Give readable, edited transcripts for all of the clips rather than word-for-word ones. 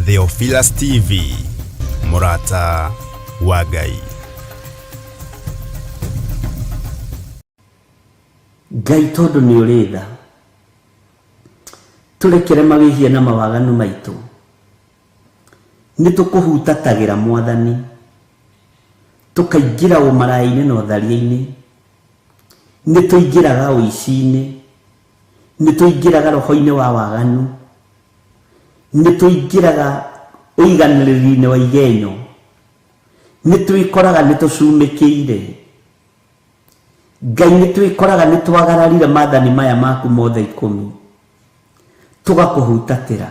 Theophilus TV, Mũrata wa Ngai. Ngai tondũ nĩ ũrĩ tha, tũrekere mawĩhia na mawaganu maitũ. Nĩ tũkũhutatagĩra Mwathani, tũkaingĩra ũmaraya-inĩ na ũtharia-inĩ, nĩ tũingĩraga ũici-inĩ, nĩ tũingĩraga roho-inĩ wa waganu, nĩ tũingĩraga ũiganĩrĩri-inĩ wa igenyo, nĩ twĩkoraga nĩ tũcumĩkĩire. Ngai nĩ twĩkoraga nĩ twagararire maathani maya maku mothe ikũmi, tũgakũhutatĩra.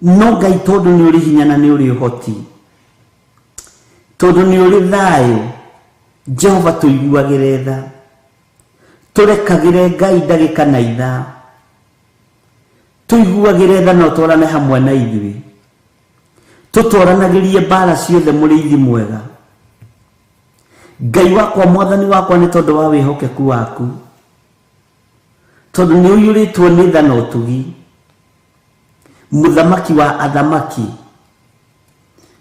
No Ngai tondũ nĩ ũrĩ hinya na nĩ ũrĩ ũhoti, tondũ nĩ ũrĩ thayũ, Jehova tũiguagĩre tha, tũrekagĩre Ngai ndagĩka na ithaa, tũiguagĩre tha na ũtwarane hamwe na ithuĩ, tũtwaranagĩrie mbara ciothe mũrĩithi mwega. Ngai wakwa, Mwathani wakwa, nĩ tondũ wa wĩhokeku waku, tondũ nĩ ũiyũrĩtwo nĩ tha na ũtugi, mũthamaki wa athamaki,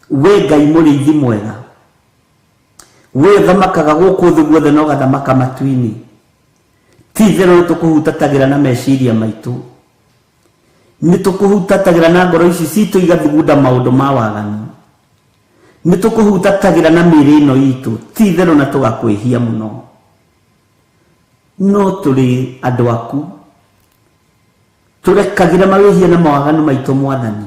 we Ngai mũrĩithi mwega, we ũthamakaga gũkũ thĩ guothe na ũgathamaka matu-inĩ. Ti itherũ nĩ tũkũhutatagĩra na meciria maitũ, nĩ tũkũhutatagĩra na ngoro ici citũ igathugunda maũndũ ma waganu, nĩ tũkũhutatagĩra na mĩĩrĩ ĩno itũ, ti itherũ na tũgakwĩhia mũno. No tũrĩ andũ aku, tũrekagĩra mawĩhia na mawaganu maitũ Mwathani.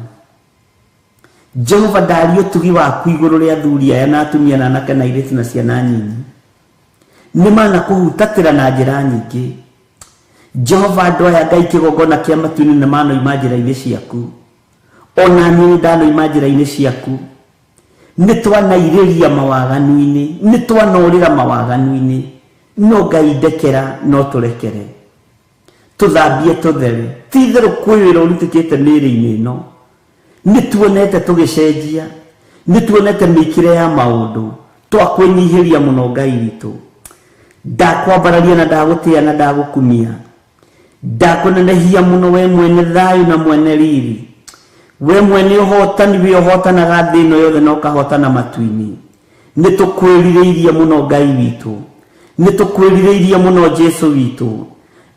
Jehova, ndaria ũtugi waku igũrũ rĩa athuri aya na atumia na anake na airĩtu na ciana nyinyi. Nĩ manakũhutatĩra na njĩra nyingĩ. Jehova, andũ aya Ngai kĩgongona kĩa matu-inĩ nĩ manoima njĩra-inĩ ciaku. Ona niĩ nĩ ndanoima njĩra-inĩ ciaku. Nĩ twanairĩria mawaganu-inĩ, nĩ twanorĩra mawaganu-inĩ. No Ngai ndekera, no tũrekere. Tũthambie tũthere. Ti itherũ kwĩ wĩra ũrutĩkĩte mĩĩrĩ-inĩ ĩno. Nĩ tuonete tũgĩcenjia, nĩ tuonete mĩikĩre ya maũndũ. Twakwĩnyihĩria mũno Ngai witũ. Ndakwambararia na ndagũtĩa na ndagũkumia. Ndakũnenehia mũno we mwene thayũ na mwene riri. We mwene ũhotani, we ũhotanaga thĩ ĩno yothe na ũkahotana matu-inĩ. Nĩ tũkwĩrirĩirie mũno Ngai witũ. Nĩ tũkwĩrirĩirie mũno Jesu witũ.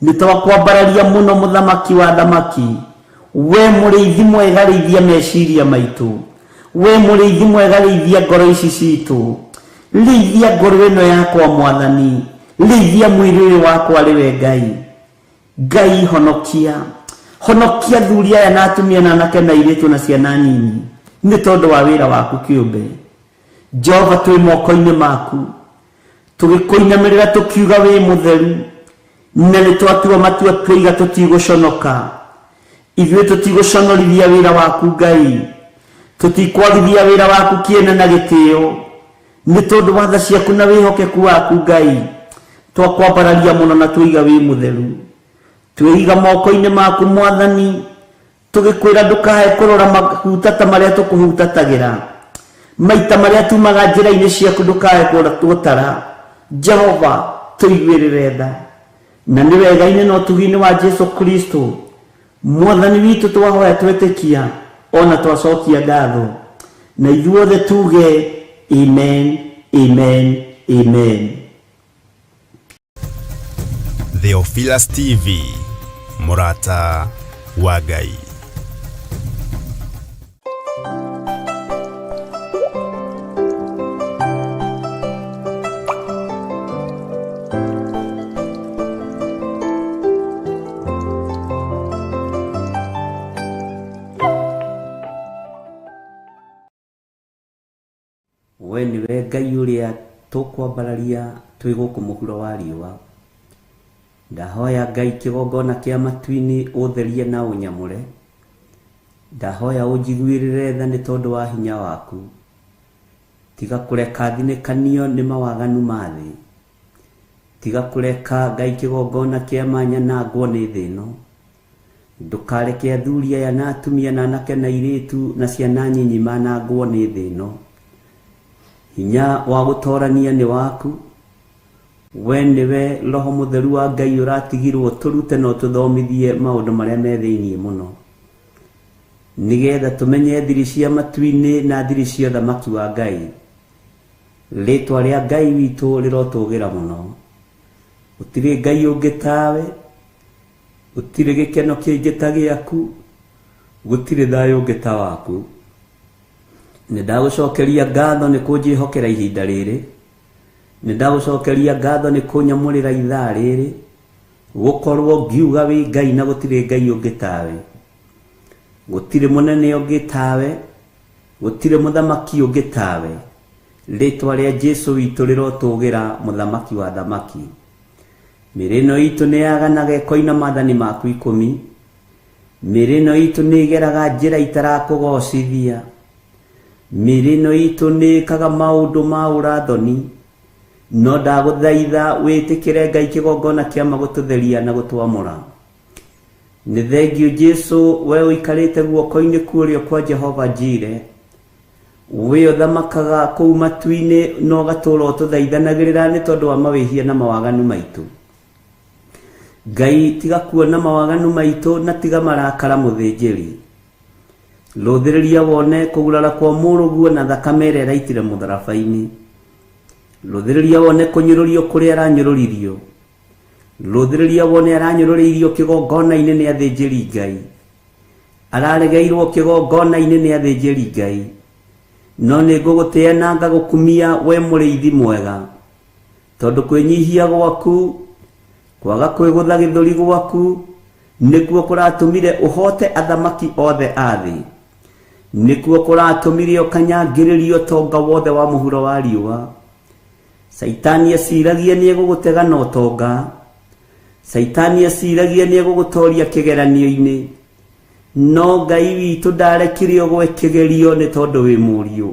Nĩ twakwambararia mũno mũthamaki wa athamaki. We mũrĩithi mwega, rĩithia meciria maitũ. We mũrĩithi mwega, rĩithia ngoro ici citũ. Rĩithia ngoro ĩno yakwa Mwathani. Rĩithia mwĩrĩ ũyũ wakwa rĩwe Ngai. Ngai honokia. Honokia athuri aya na atumia na anake na airĩtu na ciana nyinyi, nĩ tondũ wa wĩra waku kĩũmbe. Jehova, twĩ moko-inĩ maku, tũgĩkũinamĩrĩra tũkiuga wĩ mũtheru, na nĩ twatua matua twoiga tũtigũconoka. Ithuĩ tũtigũconorithia wĩra waku Ngai, tũtikwagithia wĩra waku kĩene na gĩtĩo, nĩ tondũ wa tha ciaku na wĩhokeku waku Ngai. Twakwambararia mũno na twoiga wĩ mũtheru. Twĩiga moko-inĩ maku Mwathani, tũgĩkwĩra ndũkae kũrora mahutata marĩa tũkũhutatagĩra, maita marĩa tumaga njĩra-inĩ ciaku ndũkae gũtara. Jehova, tũiguĩrĩre tha. Na nĩ wega-inĩ na ũtugi-inĩ wa Jesu Kristo Mwathani witũ twahoya twetĩkia ona twacokia ngatho, na ithuothe tuge amen, amen, amen. Theophilus TV, Mũrata wa Ngai. We nĩwe Ngai ũrĩa tũkwambararia twĩ gũkũ mũhuro wa riũa. Ndahoya Ngai kĩgongona kĩa matu-inĩ ũtherie na ũnyamũre. Ndahoya ũnjiguĩrĩre tha nĩ tondũ wa hinya waku. Tiga kũreka thinĩkanio nĩ mawaganu ma thĩ. Tiga kũreka Ngai kĩgongona kĩa ma nyanangwo nĩ thĩ ĩno. Ndũkareke athuri aya na atumia na anake na airĩtu na ciana nyinyi manangwo nĩ thĩ ĩno. Hinya wa gũtorania nĩ waku. We nĩwe Roho Mũtheru wa Ngai ũratigirwo tũrute na ũtũthomithie maũndũ marĩa me thĩinĩ mũno. Nĩgetha tũmenye thiri cia matu-inĩ na thiri cia ũthamaki wa Ngai. Rĩtwa rĩa Ngai witũ rĩrotũgĩra mũno. Gũtirĩ Ngai ũngĩ tawe, gũtirĩ gĩkeno kĩngĩ ta gĩaku, gũtirĩ thayũ ũngĩ ta waku. Nĩ ndagũcokeria ngatho nĩ kũnjĩhokera ihinda rĩrĩ. Nĩ ndagũcokeria ngatho nĩ kũnyamũrĩra ithaa rĩrĩ, gũkorwo ngiuga wĩ Ngai na gũtirĩ Ngai ũngĩ tawe. Gũtirĩ mũnene ũngĩ tawe, gũtirĩ mũthamaki ũngĩ tawe. Rĩtwa rĩa Jesũ witũ rĩrotũgĩra, mũthamaki wa thamaki. Mĩĩrĩ ĩno itũ nĩ yaganaga ĩkoina maathani maku 10. Mĩĩrĩ ĩno itũ nĩ ĩgeraga njĩra itarakũgocithia. Mĩĩrĩ ĩno itũ nĩ ĩkaga maũndũ ma ũrathoni. No ndagũthaitha wĩtĩkĩre Ngai kĩgongona kĩa ma gũtũtheria na gũtwamũra. Nĩ thengiũ Jesũ, we ũikarĩte guoko-inĩ kũrĩa kwa Jehova Jire. We ũthamakaga kũu matu-inĩ na ũgatũũra ũtũthaithanagĩrĩra nĩ tondũ wa mawĩhia na mawaganu maitũ. Ngai tiga kuona mawaganu maitũ na tiga marakara mũthĩnjĩri. Rũthĩrĩria wone kũgurara kwa mũrũguo na thakame ĩrĩa ĩraitire mũtharaba-inĩ. Rũthĩrĩria wone kũnyũrũrio kũrĩa aranyũrũririo. Rũthĩrĩria wone aranyũrũrĩirio kĩgongona-inĩ nĩ athĩnjĩri Ngai. Araregeirwo kĩgongona-inĩ nĩ athĩnjĩri Ngai. No nĩ ngũgũtĩĩa na ngagũkumia we mũrĩithi mwega. Tondũ kwĩnyihia gwaku, kwaga kwĩgũtha gĩthũri gwaku, nĩkuo kũratũmire ũhote athamaki othe a thĩ. Nĩkuo kũratũmire ũkanyangĩrĩrio ũtonga wothe wa mũhuro wa riũa. Caitani aciragia nĩ egũgũtega na ũtonga. Caitani aciragia nĩ egũgũtoria kĩgeranio-inĩ. No Ngai witũ ndarekire ũgwe kĩgerio nĩ tondũ wĩ mũriũ.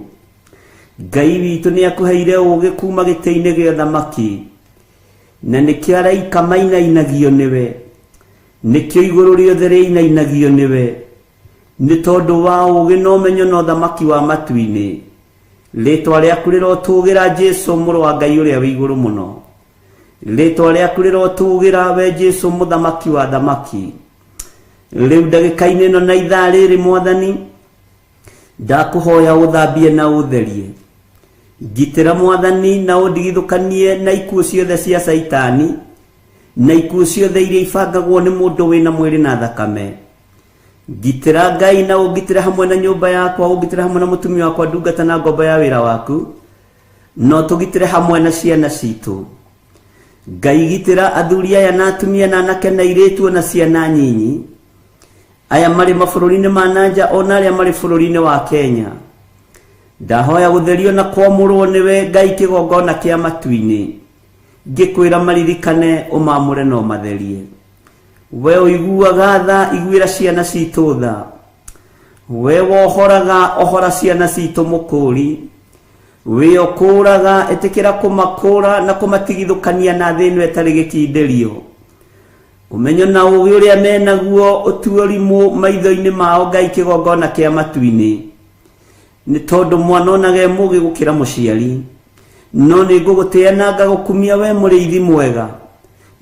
Ngai witũ nĩ akũheire ũũgĩ kuma gĩtĩ-inĩ gĩa ũthamaki. Na nĩkĩo araika mainainagio nĩwe. Nĩkĩo igũrũ rĩothe rĩinainagio nĩwe. Nĩ tondũ wa ũũgĩ na ũmenyo na ũthamaki wa matu-inĩ. Rĩtwa rĩaku rĩrotũgĩra Jesũ mũrũ wa Ngai ũrĩa wĩ igũrũ mũno. Rĩtwa rĩaku rĩrotũgĩra we Jesũ mũthamaki wa thamaki. Rĩu ndagĩka-inĩ ĩno na ithaa rĩrĩ Mwathani, ndakũhoya ũthambie na ũtherie. Ngitĩra Mwathani na ũndigithũkanie na ikuũ ciothe cia Caitani, na ikuũ ciothe iria ibangagwo nĩ mũndũ wĩna mwĩrĩ na thakame. Ngitĩra Ngai na ũngitĩre hamwe na nyũmba yakwa, ũngitĩre hamwe na mũtumia wakwa, ndungata na ngombo ya wĩra waku, no tũgitĩre hamwe na ciana citũ. Ngai gitĩra athuri aya na atumia na anake na airĩtu na ciana nyinyi, aya marĩ mabũrũri-inĩ ma nanja ona arĩa marĩ bũrũri-inĩ wa Kenya. Ndahoya gũtherio na kwamũrwo nĩwe Ngai kĩgongona kĩa matu-inĩ. Ngĩkwĩra maririkane ũmamũre na ũmatherie. We ũiguaga tha, iguĩra ciana citũ tha. We wohoraga, ohora ciana citũ mũkũri. We ũkũraga, ĩtĩkĩra kũmakũra na kũmatigithũkania na thĩ ĩno ĩtarĩ gĩkindĩrio. Ũmenyo na ũũgĩ ũrĩa menaguo ũtuo rimũ maitho-inĩ mao Ngai kĩgongona kĩa matu-inĩ. Nĩ tondũ mwana onaga e mũũgĩ gũkĩra mũciari. No nĩ ngũgũtĩĩa na ngagũkumia we mũrĩithi mwega,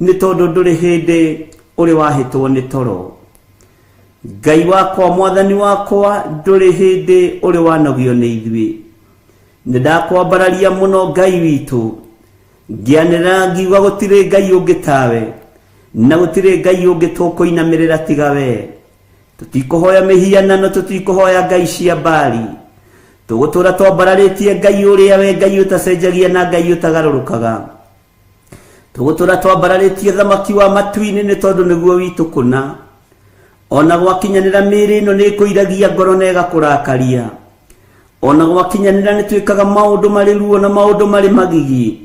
nĩ tondũ ndũrĩ hĩndĩ ũrĩ wahĩtwo nĩ toro. Ngai wakwa, Mwathani wakwa, ndũrĩ hĩndĩ ũrĩ wanogio nĩ ithuĩ. Nĩ ndakwambararia mũno Ngai witũ, ngĩanĩrĩra ngiuga gũtirĩ Ngai ũngĩ tawe, na gũtirĩ Ngai ũngĩ tũkũinamĩrĩra tiga we. Tũtikũhoya mĩhianano, tũtikũhoya ngai cia Baali. Tũgũtũũra twambararĩtie Ngai ũrĩa we Ngai ũtacenjagia na Ngai ũtagarũrũkaga. Tũgũtũũra twambararĩtie thamaki wa matu-inĩ nĩ tondũ nĩguo witũ kũna. Ona gwakinyanĩra mĩĩrĩ ĩno nĩ ĩkũiragia ngoro na ĩgakũrakaria. Ona gwakinyanĩra nĩ twĩkaga maũndũ marĩ ruo na maũndũ marĩ magigi.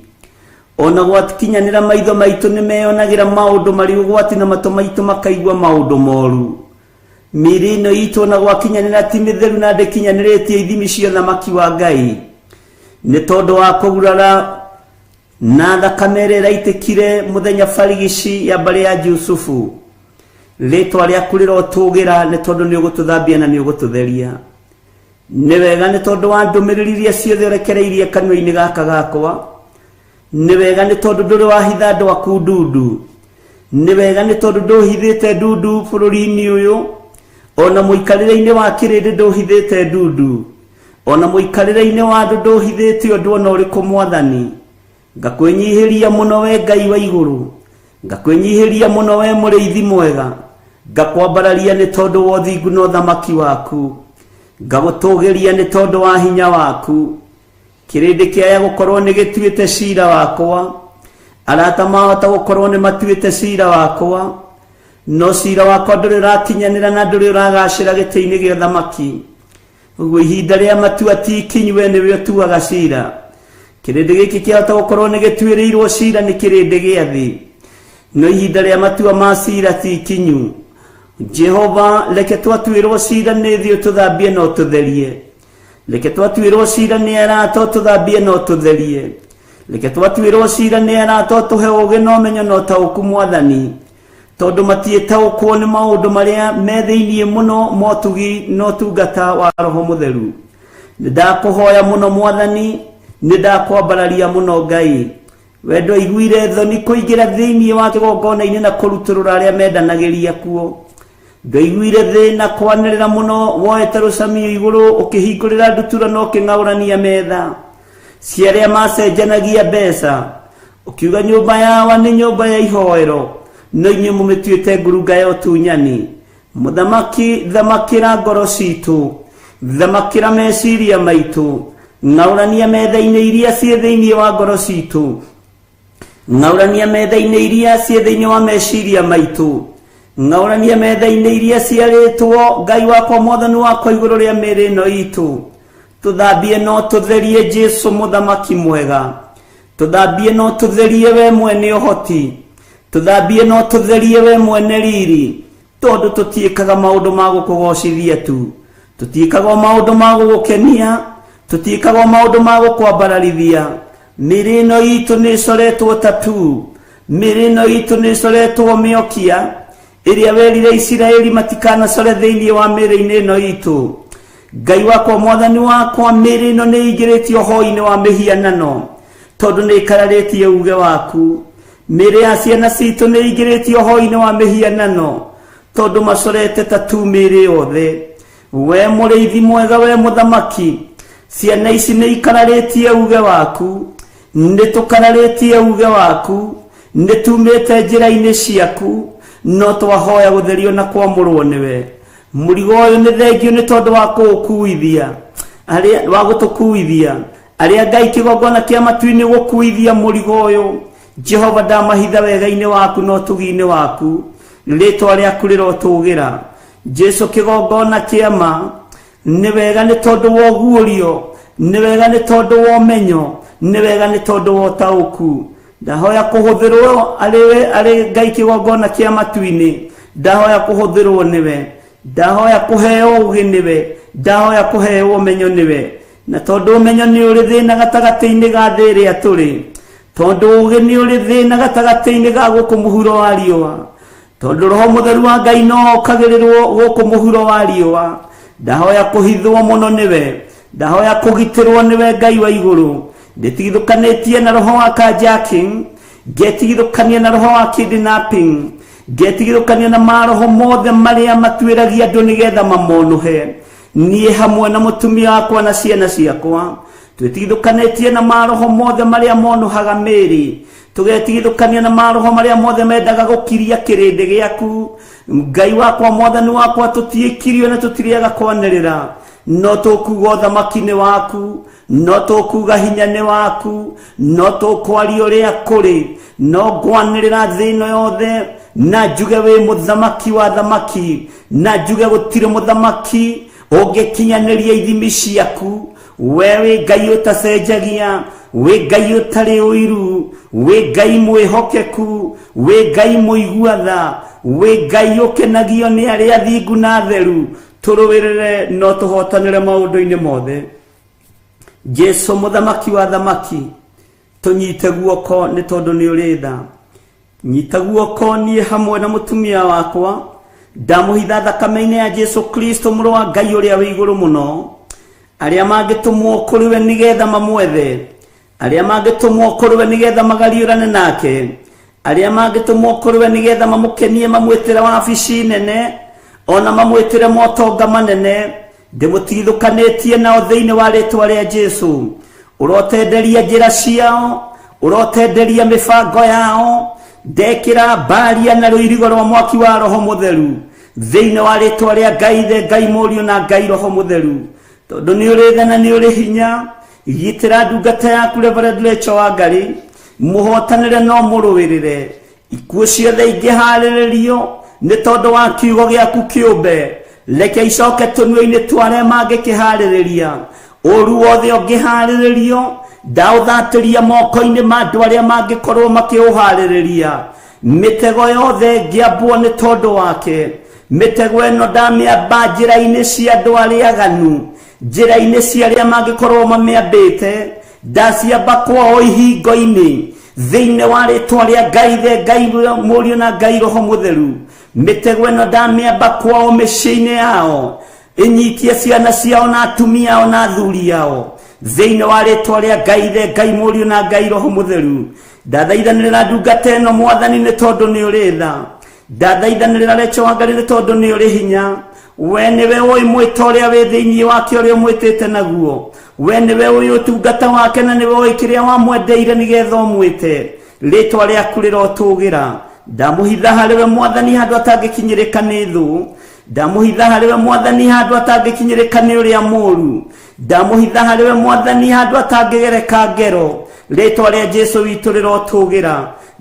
Ona gwakinyanĩra maitho maitũ nĩ meyonagĩra maũndũ marĩ ũgwati na matũ maitũ makaigua maũndũ moru. Mĩĩrĩ ĩno itũ ona gwakinyanĩra ti mĩtheru na ndĩkinyanĩrĩtie ithimi cia ũthamaki wa Ngai. Nĩ tondũ wa kũgurara na thakame ĩrĩa ĩraitĩkire mũthenya barigici ya mbarĩ ya Jusufu. Rĩtwa rĩaku rĩrotũgĩra nĩ tondũ nĩ ũgũtũthambia na nĩ ũgũtũtheria. Nĩ wega nĩ tondũ wa ndũmĩrĩri iria ciothe ũrekereirie kanua-inĩ gaka gakwa. Nĩ wega nĩ tondũ ndũrĩ wahitha andũ aku ndundu. Nĩ wega nĩ tondũ ndũhithĩte ndundu bũrũri-inĩ ũyũ. Ona mũikarĩre-inĩ wa kĩrĩndĩ ndũhithĩte ndundu, ona mũikarĩre-inĩ wa andũ ndũhithĩte ũndũ ona ũrĩkũ Mwathani. Ngakwĩnyihĩria mũno we Ngai wa igũrũ, ngakwĩnyihĩria mũno we mũrĩithi mwega, ngakwambararia nĩ tondũ wa ũthingu na ũthamaki waku, ngagũtũgĩria nĩ tondũ wa hinya waku. Kĩrĩndĩ kĩaya gũkorwo nĩ gĩtuĩte cira wakwa, arata mahota gũkorwo nĩ matuĩte cira wakwa, no cira wakwa ndũrĩ ũrakinyanĩra na ndũrĩ ũragacĩra gĩtĩ-inĩ gĩa ũthamaki. Ũguo ihinda rĩa matua ti ikinyu, we nĩwe ũtuaga cira. Kĩrĩndĩ gĩkĩ kĩahota gũkorwo nĩ gĩtuĩrĩirwo cira nĩ kĩrĩndĩ gĩa thĩ, no ihinda rĩa matua ma cira ti ikinyu. Jehova, reke twatuĩrwo cira nĩ thĩ ũtũthambie na ũtũtherie. Reke twatuĩrwo cira nĩ arata ũtũthambie na ũtũtherie. Reke twatuĩrwo cira nĩ arata ũtũhe ũũgĩ na ũmenyo na ũtaũku Mwathani, tondũ matiĩtaũkwo nĩ maũndũ marĩa me thĩinĩ mũno motugi na ũtungata wa Roho Mũtheru. Nĩ ndakũhoya mũno Mwathani, nĩ ndakwambararia mũno Ngai. We ndwaiguire thoni kũingĩra thĩinĩ wa kĩgongona-inĩ na kũrutũrũra arĩa mendanagĩria kuo. Ndwaiguire thĩna kwanĩrĩra mũno woete rũcamio igũrũ ũkĩhingũrĩra ndutura na ũkĩng'aũrania metha cia arĩa macenjanagia mbeca, ũkiuga nyũmba yawa nĩ nyũmba ya ihoero, no inyuĩ mũmĩtuĩte ngurunga ya ũtunyani. Mũthamaki, thamakĩra ngoro citũ, thamakĩra meciria maitũ, ng'aũrania metha-inĩ iria ciĩ thĩinĩ wa ngoro citũ, ng'aũrania metha-inĩ iria ciĩ thĩinĩ wa meciria maitũ, ng'aũrania metha-inĩ iria ciarĩtwo Ngai wakwa Mwathani wakwa igũrũ rĩa mĩĩrĩ ĩno itũ. Tũthambie no tũtherie Jesu mũthamaki mwega, tũthambie no tũtherie we mwene ũhoti, tũthambie no tũtherie we mwene riri, tondũ tũtiĩkaga maũndũ ma gũkũgocithia tu, tũtiĩkaga o maũndũ ma gũgũkenia, tũtiĩkaga o maũndũ ma gũkwambararithia. Mĩĩrĩ ĩno itũ nĩ ĩcoretwo tatu, mĩĩrĩ ĩno itũ nĩ ĩcoretwo mĩokia ĩrĩa werire Isiraeli matikanacore thĩinĩ wa mĩĩrĩ-inĩ ĩno itũ. Ngai wakwa Mwathani wakwa, mĩĩrĩ ĩno nĩ ĩingĩrĩtio hoi-inĩ wa mĩhianano tondũ nĩ ĩkararĩtie uge waku. Mĩĩrĩ ya ciana citũ nĩ ĩingĩrĩtio hoi-inĩ wa mĩhianano tondũ macorete tatu mĩĩrĩ yothe. We mũrĩithi mwega, we mũthamaki, ciana ici nĩ ikararĩtie uge waku, nĩ tũkararĩtie uge waku, nĩ tumĩte njĩra-inĩ ciaku, no twahoya gũtherio na kwamũrwo nĩwe. Mũrigo ũyũ nĩ thengio nĩ tondũ wa kũũkuithia, arĩa wa gũtũkuithia, arĩa Ngai kĩgongona kĩa matu-inĩ gũkuithia mũrigo ũyũ. Jehova, ndamahitha wega-inĩ waku na ũtugi-inĩ waku, rĩtwa rĩaku rĩrotũgĩra. Jesu kĩgongona kĩa ma nĩ wega nĩ tondũ wa ũguũrio, nĩ wega nĩ tondũ wa ũmenyo, nĩ wega nĩ tondũ wa ũtaũku. Ndahoya kũhũthĩrwo arĩ arĩ Ngai kĩgongona kĩa matu-inĩ, ndahoya kũhũthĩrwo nĩwe, ndahoya kũheo ũũgĩ nĩwe, ndahoya kũheo ũmenyo nĩwe. Na tondũ ũmenyo nĩ ũrĩ thĩna gatagatĩ-inĩ ga thĩ ĩrĩa tũrĩ, tondũ ũũgĩ nĩ ũrĩ thĩna gatagatĩ-inĩ ga gũkũ mũhuro wa riũa, tondũ Roho Mũtheru wa Ngai no okagĩrĩrwo gũkũ mũhuro wa riũa, ndahoya kũhithwo mũno nĩwe, ndahoya kũgitĩrwo nĩwe Ngai wa igũrũ. Ndĩtigithũkanĩtie na roho wa carjacking, ngetigithũkania na roho wa kidnapping, ngetigithũkania na maroho mothe marĩa matuĩragia andũ nĩgetha mamonũhe. Niĩ hamwe na mũtumia wakwa na ciana ciakwa twĩtigithũkanĩtie na maroho mothe marĩa monũhaga mĩĩrĩ, tũgetigithũkania na maroho marĩa mothe mendaga gũkiria kĩrĩndĩ gĩaku. Ngai wakwa Mwathani wakwa, tũtiĩkirio na tũtirĩaga kwanĩrĩra, no tũkuga ũthamaki nĩ waku, no tũkuga hinya nĩ waku, no tũkwaria ũrĩa kũrĩ, no ngwanĩrĩra thĩ ĩno yothe na njuge wĩ mũthamaki wa thamaki, na njuge gũtirĩ mũthamaki ũngĩkinyanĩria ithimi ciaku. We wĩ Ngai ũtacenjagia, wĩ Ngai ũtarĩ ũiru, wĩ Ngai mwĩhokeku, wĩ Ngai mũigua tha, wĩ Ngai ũkenagio nĩ arĩa athingu na atheru. Tũrũĩrĩre no tũhotanĩre maũndũ-inĩ mothe. Jesu mũthamaki wa thamaki, tũnyite guoko nĩ tondũ nĩ ũrĩ tha. Nyita guoko niĩ hamwe na mũtumia wakwa, ndamũhitha thakame-inĩ ya Jesu Kristo mũrũ wa Ngai ũrĩa wĩ igũrũ mũno. Arĩa mangĩtũmwo kũrĩ we nĩgetha mamwethe, arĩa mangĩtũmwo kũrĩ we nĩgetha magariũrane nake, arĩa mangĩtũmwo kũrĩ we nĩgetha mamũkenie mamwĩtĩre wabici nene, Ona mamwĩtĩre motonga manene, ndĩmũtigithũkanĩtie nao thĩinĩ wa rĩtwa rĩa Jesu. Ũrotenderia njĩra ciao, ũrotenderia mĩbango yao. Ndekĩra mbaria na rũirigo rwa mwaki wa Roho Mũtheru thĩinĩ wa rĩtwa rĩa Ngai Ithe, Ngai Mũriũ na Ngai Roho Mũtheru. Tondũ nĩ ũrĩ tha na nĩ ũrĩ hinya, gitĩra ndungata yaku Reverend Rachel Wangari, mũhotanĩre no mũrũĩrĩre. Ikuũ ciothe ingĩharĩrĩrio nĩ tondũ wa kiugo gĩaku kĩũmbe, reke icoke tũnua-inĩ twa arĩa mangĩkĩharĩrĩria. Ũru wothe ũngĩharĩrĩrio, ndaũthatĩria moko-inĩ ma andũ arĩa mangĩkorwo makĩũharĩrĩria. Mĩtego yothe ĩngĩambwo nĩ tondũ wake, mĩtego ĩno ndamĩamba njĩra-inĩ cia andũ arĩa aganu, njĩra-inĩ cia arĩa mangĩkorwo mamĩambĩte, ndaciamba kwao ihingo-inĩ thĩinĩ wa rĩtwa rĩa Ngai Ithe, Ngai Mũriũ na Ngai Roho Mũtheru. Mĩtego ĩno ndamĩamba kwao mĩciĩ-inĩ yao, ĩnyitie ciana ciao na atumia ao na athuri ao thĩinĩ wa rĩtwa rĩa Ngai Ithe, Ngai Mũriũ na Ngai Roho Mũtheru. Ndathaithanĩrĩra ndungata ĩno Mwathani nĩ tondũ nĩ ũrĩ tha. Ndathaithanĩrĩra Rachel Wangari nĩ tondũ nĩ ũrĩ hinya. We nĩwe ũĩ mwĩto ũrĩa wĩ thĩinĩ wake ũrĩa ũmwĩtĩte naguo. We nĩwe ũĩ ũtungata wake na nĩwe ũĩ kĩrĩa wamwendeire nĩgetha ũmwĩte. Rĩtwa rĩaku rĩrotũgĩra. Ndamũhitha harĩ we Mwathani handũ atangĩkinyĩrĩka nĩ thũ. Ndamũhitha harĩ we Mwathani handũ atangĩkinyĩrĩka nĩ ũrĩa mũũru. Ndamũhitha harĩ we Mwathani handũ atangĩgereka ngero. Rĩtwa rĩa Jesu witũ rĩrotũgĩra.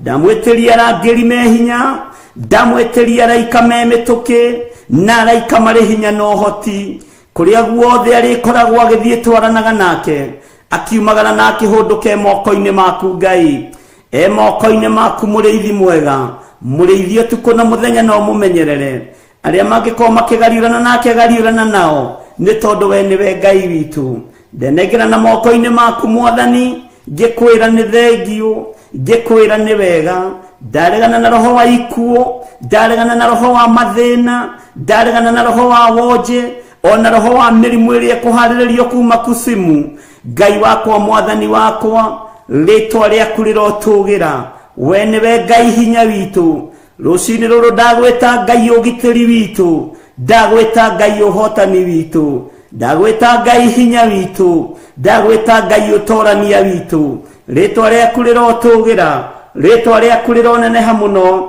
Ndamwĩtĩria arangĩri me hinya, ndamwĩtĩria araika me mĩtũkĩ, na araika marĩ hinya na ũhoti. Kũrĩa guothe arĩkoragwo agĩthiĩ twaranaga nake, akiumagara na akĩhũndũka e moko-inĩ maku Ngai. E moko-inĩ maku mũrĩithi mwega, mũrĩithi ũtukũ na mũthenya na ũmũmenyerere. Arĩa mangĩkorwo makĩgariũrana nake gariũrana nao, nĩ tondũ we nĩwe Ngai witũ. Ndenengera na moko-inĩ maku Mwathani, ngĩkwĩra nĩ thengiũ, ngĩkwĩra nĩ wega. Ndaregana na roho wa ikuũ, ndaregana na roho wa mathĩna, ndaregana na roho wa wonje, ona roho wa mĩrimũ ĩrĩa ĩkũharĩrĩrio kuma kusimu. Ngai wakwa, Mwathani wakwa, rĩtwa rĩaku rĩrotũgĩra. We nĩwe Ngai hinya witũ. Rũcinĩ rũrũ ndagwĩta Ngai ũgitĩri witũ, ndagwĩta Ngai ũhotani witũ, ndagwĩta Ngai hinya witũ, ndagwĩta Ngai ũtorania witũ. Rĩtwa rĩaku rĩrotũgĩra, rĩtwa rĩaku rĩroneneha mũno,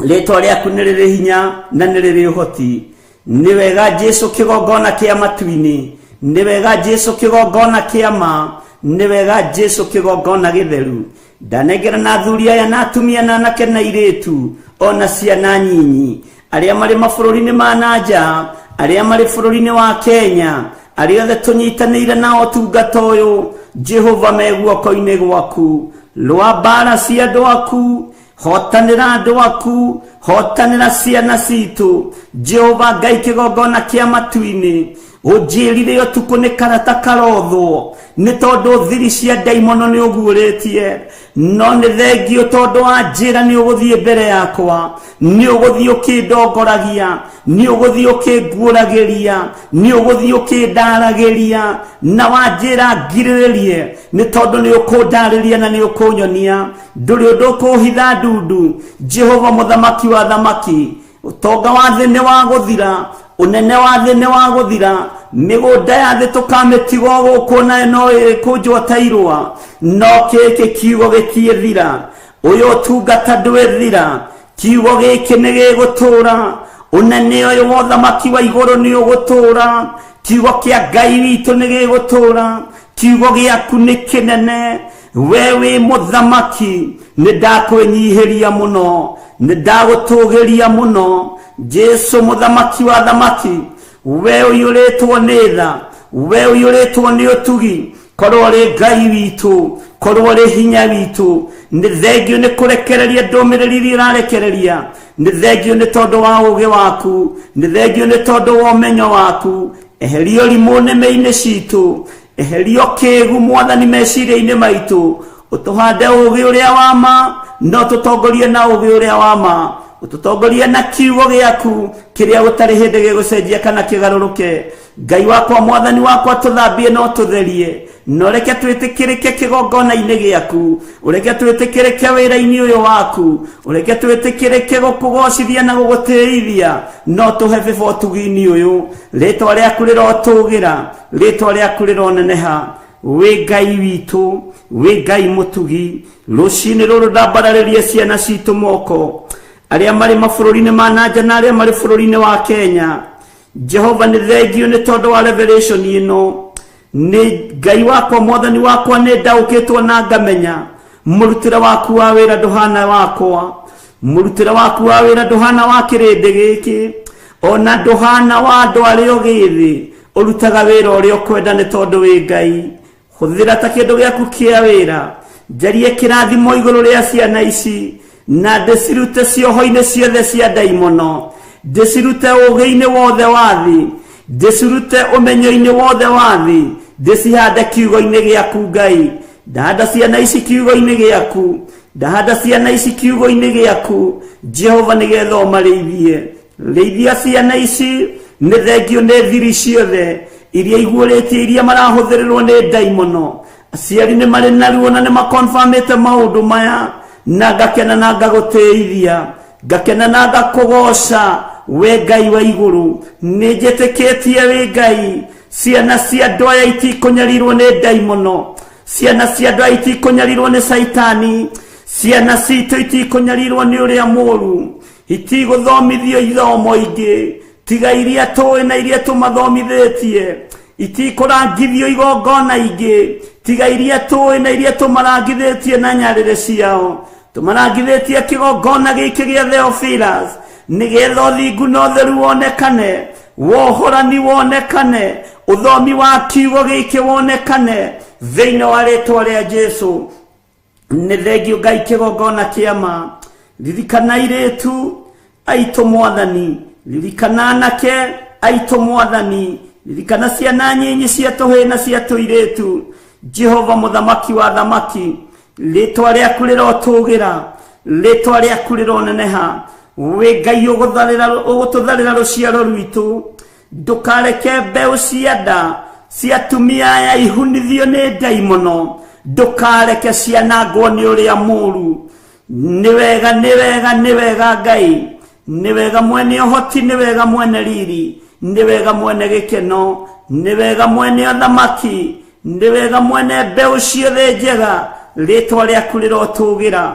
rĩtwa rĩaku nĩ rĩrĩ hinya na nĩ rĩrĩ ũhoti. Nĩ wega Jesu kĩgongona kĩa matu-inĩ, nĩ wega Jesu kĩgongona kĩa ma, nĩ wega Jesu kĩgongona gĩtheru. Ndanengera na athuri aya na atumia na anake na airĩtu ona ciana nyinyi, arĩa marĩ mabũrũri-inĩ ma na nja, arĩa marĩ bũrũri-inĩ wa Kenya, arĩa othe tũnyitanĩire nao ũtungata ũyũ, Jehova me guoko-inĩ gwaku. Rũa mbara cia andũ aku, hotanĩra andũ aku, hotanĩra ciana citũ. Jehova Ngai kĩgongona kĩa matu-inĩ, ũnjĩrire ũtukũ nĩ karata karothwo, nĩ tondũ thiri cia ndaimono nĩ ũguũrĩtie. No nĩ thengiũ tondũ wa njĩra nĩ ũgũthiĩ mbere yakwa, nĩ ũgũthiĩ ũkĩndongoragia, nĩ ũgũthiĩ ũkĩnguũragĩria, nĩ ũgũthiĩ ũkĩndaragĩria, na wanjĩra ngirĩrĩrie, nĩ tondũ nĩ ũkũndarĩria na nĩ ũkũnyonia. Ndũrĩ ũndũ ũkũhitha ndundu. Jehova mũthamaki wa thamaki, ũtonga wa thĩ nĩ wa gũthira, ũnene wa thĩ nĩ wa gũthira, mĩgũnda ya thĩ tũkamĩtiga gũkũ nayo no ĩkũnjwo ta irũa, no gĩkĩ kiugo gĩtiĩthira. Ũyũ ũtungata ndwĩthira, kiugo gĩkĩ nĩ gĩgũtũũra. Ũnene ũyũ wa ũthamaki wa igũrũ nĩ ũgũtũũra. Kiugo kĩa Ngai witũ nĩ gĩgũtũũra. Kiugo gĩaku nĩ kĩnene. We wĩ mũthamaki, nĩ ndakwĩnyihĩria mũno, nĩ ndagũtũgĩria mũno. Jesu mũthamaki wa thamaki, we ũiyũrĩtwo nĩ tha, we ũiyũrĩtwo nĩ ũtugi, korwo ũrĩ Ngai witũ, korwo ũrĩ hinya witũ. Nĩ thengiũ nĩ kũrekereria ndũmĩrĩri iria ũrarekereria, nĩ thengiũ nĩ tondũ wa ũũgĩ waku, nĩ thengiũ nĩ tondũ wa ũmenyo waku. Eheria ũrimũ nĩmĩ-inĩ citũ, eheria ũkĩgu Mwathani meciria-inĩ maitũ, ũtũhande ũũgĩ ũrĩa wa ma, na ũtũtongorie na ũũgĩ ũrĩa wa ma. Ũtũtongorie na kiugo gĩaku kĩrĩa gũtarĩ hĩndĩ gĩgũcenjia kana kĩgarũrũke. Ngai wakwa, mwathani wakwa, tũthambie na ũtũtherie, na ũreke twĩtĩkĩrĩke kĩgongona-inĩ gĩaku, ũreke twĩtĩkĩrĩke wĩra-inĩ ũyũ waku, ũreke twĩtĩkĩrĩke gũkũgocithia na gũgũtĩithia, no tũhe bĩba ũtugi-inĩ ũyũ. Rĩtwa rĩaku rĩrotũgĩra, rĩtwa rĩaku rĩroneneha. Wĩ Ngai witũ, wĩ Ngai mũtugi. Rũcinĩ rũrũ ndambararĩrie ciana citũ moko, arĩa marĩ mabũrũri-inĩ ma nanja na arĩa marĩ bũrũri-inĩ wa Kenya. Jehova, nĩ thengio nĩ tondũ wa revelation ĩno. Nĩ Ngai wakwa, mwathani wakwa, nĩ ndaũkĩtwo na ngamenya mũrutĩre waku wa wĩra ndũhana wakwa, mũrutĩre waku wa wĩra ndũhana wa kĩrĩndĩ gĩkĩ, ona ndũhana wa andũ arĩa ũgĩthĩ. Ũrutaga wĩra ũrĩa ũkwenda nĩ tondũ wĩ Ngai. Hũthĩra ta kĩndũ gĩaku kĩa wĩra, njarie kĩrathimo igũrũ rĩa ciana ici, na ndĩcirute cioho-inĩ ciothe cia ndaimono, ndĩcirute ũũgĩ-inĩ wothe wa thĩ, ndĩcirute ũmenyo-inĩ wothe wa thĩ, ndĩcihande kiugo-inĩ gĩaku Ngai. Ndahanda ciana ici kiugo-inĩ gĩaku, ndahanda ciana ici kiugo-inĩ gĩaku Jehova, nĩgetha ũmarĩithie. Rĩithia ciana ici, nĩ thengio nĩ thiri ciothe iria iguũrĩtie, iria marahũthĩrĩrwo nĩ ndaimono. Aciari nĩ marĩ na ruo na nĩ makonfamĩte maũndũ maya, na ngakena na ngagũtĩithia, ngakena na ngakũgoca we Ngai wa igũrũ. Nĩ njĩtĩkĩtie wĩ Ngai. Ciana cia andũ aya itikũnyarirwo nĩ ndaimono, ciana cia andũ aya itikũnyarirwo nĩ caitani, ciana citũ itikũnyarirwo nĩ ũrĩa mũũru, itigũthomithio ithomo ingĩ tiga iria tũĩ na iria tũmathomithĩtie, itikũrangithio igongona ingĩ tiga iria tũĩ na iria tũmarangithĩtie na nyarĩrĩ ciao. Tũmarangithĩtie kĩgongona gĩkĩ gĩa Theophilus nĩgetha ũthingu na ũtheru wonekane, wohorani wonekane, ũthomi wa kiugo gĩkĩ wonekane thĩinĩ wa rĩtwa rĩa Jesu. Nĩ thengio Ngai kĩgongona kĩama. Ririkana airĩtu aitũ mwathani, ririkana anake aitũ mwathani, ririkana ciana nyinyi cia tũhĩĩ na cia tũirĩtu. Jehova mũthamaki wa thamaki, rĩtwa rĩaku rĩrotũgĩra, rĩtwa rĩaku rĩroneneha. Wĩ Ngai ũgũtũtharĩra rũciaro rwitũ. Ndũkareke mbeũ cia nda cia atumia aya ihunithio nĩ ndaimono, ndũkareke cianangwo nĩ ũrĩa mũũru. Nĩ wega, nĩ wega, nĩ wega Ngai, nĩ wega mwene ũhoti, nĩ wega mwene riri, nĩ wega mwene gĩkeno, nĩ wega mwene ũthamaki, nĩ wega mwene mbeũ ciothe njega. Rĩtwa rĩaku rĩrotũgĩra,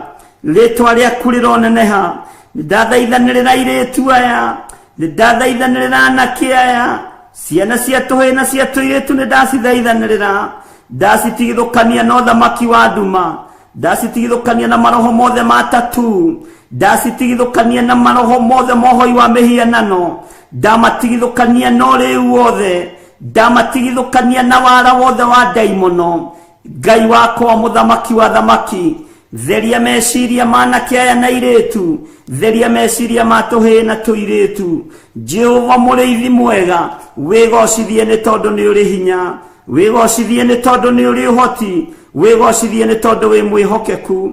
rĩtwa rĩaku rĩroneneha. Nĩ ndathaithanĩrĩra airĩtu aya, nĩ ndathaithanĩrĩra anake aya, ciana cia tũhĩĩ na cia tũirĩtu, nĩ ndacithaithanĩrĩra, ndacitigithũkania na ũthamaki wa nduma, ndacitigithũkania na maroho mothe ma tatu, ndacitigithũkania na maroho mothe mohoi wa mĩhianano, ndamatigithũkania na ũrĩu wothe, ndamatigithũkania na wara wothe wa ndaimono. Ngai wakwa, mũthamaki wa thamaki, theria meciria ma anake aya na airĩtu, theria meciria ma tũhĩĩ na tũirĩtu. Jehova mũrĩithi mwega, wĩgocithie nĩ tondũ nĩ ũrĩ hinya, wĩgocithie nĩ tondũ nĩ ũrĩ ũhoti, wĩgocithie nĩ tondũ wĩ mwĩhokeku.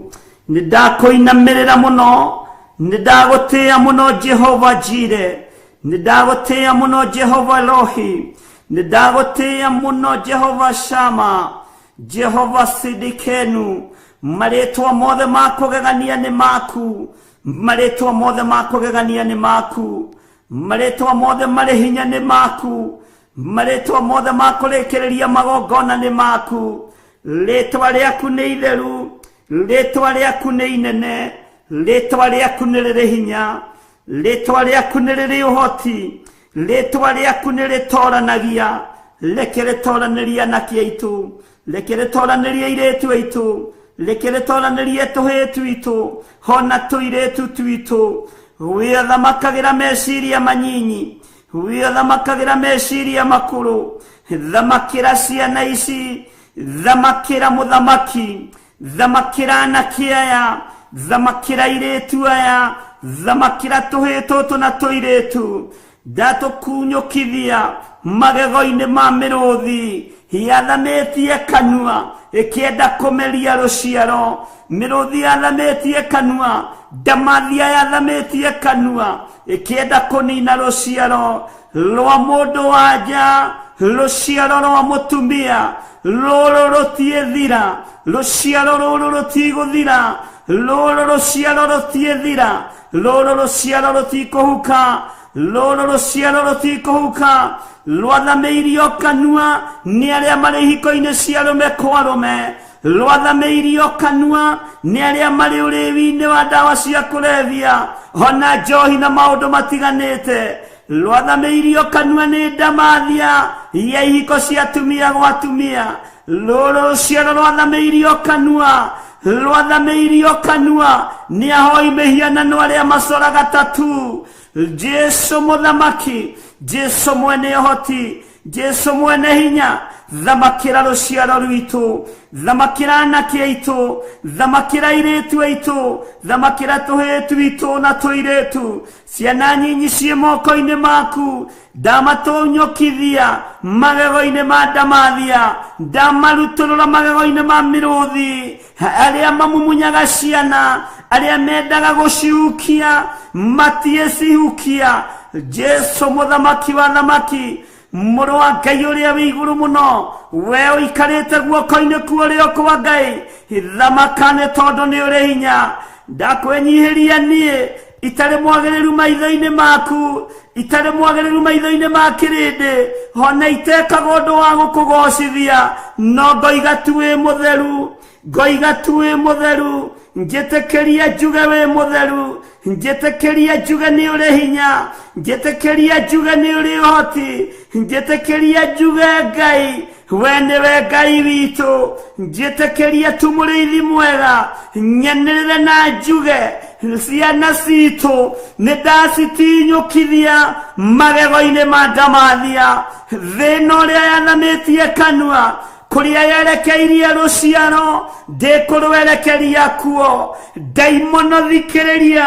Nĩ ndakũinamĩrĩra mũno, nĩ ndagũtĩĩa mũno Jehova Jire, nĩ ndagũtĩĩa mũno Jehova Rohi, nĩ ndagũtĩĩa mũno Jehova Shama, Jehova Sidikenu. Marĩtwa mothe ma kũgegania nĩ maku, marĩtwa mothe ma kũgegania nĩ maku, marĩtwa mothe marĩ hinya nĩ maku, marĩtwa mothe ma kũrĩkĩrĩria magongona nĩ maku. Rĩtwa rĩaku nĩ itheru, rĩtwa rĩaku nĩ inene, rĩtwa rĩaku nĩ rĩrĩ hinya, rĩtwa rĩaku nĩ rĩrĩ ũhoti, rĩtwa rĩaku nĩ rĩtoranagia. Reke rĩtoranĩrie anake aitũ, reke rĩtoranĩrie airĩtu aitũ, reke rĩtoranĩrie tũhĩĩ twitũ hona tũirĩtu twitũ. Wĩthamakagĩra meciria manyinyi, wĩthamakagĩra meciria makũrũ. Thamakĩra ciana ici, thamakĩra mũthamaki, thamakĩra anake aya, thamakĩra airĩtu aya, thamakĩra tũhĩĩ tũtũ na tũirĩtu. Ndatũkunyũkithia magego-inĩ ma mĩrũthi yathamĩtie kanua ĩkĩenda kũmeria rũciaro. Mĩrũthi yathamĩtie kanua. Ndamathia yathamĩtie kanua ĩkĩenda kũnina rũciaro rwa mũndũ wa nja, rũciaro rwa mũtumia rũrũ rũtiĩthira, rũciaro rũrũ rũtigũthira, rũrũ rũciaro rũtiĩthira, rũrũ rũciaro rũtikũhuka, rũrũ rũciaro rũtikũhuka. Rwathamĩirio kanua nĩ arĩa marĩ ihiko-inĩ cia arũme kwa arũme, rwathamĩirio kanua nĩ arĩa marĩ ũrĩwi-inĩ wa ndawa cia kũrebia ona njohi na maũndũ matiganĩte. Rwathamĩirio kanua nĩ ndamathia ya ihiko cia atumia gwa atumia. Rũrũ rũciaro rwathamĩirio kanua, rwathamĩirio kanua nĩ ahoi mĩhianano arĩa macoraga tatu. Jesu mũthamaki, Jesu mwene ũhoti, Jesu mwene hinya, thamakĩra rũciaro rwitũ, thamakĩra anake aitũ, thamakĩra airĩtu aitũ, thamakĩra tũhĩĩ twitũ na tũirĩtu, ciana nyinyi ciĩ moko-inĩ maku. Ndamatũnyũkithia magego-inĩ ma ndamathia, ndamarutũrũra magego-inĩ ma mĩrũthi, arĩa mamumunyaga ciana, arĩa mendaga gũcihukia matiĩcihukia. Jesu mũthamaki wa thamaki, mũrũ wa Ngai ũrĩa wĩ igũrũ mũno, we ũikarĩte guoko-inĩ kwa ũrĩo kwa Ngai, thamaka nĩ tondũ nĩ ũrĩ hinya. Ndakwĩnyihĩria niĩ itarĩ mwagĩrĩru maitho-inĩ maku, itarĩ mwagĩrĩru maitho-inĩ ma kĩrĩndĩ, ona itekaga ũndũ wa gũkũgocithia, no ngoiga tu wĩ mũtheru, ngoiga tu wĩ mũtheru. Njĩtĩkĩria njuge wĩ mũtheru, njĩtĩkĩria njuge nĩ ũrĩ hinya, njĩtĩkĩria njuge nĩ ũrĩ ũhoti, njĩtĩkĩria njuge Ngai we nĩwe Ngai witũ, njĩtĩkĩria tu mũrĩithi mwega, nyanĩrĩre na njuge ciana citũ nĩ ndacitinyũkithia magego-inĩ ma ndamathia. Thĩna ũrĩa yathamĩtie kanua kũrĩa yerekeirie rũciaro ndĩkũrwerekeria kuo. Ndaimono thikĩrĩria,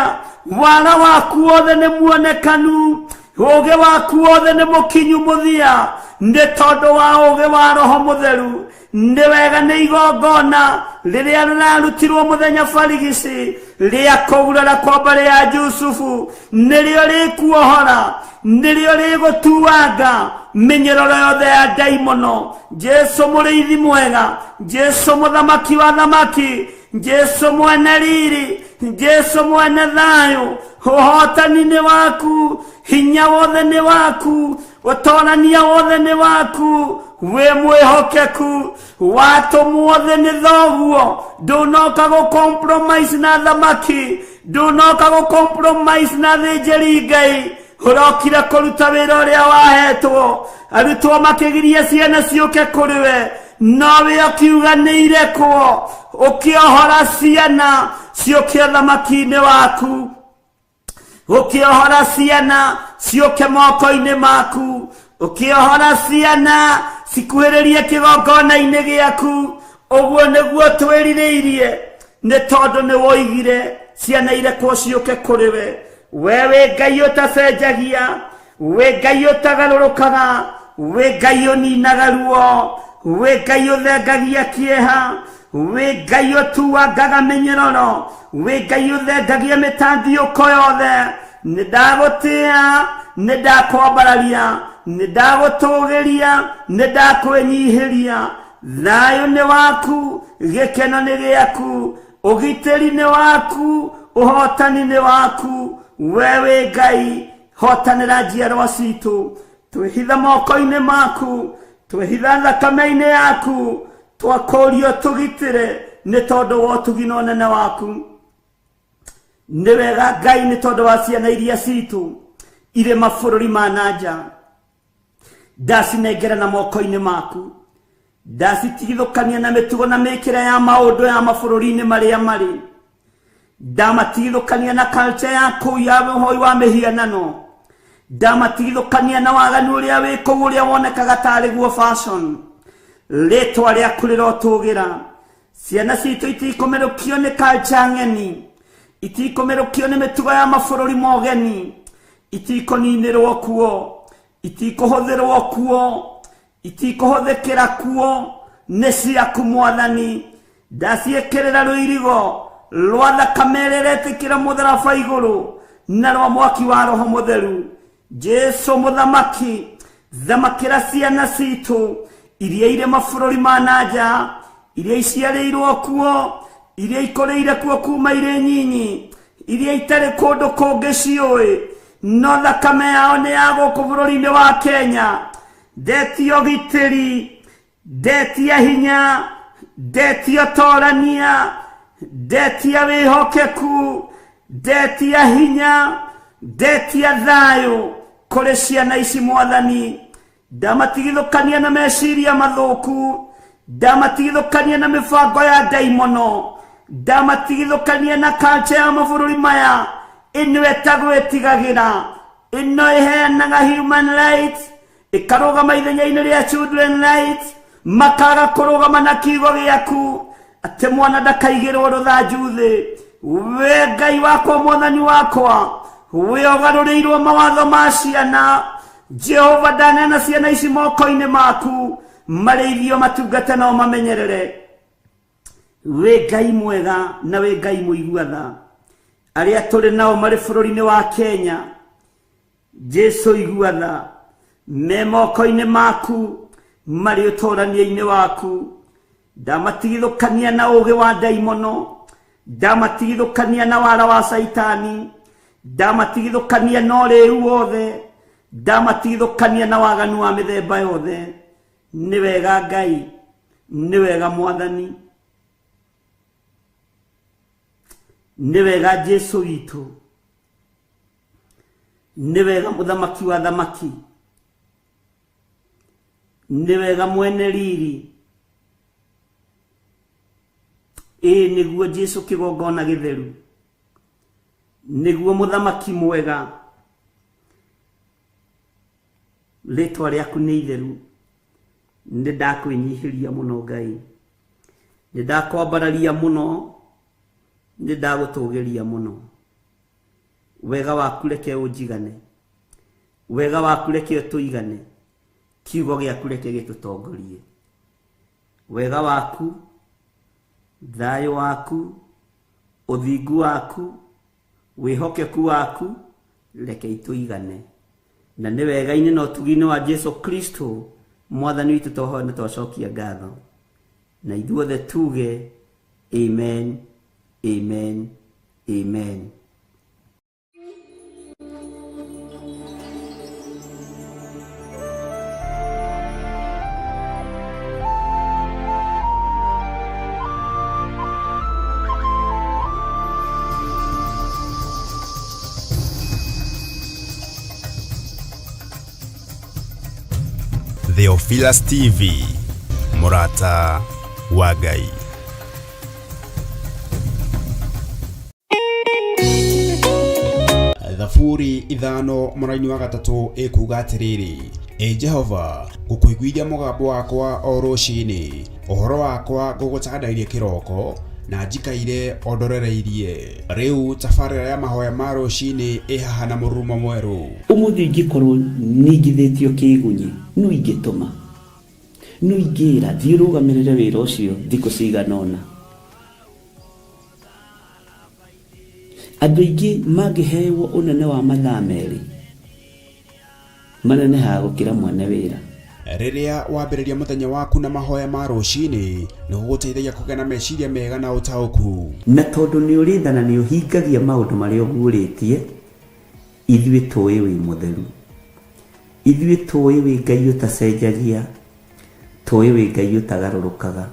wara waku wothe nĩ muonekanu, ũũgĩ waku wothe nĩ mũkinyu mũthia, nĩ tondũ wa ũũgĩ wa Roho Mũtheru. Nĩ wega nĩ igongona rĩrĩa rĩrarutirwo mũthenya barigici rĩa kũgurara kwa mbarĩ ya Jusufu, nĩrĩo rĩkuohora, nĩrĩo rĩgũtuanga mĩnyororo yothe ya ndaimono. Jesu mũrĩithi mwega, Jesu mũthamaki wa thamaki, Jesu mwene riri, Jesu mwene thayũ, ũhotani nĩ waku, hinya wothe nĩ waku, ũtorania wothe nĩ waku, wĩ mwĩhokeku, watũmwo thĩ nĩ thoguo, ndũnoka gũ compromise na thamaki, ndũnoka gũ compromise na thĩnjĩri Ngai, ũrokire kũruta wĩra ũrĩa wahetwo. Arutwo makĩgiria ciana ciũke kũrĩ we, nowe ũkiuga nĩ irekwo, ũkĩohora ciana ciũke ũthamaki-inĩ waku, ũkĩohora ciana ciũke moko-inĩ maku, ũkĩohora ciana cikuhĩrĩrie kĩgongona-inĩ gĩaku. Ũguo nĩguo twĩrirĩirie, nĩ tondũ nĩ woigire ciana irekwo ciũke kũrĩ we. We wĩ Ngai ũtacenjagia, wĩ Ngai ũtagarũrũkaga, wĩ Ngai ũninaga ruo, wĩ Ngai ũthengagia kĩeha, wĩ Ngai ũtuangaga mĩnyororo, wĩ Ngai ũthengagia mĩtandiũko yothe. Nĩ ndagũtĩa, nĩ ndakwambararia, nĩ ndagũtũgĩria, nĩ ndakwĩnyihĩria. Thayũ nĩ waku, gĩkeno nĩ gĩaku, ũgitĩri nĩ waku, ũhotani nĩ waku. We wĩ Ngai, hotanĩra njiarwa citũ, twĩhitha moko-inĩ maku, twĩhitha thakame-inĩ yaku, twakũrio tũgitĩre nĩ tondũ wa ũtugi na ũnene waku. Nĩ wega Ngai nĩ tondũ wa ciana iria citũ irĩ mabũrũri ma na nja, ndacinengera na moko-inĩ maku, ndacitigithũkania na mĩtugo na mĩkĩre ya maũndũ ya mabũrũri-inĩ marĩa marĩ, ndamatigithũkania na culture ya kũu ya ũhoi wa mĩhianano, ndamatigithũkania na waganu ũrĩa wĩ kũu ũrĩa wonekaga tarĩ guo fashion. Rĩtwa rĩaku rĩrotũgĩra. Ciana citũ itikũmerũkio nĩ culture ng'eni, itikũmerũkio nĩ mĩtugo ya mabũrũri mogeni, itikũninĩrwo kuo, itikũhũthĩrwo kuo, itikũhũthĩkĩra kuo, nĩ ciaku Mwathani. Ndaciĩkĩrĩra rũirigo Rwa thakame ĩrĩa ĩretĩkĩra mũtharaba igũrũ na rwa mwaki wa Roho Mũtheru. Jesu mũthamaki, thamakĩra ciana citũ iria irĩ mabũrũri ma na nja, iria iciarĩirwo kuo, iria ikũrĩire kuo kuma irĩ nyinyi, iria itarĩ kũndũ kũngĩ ciũĩ, no thakame yao nĩ ya gũkũ bũrũri-inĩ wa Kenya. Ndetia ũgitĩri, ndetia hinya, ndetia ũtorania, ndetia wĩhokeku, ndetia hinya, ndetia thayũ kũrĩ ciana ici Mwathani. Ndamatigithũkania na meciria mathũku, ndamatigithũkania na mĩbango ya ndaimono, ndamatigithũkania na culture ya mabũrũri maya ĩno ĩtagwĩtigagĩra, ĩno ĩheanaga human rights, ĩkarũgama ithenya-inĩ rĩa children rights, makaga kũrũgama na kiugo gĩaku atĩ mwana ndakaigĩrwo rũthanju thĩ. We Ngai wakwa, Mwathani wakwa, we ũgarũrĩirwo mawatho ma ciana. Jehova, ndaneana ciana ici moko-inĩ maku, marĩithio matungate na ũmamenyerere. Wĩ Ngai mwega na wĩ Ngai mũigua tha. Arĩa tũrĩ nao marĩ bũrũri-inĩ wa Kenya, Jesu igua tha, me moko-inĩ maku, marĩ ũtũrania-inĩ waku. Ndamatigithũkania na ũũgĩ wa ndaimono, ndamatigithũkania na wara wa Caitani, ndamatigithũkania na ũrĩĩu wothe, ndamatigithũkania na waganu wa mĩthemba yothe. Nĩ wega Ngai, nĩ wega Mwathani, nĩ wega Jesu witũ, nĩ wega Mũthamaki wa thamaki, nĩ wega mwene riri. Ĩĩ nĩguo Jesu kĩgongona gĩtheru, nĩguo Mũthamaki mwega, rĩtwa rĩaku nĩ itheru. Nĩ ndakwĩnyihĩria mũno Ngai, nĩ ndakwambararia mũno, nĩ ndagũtũgĩria mũno. Wega waku reke ũnjigane, wega waku reke ũtũigane, kiugo gĩaku reke gĩtũtongorie. Wega waku, thayũ waku, ũthingu waku, wĩhokeku waku reke itũigane. Na nĩ wega-inĩ na ũtugi-inĩ wa Jesu Kristo Mwathani witũ twahoya na twacokia ngatho, na ithuothe tuge amen, amen, amen. Theophilus TV, Mũrata wa Ngai. Thaburi 5 mũraini wa 3 ĩkuga atĩrĩrĩ, Ĩ Jehova, ngũkũiguithia mũgambo wakwa o rũcinĩ, ũhoro wakwa ngũgũtandairie kĩroko, na njikaire o ndorereirie. Rĩu tabarĩra ya mahoya ma rũcinĩ ĩ haha na mũrurumo mwerũ. Ũmũthĩ ingĩkorwo ningithĩtio kĩgunyi, no ingĩtũma, no ingĩra thiĩ ũrũgamĩrĩre wĩra ũcio thikũ cigana ũna. Andũ aingĩ mangĩhewo ũnene wa mathaa 2 manenehaga gũkĩra mwene wĩra. Rĩrĩa wambĩrĩria mũthenya waku na mahoya ma rũcinĩ, nĩ gũgũteithagia kũgĩa na meciria mega na ũtaũku. Na tondũ nĩ ũrĩ tha na nĩ ũhingagia maũndũ marĩa ũguũrĩtie, ithuĩ tũĩ wĩ mũtheru, ithuĩ tũĩ wĩ Ngai ũtacenjagia, tũĩ wĩ Ngai ũtagarũrũkaga.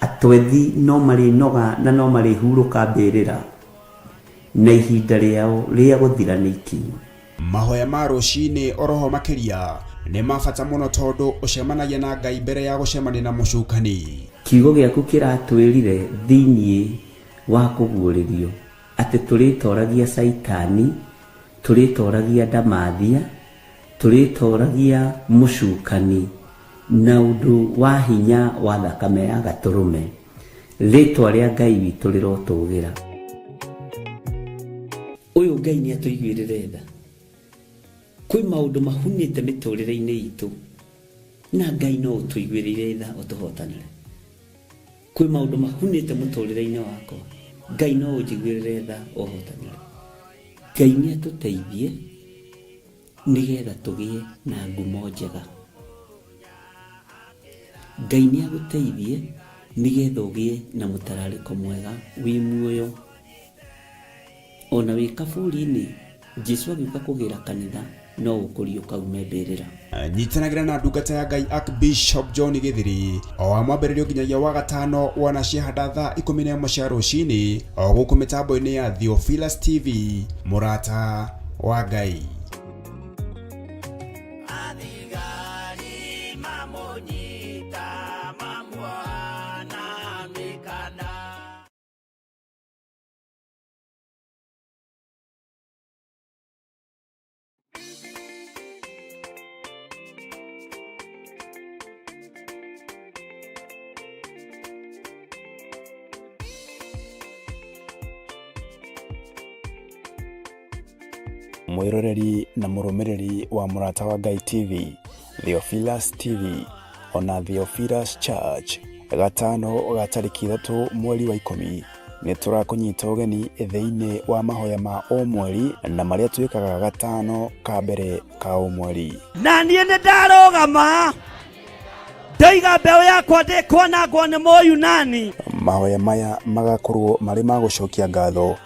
Atwethi no marĩnoga na no marĩhurũka mbĩrĩra, na ihinda rĩao rĩa gũthira nĩ ikinyu. Mahoya ma rũcinĩ oroho makĩria nĩ ma bata mũno tondũ ũcemanagia na Ngai mbere ya gũcemania na mũcukani. Kiugo gĩaku kĩratwĩrire thĩiniĩ wa kũguũrĩrio atĩ tũrĩtoragia Caitani, tũrĩtoragia ndamathia, tũrĩtoragia mũcukani na ũndũ wa hinya wa thakame ya gatũrũme. Rĩtwa rĩa Ngai witũ rĩrotũgĩra. Ũyũ Ngai nĩ atũiguĩrĩre tha. Kwĩ maũndũ mahunĩte mĩtũrĩre-inĩ itũ, na Ngai no ũtũiguĩrĩire tha ũtũhotanĩre. Kwĩ maũndũ mahunĩte mũtũrĩre-inĩ wakwa. Ngai no ũnjiguĩrĩre tha ũhotanĩre. Ngai nĩ atũteithie nĩgetha tũgĩe na ngumo njega. Ngai nĩ agũteithie nĩgetha ũgĩe na mũtararĩko mwega wĩ muoyo. Ona wĩ kaburi-inĩ, Jesu agĩũka kũgĩra kanitha no ũkũriũka ume mbĩrĩra. Nyitanagĩra na ndungata ya Ngai Archbishop John Gĩthiri o wa mwambĩrĩrio nginyagia wa gatano wanaciehanda thaa 11 cia rũcinĩ o gũkũ mĩtambo-inĩ ya Theophilus TV, mũrata wa Ngai. Athigari mamũnyita mamuoha na mĩkanda. Mwĩroreri na mũrũmĩrĩri wa Mũrata wa Ngai TV, Theophilus TV, ona Theophilus Church, gatano ga tarĩki 3 mweri wa 10 nĩ tũrakũnyita ũgeni thĩinĩ wa mahoya ma o mweri na marĩa twĩkaga gatano ka mbere ka o mweri. Na niĩ nĩ ndarũgama ndoiga mbeũ yakwa ndĩkwanangwo nĩ Mũyunani. Mahoya maya magakorwo marĩ ma gũcokia ngatho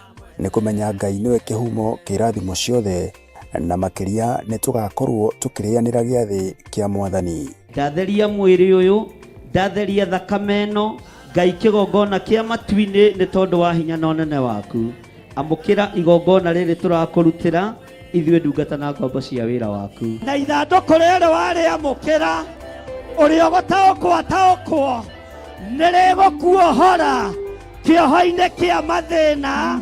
nĩ kũmenya Ngai nĩwe kĩhumo kĩa irathimo ciothe, na makĩria nĩ tũgakorwo tũkĩrĩanĩra gĩathĩ kĩa Mwathani. Ndatheria mwĩrĩ ũyũ, ndatheria thakame ĩno, Ngai kĩgongona kĩa matu-inĩ nĩ tondũ wa hinya na ũnene waku. Amũkĩra igongona rĩrĩ tũrakũrutĩra ithuĩ ndungata na ngombo cia wĩra waku. Na ithandũkũ rĩrĩ warĩamũkĩra, ũrĩa ũgũtaũkwo ataũkwo, nĩ rĩgũkuohora kĩoho-inĩ kĩa mathĩna,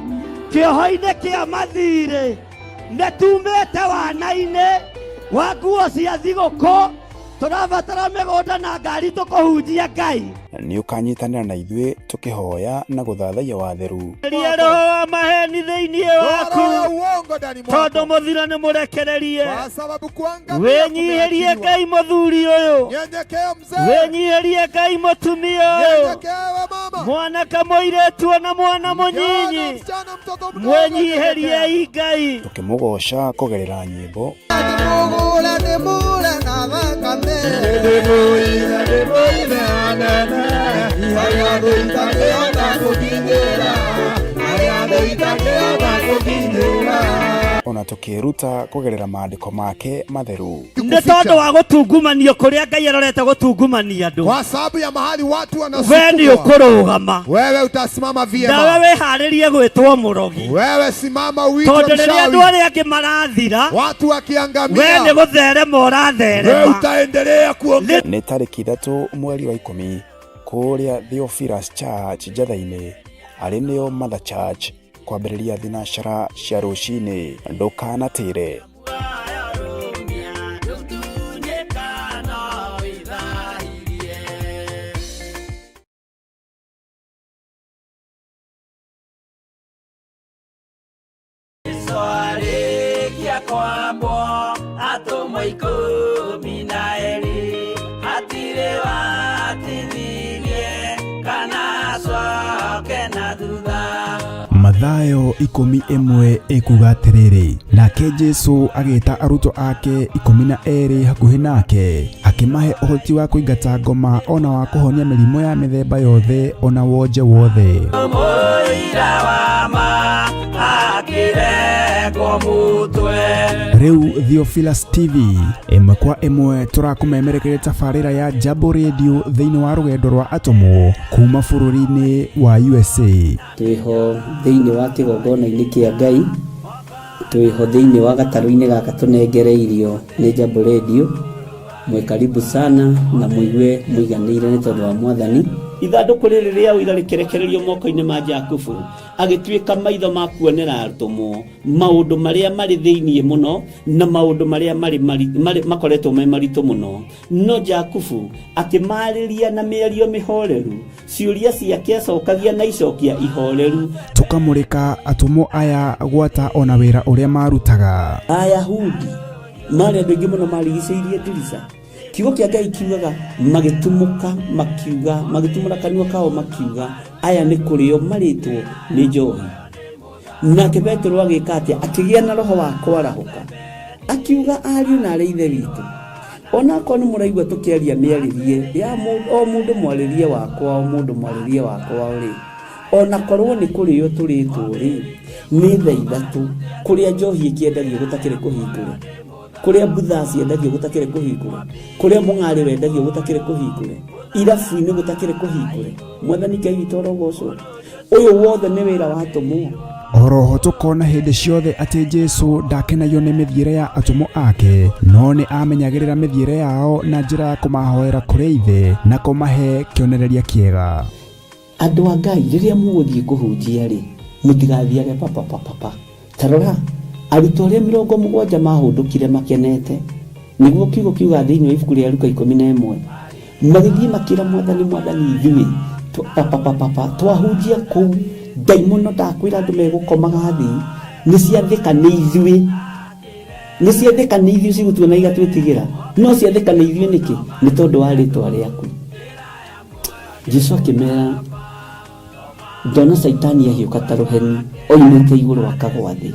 kĩoho-inĩ kĩa mathirĩ. Nĩ tumĩte wana-inĩ wa nguo cia thigũkũ, tũrabatara mĩgũnda na ngari tũkũhunjia Ngai. Nĩ ũkanyitanĩra na ithuĩ tũkĩhoya na gũthathaiya watheru. Eheria roho wa maheni thĩinĩ waku, Roho ya uongo ndani mwako. tondũ mũthiro nĩ mũrekererie. Kwa sababu kuangamia Wĩnyihĩrie kumeachiliwa. Ngai mũthuri ũyũ, Nyenyekea mzee, wĩnyihĩrie Ngai mũtumia ũyũ, nyenyekea we mama, mwanake mũirĩtu ona mwana kijana, mũnyinyi, msichana, mtoto mdogo, mwĩnyihĩriei Ngai. Tũkĩmũgoca kũgerera nyĩmbo, Ndimũgũre ndĩmũre na thakame. ona tũkĩĩruta kũgerera maandĩko make matheru. Nĩ tondũ wa gũtungumanio kũrĩa Ngai arorete gũtungumania andũ, Kwa sababu ya mahali watu we nĩ wanasukumwa, ũkũrũgama wewe utasimama nawe vyema. wĩharĩrie gwĩtwo mũrogi, Wewe simama uitwe tondũ rĩrĩa andũ mchawi. arĩa angĩ marathira, Watu we nĩ wakiangamia, gũtherema wewe ũratherema. utaendelea kuongea. Nĩ tarĩki 3 mweri wa 10 kũrĩa Theophilus Church Njatha-inĩ, arĩ nĩo Mother Church, kwambĩrĩria thinacara cia rũcinĩ. Ndũkanatĩre. Arĩkia kwambwo atũmwo 12 hatirĩ watithirie kana acoke na thutha. Mathayo 11 ĩkuga atĩrĩrĩ, nake Jesu agĩta arutwo ake 12 hakuhĩ nake, akĩmahe ũhoti wa kũingata ngoma ona wa kũhonia mĩrimũ ya mĩthemba yothe ona wonje wothe. Mũira wa ma akĩrengwo mũtwe. Rĩu Theophilus TV ĩmwe kwa ĩmwe tũrakũmemerekeria tabarĩra ya Jambo Radio thĩinĩ wa rũgendo rwa atũmwo kuma bũrũri-inĩ wa USA. Twĩho thĩinĩ wa kĩgongona-inĩ kĩa Ngai, twĩho thĩinĩ wa gatarũ-inĩ gaka tũnengereirio nĩ Jambo Radio. Mwĩ karibu sana na mũigue mũiganĩire nĩ tondũ wa Mwathani. Ithandũkũ rĩrĩ rĩa ũira rĩkĩrekererio moko-inĩ ma Jakubu, agĩtuĩka maitho ma kuonera atũmwo maũndũ marĩa marĩ thĩinĩ mũno na maũndũ marĩa marĩ makoretwo me maritũ mũno. No Jakubu akĩmarĩria na mĩario mĩhoreru, ciũria ciake acokagia na icokia ihoreru. Tũkamũrĩka atũmwo aya gwata ona wĩra ũrĩa marutaga. Ayahudi marĩ andũ aingĩ mũno marigicĩirie ndirica. Kiugo kĩa Ngai kiugaga magĩtumũka makiuga, magĩtumũra kanua kao makiuga, aya nĩ kũrĩo marĩtwo nĩ njohi. Nake Petero agĩka atĩa? Akĩgĩa na roho wa kwarahũka, akiuga ariũ na arĩ ithe witũ, onakorwo nĩ mũraigua tũkĩaria mĩarĩrie ya o mũndũ mwarĩrie wakwa, o mũndũ mwarĩrie wakwa rĩ, onakorwo nĩ kũrĩo tũrĩtwo rĩ, nĩ thaa ithatũ kũrĩa njohi ĩkĩendagio gũtakĩrĩ kũhingũre, kũrĩa mbutha ciendagio gũtakĩrĩ kũhingũre, kũrĩa mũng'arĩ wendagio gũtakĩrĩ kũhingũre, irabu-inĩ gũtakĩrĩ kũhingũre. Mwathani Ngai witũ arogocwo. Ũyũ wothe nĩ wĩra wa atũmwo. Oroho tũkona hĩndĩ ciothe atĩ Jesu ndakenagio nĩ mĩthiĩre ya atũmwo ake, no nĩ amenyagĩrĩra mĩthiĩre yao na njĩra ya kũmahoera kũrĩ Ithe na kũmahe kĩonereria kĩega. Andũ a Ngai, rĩrĩa mũgũthiĩ kũhunjia rĩ, mũtigathiage papapapapa. Ta rora, arutwo arĩa 70 mahũndũkire makenete, nĩguo kiugo kiuga thĩinĩ wa ibuku rĩa Luka 11, magĩthiĩ makĩra Mwathani, Mwathani, ithuĩ papapapapa twahunjia kũu, ndaimono ndakwĩra andũ megũkomaga thĩ, nĩ ciathĩka nĩ ithuĩ, nĩ ciathĩka nĩ ithuĩ cigũtuona igatwĩtigĩra, no ciathĩka nĩ ithuĩ nĩkĩ? Nĩ tondũ wa rĩtwa rĩaku. Jesu akĩmera, ndona Caitani ahiũka ta rũheni oimĩte igũrũ akagwa thĩ.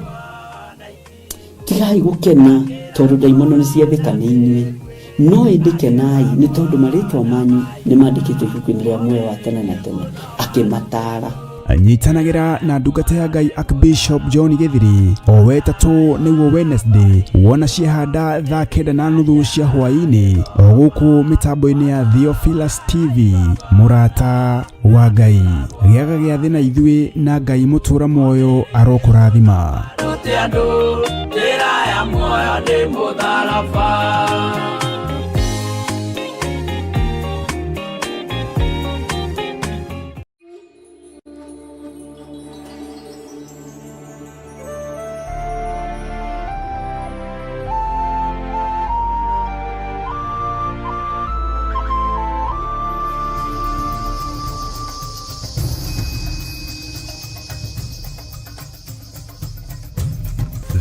Tigai gũkena tondũ ndaimono nĩ ciathĩka nĩ inyuĩ, no ĩndĩ kenai nĩ tondũ marĩtwa manyu nĩ mandĩkĩtwo ibuku-inĩ rĩa muoyo wa tene na tene. Akĩmataara. Nyitanagĩra na ndungata ya Ngai Archbishop John Gĩthiri o wetatũ nĩguo Wednesday, wona ciehanda thaa 9:30 cia hwaĩ-inĩ o gũkũ mĩtambo-inĩ ya Theophilus TV. Mũrata wa Ngai, gĩaga gĩathĩ na ithuĩ, na Ngai mũtũra muoyo arokũrathima. Rute andũ njĩra ya muoyo nĩ mũtharaba.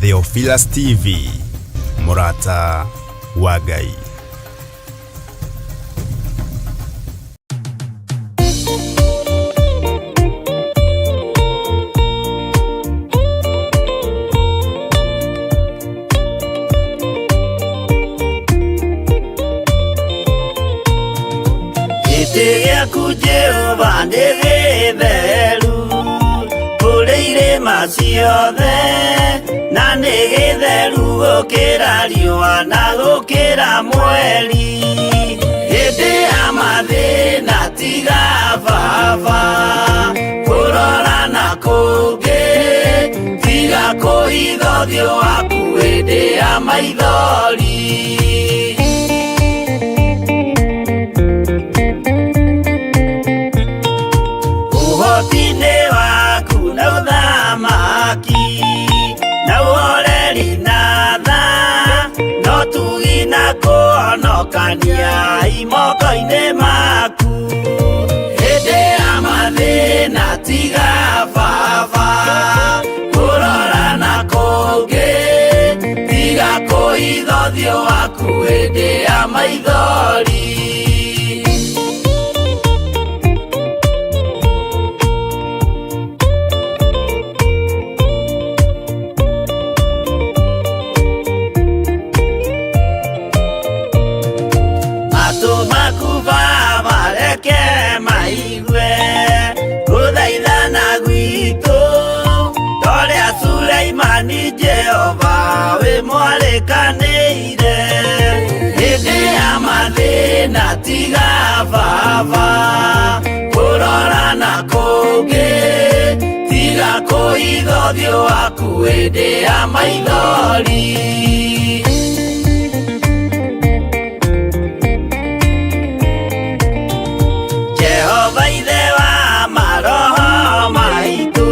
Theophilus TV, mũrata wa Ngai. Gĩtĩ gĩaku Jehova nĩ gĩtheru kũrĩ irĩma ciothe, na nĩ gĩtheru gũkĩra riũa na gũkĩra mweri. Hĩndĩ ya mathĩna tiga baba kũrora na kũngĩ, tiga kũhitha ũthiũ waku hĩndĩ ya maithori. Ũhoti-inĩ waku na ũthamaki na ũhoreri na tha, no tugi na kũhonokania imoko-inĩ maku. Hĩndĩ ya mathĩna tiga baba kũrora na kũngĩ, tiga kũhitha ũthiũ waku hĩndĩ ya maithori. Matũ maku Baba reke maigue gũthaithana gwitũ, torĩa Suleimani Jehova wĩ mwarĩkanĩire. Hĩndĩ ya mathĩna tiga baba kũrora na kũngĩ, tiga kũhitha ũthiũ waku hĩndĩ ya maithori. Jehova ithe wa maroho maitũ,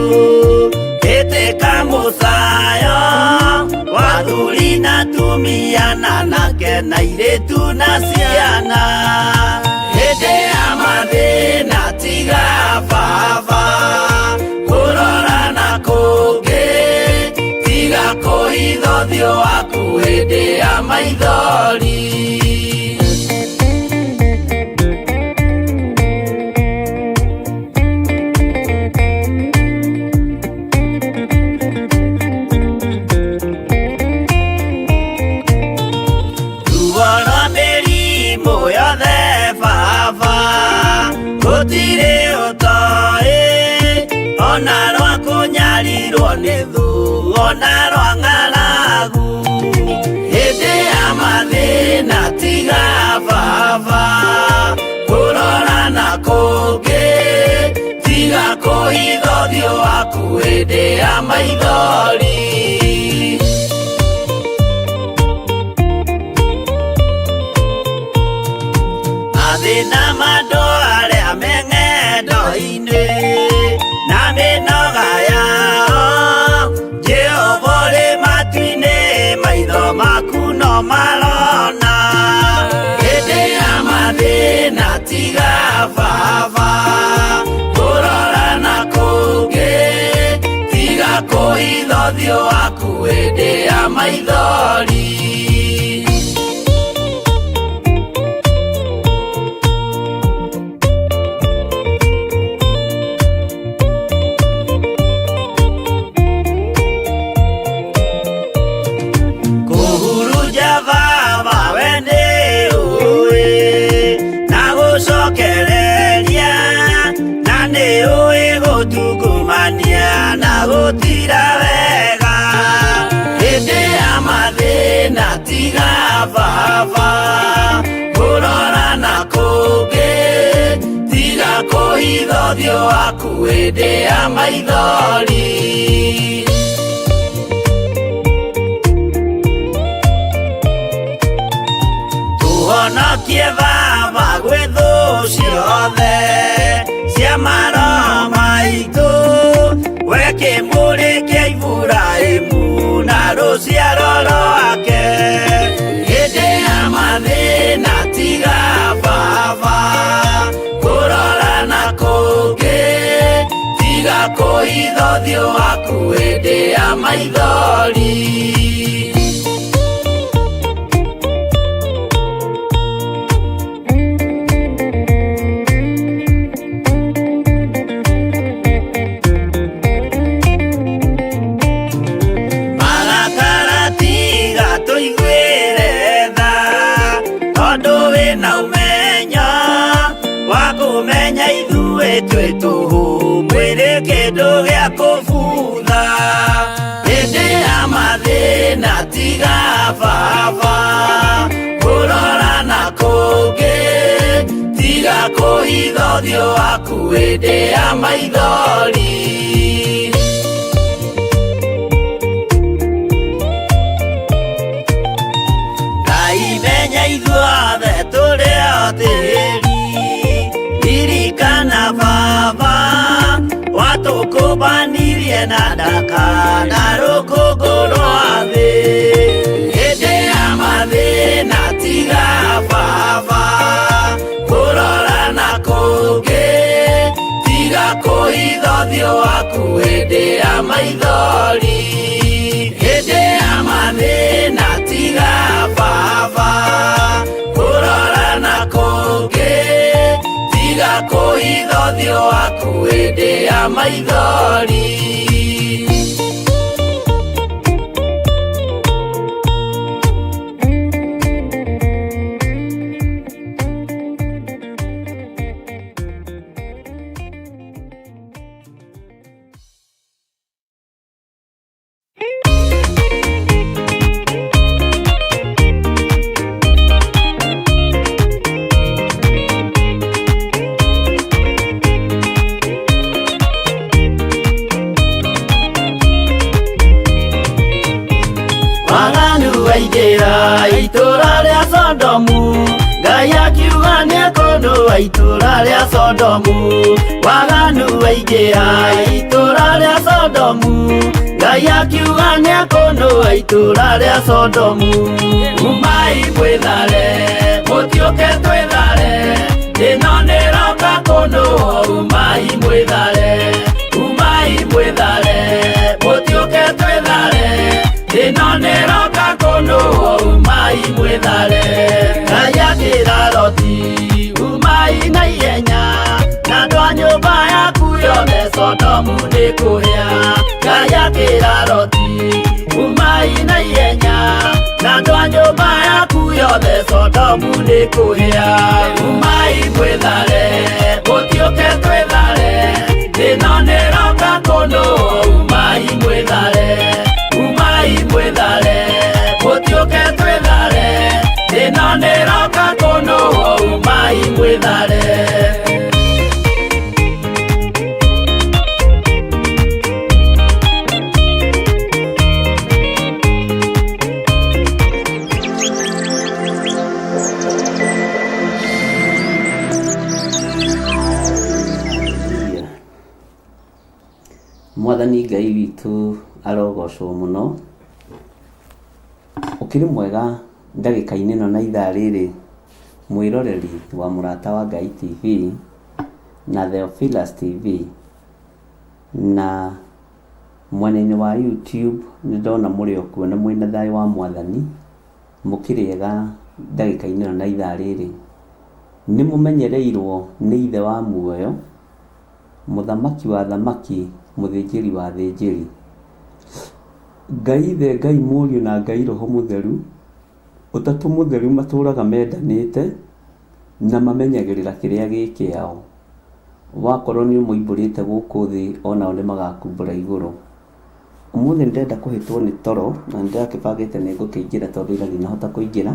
ĩtĩka mũcayo wa athuri na atumia na anake na airĩtu na ciana. Hĩndĩ ya mathĩna tiga baba kũrora na kũngĩ, tiga kũhitha ũthiũ waku hĩndĩ ya maithori. Ũnyarirwo nĩ thũ ona rwa ng'aragu. Hĩndĩ ya mathĩna tiga baba kũrora na kũngĩ, tiga kũhitha ũthiũ waku hĩndĩ ya maithori. Mathĩna ma andũ arĩa me ng'endo-inĩ na mĩnoga yao, Jehova ũrĩ matu-inĩ, maitho maku no marona. Hĩndĩ ya mathĩna tiga baba kũrora na kũngĩ, tiga kũhitha ũthiũ waku hĩndĩ ya maithori. Kũhurunja baba we nĩ ũĩ, na gũcokereria, na nĩ ũĩ gũtungumania na gũtira wega. Hĩndĩ ya mathĩna tiga baba kũrora na kũngĩ, tiga kũhitha ũthiũ waku hĩndĩ ya maithori. Tũhonokie baba gwĩ thũ ciothe cia maroho maitũ, we kĩmũrĩ kĩa Iburahĩmu na rũciaro rwake. Hĩndĩ ya mathĩna tiga baba kũrora na kũngĩ, tiga kũhitha ũthiũ waku hĩndĩ ya maithori. Marakara tiga tũiguĩre tha, tondũ wĩna ũmenyo wa kũmenya ithuĩ twĩ tũhũ, mwĩrĩ kĩndũ gĩa kũbutha. Hĩndĩ ya mathĩna tiga baba kũrora na kũngĩ, tiga kũhitha ũthiũ waku hĩndĩ ya maithori. Ngai menya ithuothe tũrĩ o tĩri, ririkana baba watũkũmbanirie na ndaka na rũkũngũ rwa thĩ. Hĩndĩ ya mathĩna tiga baba kũrora na kũngĩ, tiga kũhitha ũthiũ waku hĩndĩ ya maithori. Hĩndĩ ya mathĩna tiga baba kũrora na kũngĩ, tiga kũhitha ũthiũ waku hĩndĩ ya maithori. Waganu waingĩra itũũra rĩa Sodomu, Ngai akiuga nĩekũnũa itũũra rĩa Sodomu. Waganu waingĩra itũũra rĩa Sodomu, Ngai akiuga nĩekũnũa itũũra rĩa Sodomu. Umai mwĩthare, mũtiũke twĩthare, ĩno nĩroka kũnũa. Umai mwĩthare, umai mwĩthare, mũtiũke twĩthare, ĩno nĩroka kũnũa. Umai mwĩthare. Ngai akĩra Loti, umai na ihenya, na andũ a nyũmba yaku yothe Sodomu nĩkũhĩa. Ngai akĩra Loti, umai na ihenya, na andũ a nyũmba yaku yothe Sodomu nĩkũhĩa. Umai mwĩthare, mũtiũke twĩthare, ĩno nĩroka kũnũa. Umai Twĩthare. Mwathani Ngai witũ arogocwo mũno. Ũkĩrĩ mwega ndagĩka-inĩ ĩno na ithaa rĩrĩ, mwĩroreri wa Mũrata wa Ngai TV na Theophilus TV, na mwena-inĩ wa YouTube nĩ ndona mũrĩ o kuo na mwĩna thayũ wa Mwathani, mũkĩrĩega ndagĩka-inĩ ĩno na ithaa rĩrĩ. Nĩ mũmenyereirwo nĩ Ithe wa muoyo, Mũthamaki wa athamaki, mũthĩnjĩri wa athĩnjĩri. Ngai Ithe, Ngai Mũriũ na Ngai Roho Mũtheru, Ũtatũ Mũtheru matũraga mendanĩte na mamenyagĩrĩra kĩrĩa gĩ kĩao. Wakorwo nĩ ũmoimbũrĩte gũkũ thĩ onao nĩ magakumbũra igũrũ. Ũmũthĩ nĩ ndĩrenda kũhĩtwo nĩ toro na nĩ ndĩrakĩbangĩte nĩ ngũkĩingĩra tondũ ira ndinahota kũingĩra.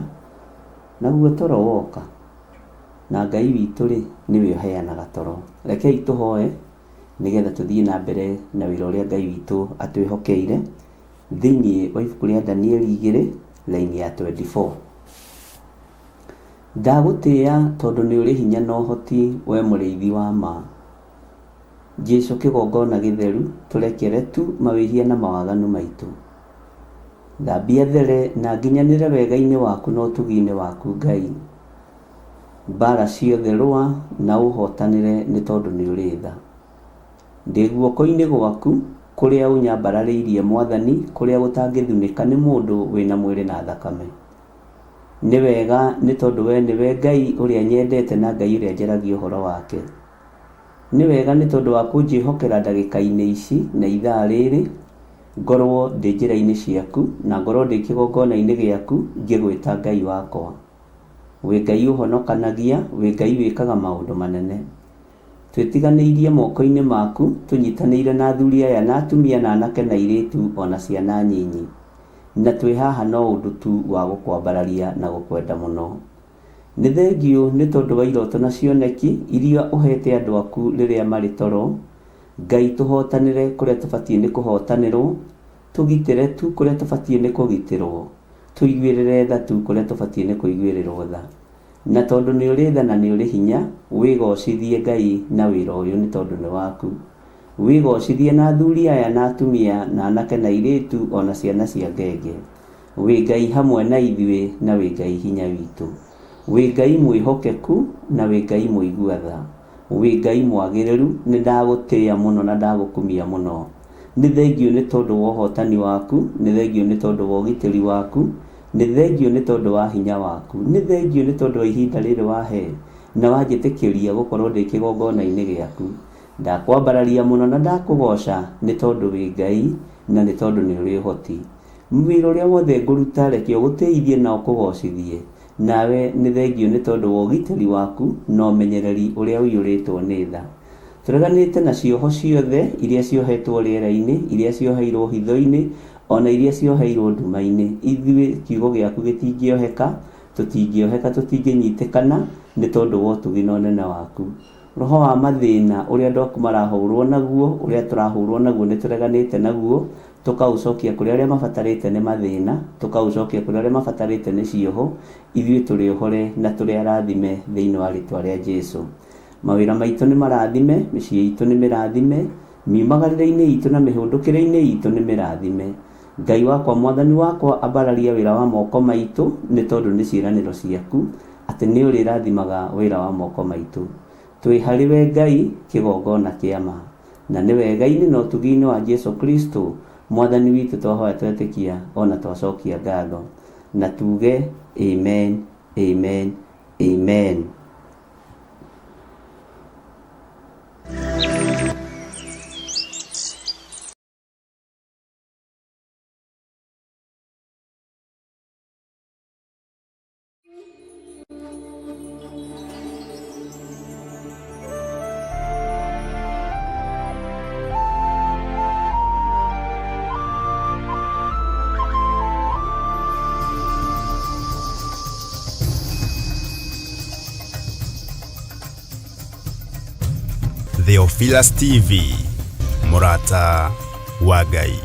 Naguo toro woka na Ngai witũ rĩ nĩwe ũheanaga toro. Rekei tũhoe nĩgetha tũthiĩ na mbere na wĩra ũrĩa Ngai witũ atwĩhokeire thĩinĩ wa ibuku rĩa Danieli 2 raini ya 24. Ndagũtĩĩa tondũ nĩ ũrĩ hinya na ũhoti, we mũrĩithi wa ma. Jesu kĩgongona gĩtheru, tũrekere tu mawĩhia na mawaganu maitũ. Thambia there na nginyanĩre wega-inĩ waku na ũtugi-inĩ waku Ngai. Mbara ciothe rũa na ũhotanĩre nĩ tondũ nĩ ũrĩ tha. Ndĩ guoko-inĩ gwaku kũrĩa ũnyambararĩirie Mwathani, kũrĩa gũtangĩthunĩka nĩ mũndũ wĩna mwĩrĩ na thakame. Nĩ wega nĩ tondũ we nĩwe Ngai ũrĩa nyendete na Ngai ũrĩa njaragia ũhoro wake. Nĩ wega nĩ tondũ wa kũnjĩhokera ndagĩka-inĩ ici na ithaa rĩrĩ, ngorwo ndĩ njĩra-inĩ ciaku na ngorwo ndĩ kĩgongona-inĩ gĩaku ngĩgwĩta Ngai wakwa. Wĩ Ngai ũhonokanagia, wĩ Ngai wĩkaga maũndũ manene. Twĩtiganĩirie moko-inĩ maku, tũnyitanĩire na athuri aya na atumia na anake na airĩtu o na ciana nyinyi. Na twĩ haha no ũndũ tu wa gũkwambararia na gũkwenda mũno. Nĩ thengiũ nĩ tondũ wa iroto na cioneki iria ũhete andũ aku rĩrĩa marĩ toro. Ngai tũhotanĩre kũrĩa tũbatiĩ nĩ kũhotanĩrwo, tũgitĩre tu kũrĩa tũbatiĩ nĩ kũgitĩrwo, tũiguĩrĩre tha tu kũrĩa tũbatiĩ nĩ kũiguĩrĩrwo tha. Na tondũ nĩ ũrĩ tha na nĩ ũrĩ hinya, wĩgocithie Ngai na wĩra ũyũ nĩ tondũ nĩ waku. Wĩgocithie na athuri aya na atumia na anake na airĩtu o na ciana cia ngenge. Wĩ Ngai hamwe na ithuĩ na wĩ Ngai hinya witũ. Wĩ Ngai mwĩhokeku na wĩ Ngai mũigua tha. Wĩ Ngai mwagĩrĩru, nĩ ndagũtĩĩa mũno na ndagũkumia mũno. Nĩ thengiũ nĩ tondũ wa ũhotani waku, nĩ thengiũ nĩ tondũ wa ũgitĩri waku, nĩ thengiũ nĩ tondũ wa hinya waku, nĩ thengiũ nĩ tondũ wa ihinda rĩrĩ wahe na wanjĩtĩkĩria gũkorwo ndĩ kĩgongona-inĩ gĩaku. Ndakwambararia mũno na ndakũgoca nĩ tondũ wĩ Ngai na nĩ tondũ nĩ ũrĩ ũhoti. Wĩra ũrĩa wothe ngũruta reke ũgũtĩithie na ũkũgocithie. Nawe nĩ thengiũ nĩ tondũ wa ũgitĩri waku na ũmenyereri ũrĩa ũiyũrĩtwo nĩ tha. Tũreganĩte na cioho ciothe iria ciohetwo rĩera-inĩ, iria cioheirwo hitho-inĩ, o na iria cioheirwo nduma-inĩ. Ithuĩ kiugo gĩaku gĩtingĩoheka, tũtingĩoheka, tũtingĩnyitĩkana nĩ tondũ wa ũtugi na ũnene waku. Roho wa mathĩna ũrĩa andũ aku marahũrwo naguo, ũrĩa tũrahũrwo naguo nĩ tũreganĩte naguo, tũkaũcokia kũrĩ arĩa mabatarĩte nĩ mathĩna, tũkaũcokia kũrĩ arĩa mabatarĩte nĩ cioho, ithuĩ tũrĩ ohore na tũrĩ arathime thĩinĩ wa rĩtwa rĩa Jesu. Mawĩra maitũ nĩ marathime, mĩciĩ itũ nĩ mĩrathime, miumagarĩre-inĩ itũ na mĩhũndũkĩre-inĩ itũ nĩ mĩrathime. Ngai wakwa, Mwathani wakwa, ambararia wĩra wa moko maitũ nĩ tondũ nĩ ciĩranĩro ciaku atĩ nĩ ũrĩrathimaga wĩra wa moko maitũ. Twĩ harĩ we Ngai kĩgongona kĩa ma. Na nĩ wega-inĩ na ũtugi-inĩ wa Jesu Kristo Mwathani witũ twahoya twetĩkia ona twacokia ngatho. Na tuge amen, amen, amen. Theophilus TV, mũrata wa Ngai.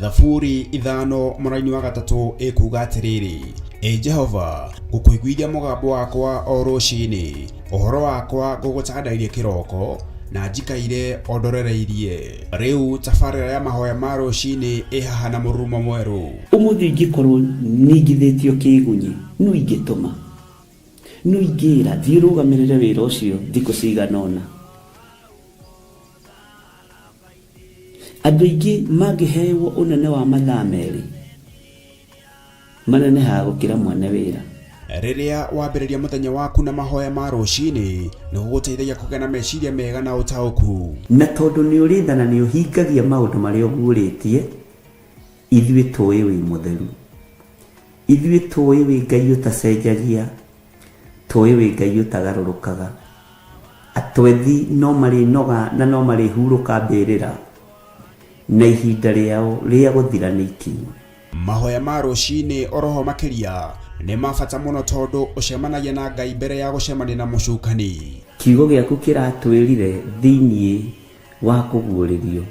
Thaburi 5 mũraini wa 3 ĩkuga atĩrĩrĩ, Ĩ Jehova, ngũkũiguithia mũgambo wakwa o rũcinĩ, ũhoro wakwa ngũgũtandairie kĩroko, na njikaire o ndorereirie. Rĩu tabarĩra ya mahoya ma rũcinĩ ĩ haha na mũrurumo mwerũ. Ũmũthĩ ingĩkorwo ningithĩtio kĩgunyi, no ingĩtũma, no ingĩra thiĩ ũrũgamĩrĩre wĩra ũcio thikũ cigana ũna. Andũ aingĩ mangĩhewo ũnene wa mathaa 2 manenehaga gũkĩra mwene wĩra. Rĩrĩa wambĩrĩria mũthenya waku na mahoya ma rũcinĩ, nĩ gũgũteithagia kũgĩa na meciria mega na ũtaũku. Na tondũ nĩ ũrĩ tha na nĩ ũhingagia maũndũ marĩa ũguũrĩtie, ithuĩ tũĩ wĩ mũtheru, ithuĩ tũĩ wĩ Ngai ũtacenjagia, tũĩ wĩ Ngai ũtagarũrũkaga. Atwethi no marĩnoga na no marĩhurũka mbĩrĩra, na ihinda rĩao rĩa gũthira nĩ ikinyu. Mahoya ma rũcinĩ oroho makĩria nĩ ma bata mũno tondũ ũcemanagia na Ngai mbere ya gũcemania na mũcukani. Kiugo gĩaku kĩratwĩrire thĩiniĩ wa kũguũrĩrio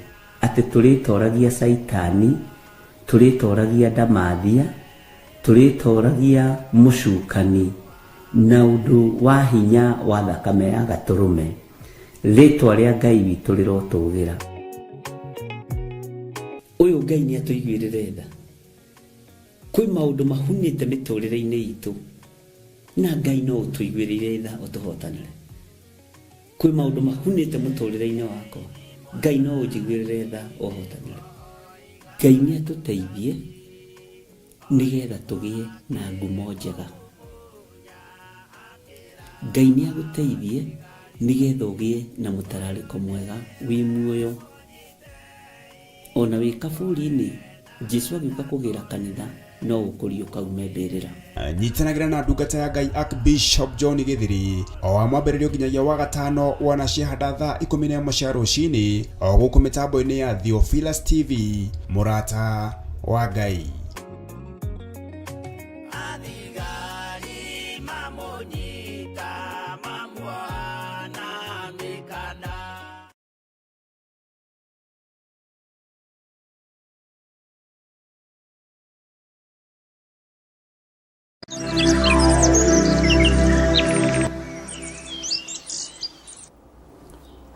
atĩ tũrĩtoragia Caitani, tũrĩtoragia ndamathia, tũrĩtoragia mũcukani na ũndũ wa hinya wa thakame ya gatũrũme. Rĩtwa rĩa Ngai witũ rĩrotũgĩra. Ũyũ Ngai nĩ atũiguĩrĩre tha. Kwĩ maũndũ mahunĩte mĩtũrĩre-inĩ itũ, na Ngai no ũtũiguĩrĩire tha ũtũhotanĩre. Kwĩ maũndũ mahunĩte mũtũrĩre-inĩ wakwa, Ngai no ũnjiguĩrĩre tha ũhotanĩre. Ngai nĩ atũteithie nĩgetha tũgĩe na ngumo njega. Ngai nĩ agũteithie nĩgetha ũgĩe na mũtararĩko mwega wĩ muoyo. Ona wĩ kaburi-inĩ, Jesu agĩũka kũgĩra kanitha no ũkũriũka ume mbĩrĩra. Nyitanagĩra na ndungata ya Ngai Archbishop John Gĩthiri o wa mwambĩrĩrio nginyagia wa gatano wona ciahanda thaa 11 cia rũcinĩ o gũkũ mĩtambo-inĩ ya Theophilus TV, mũrata wa Ngai. Athigari mamũnyita mamuoha na mĩkanda.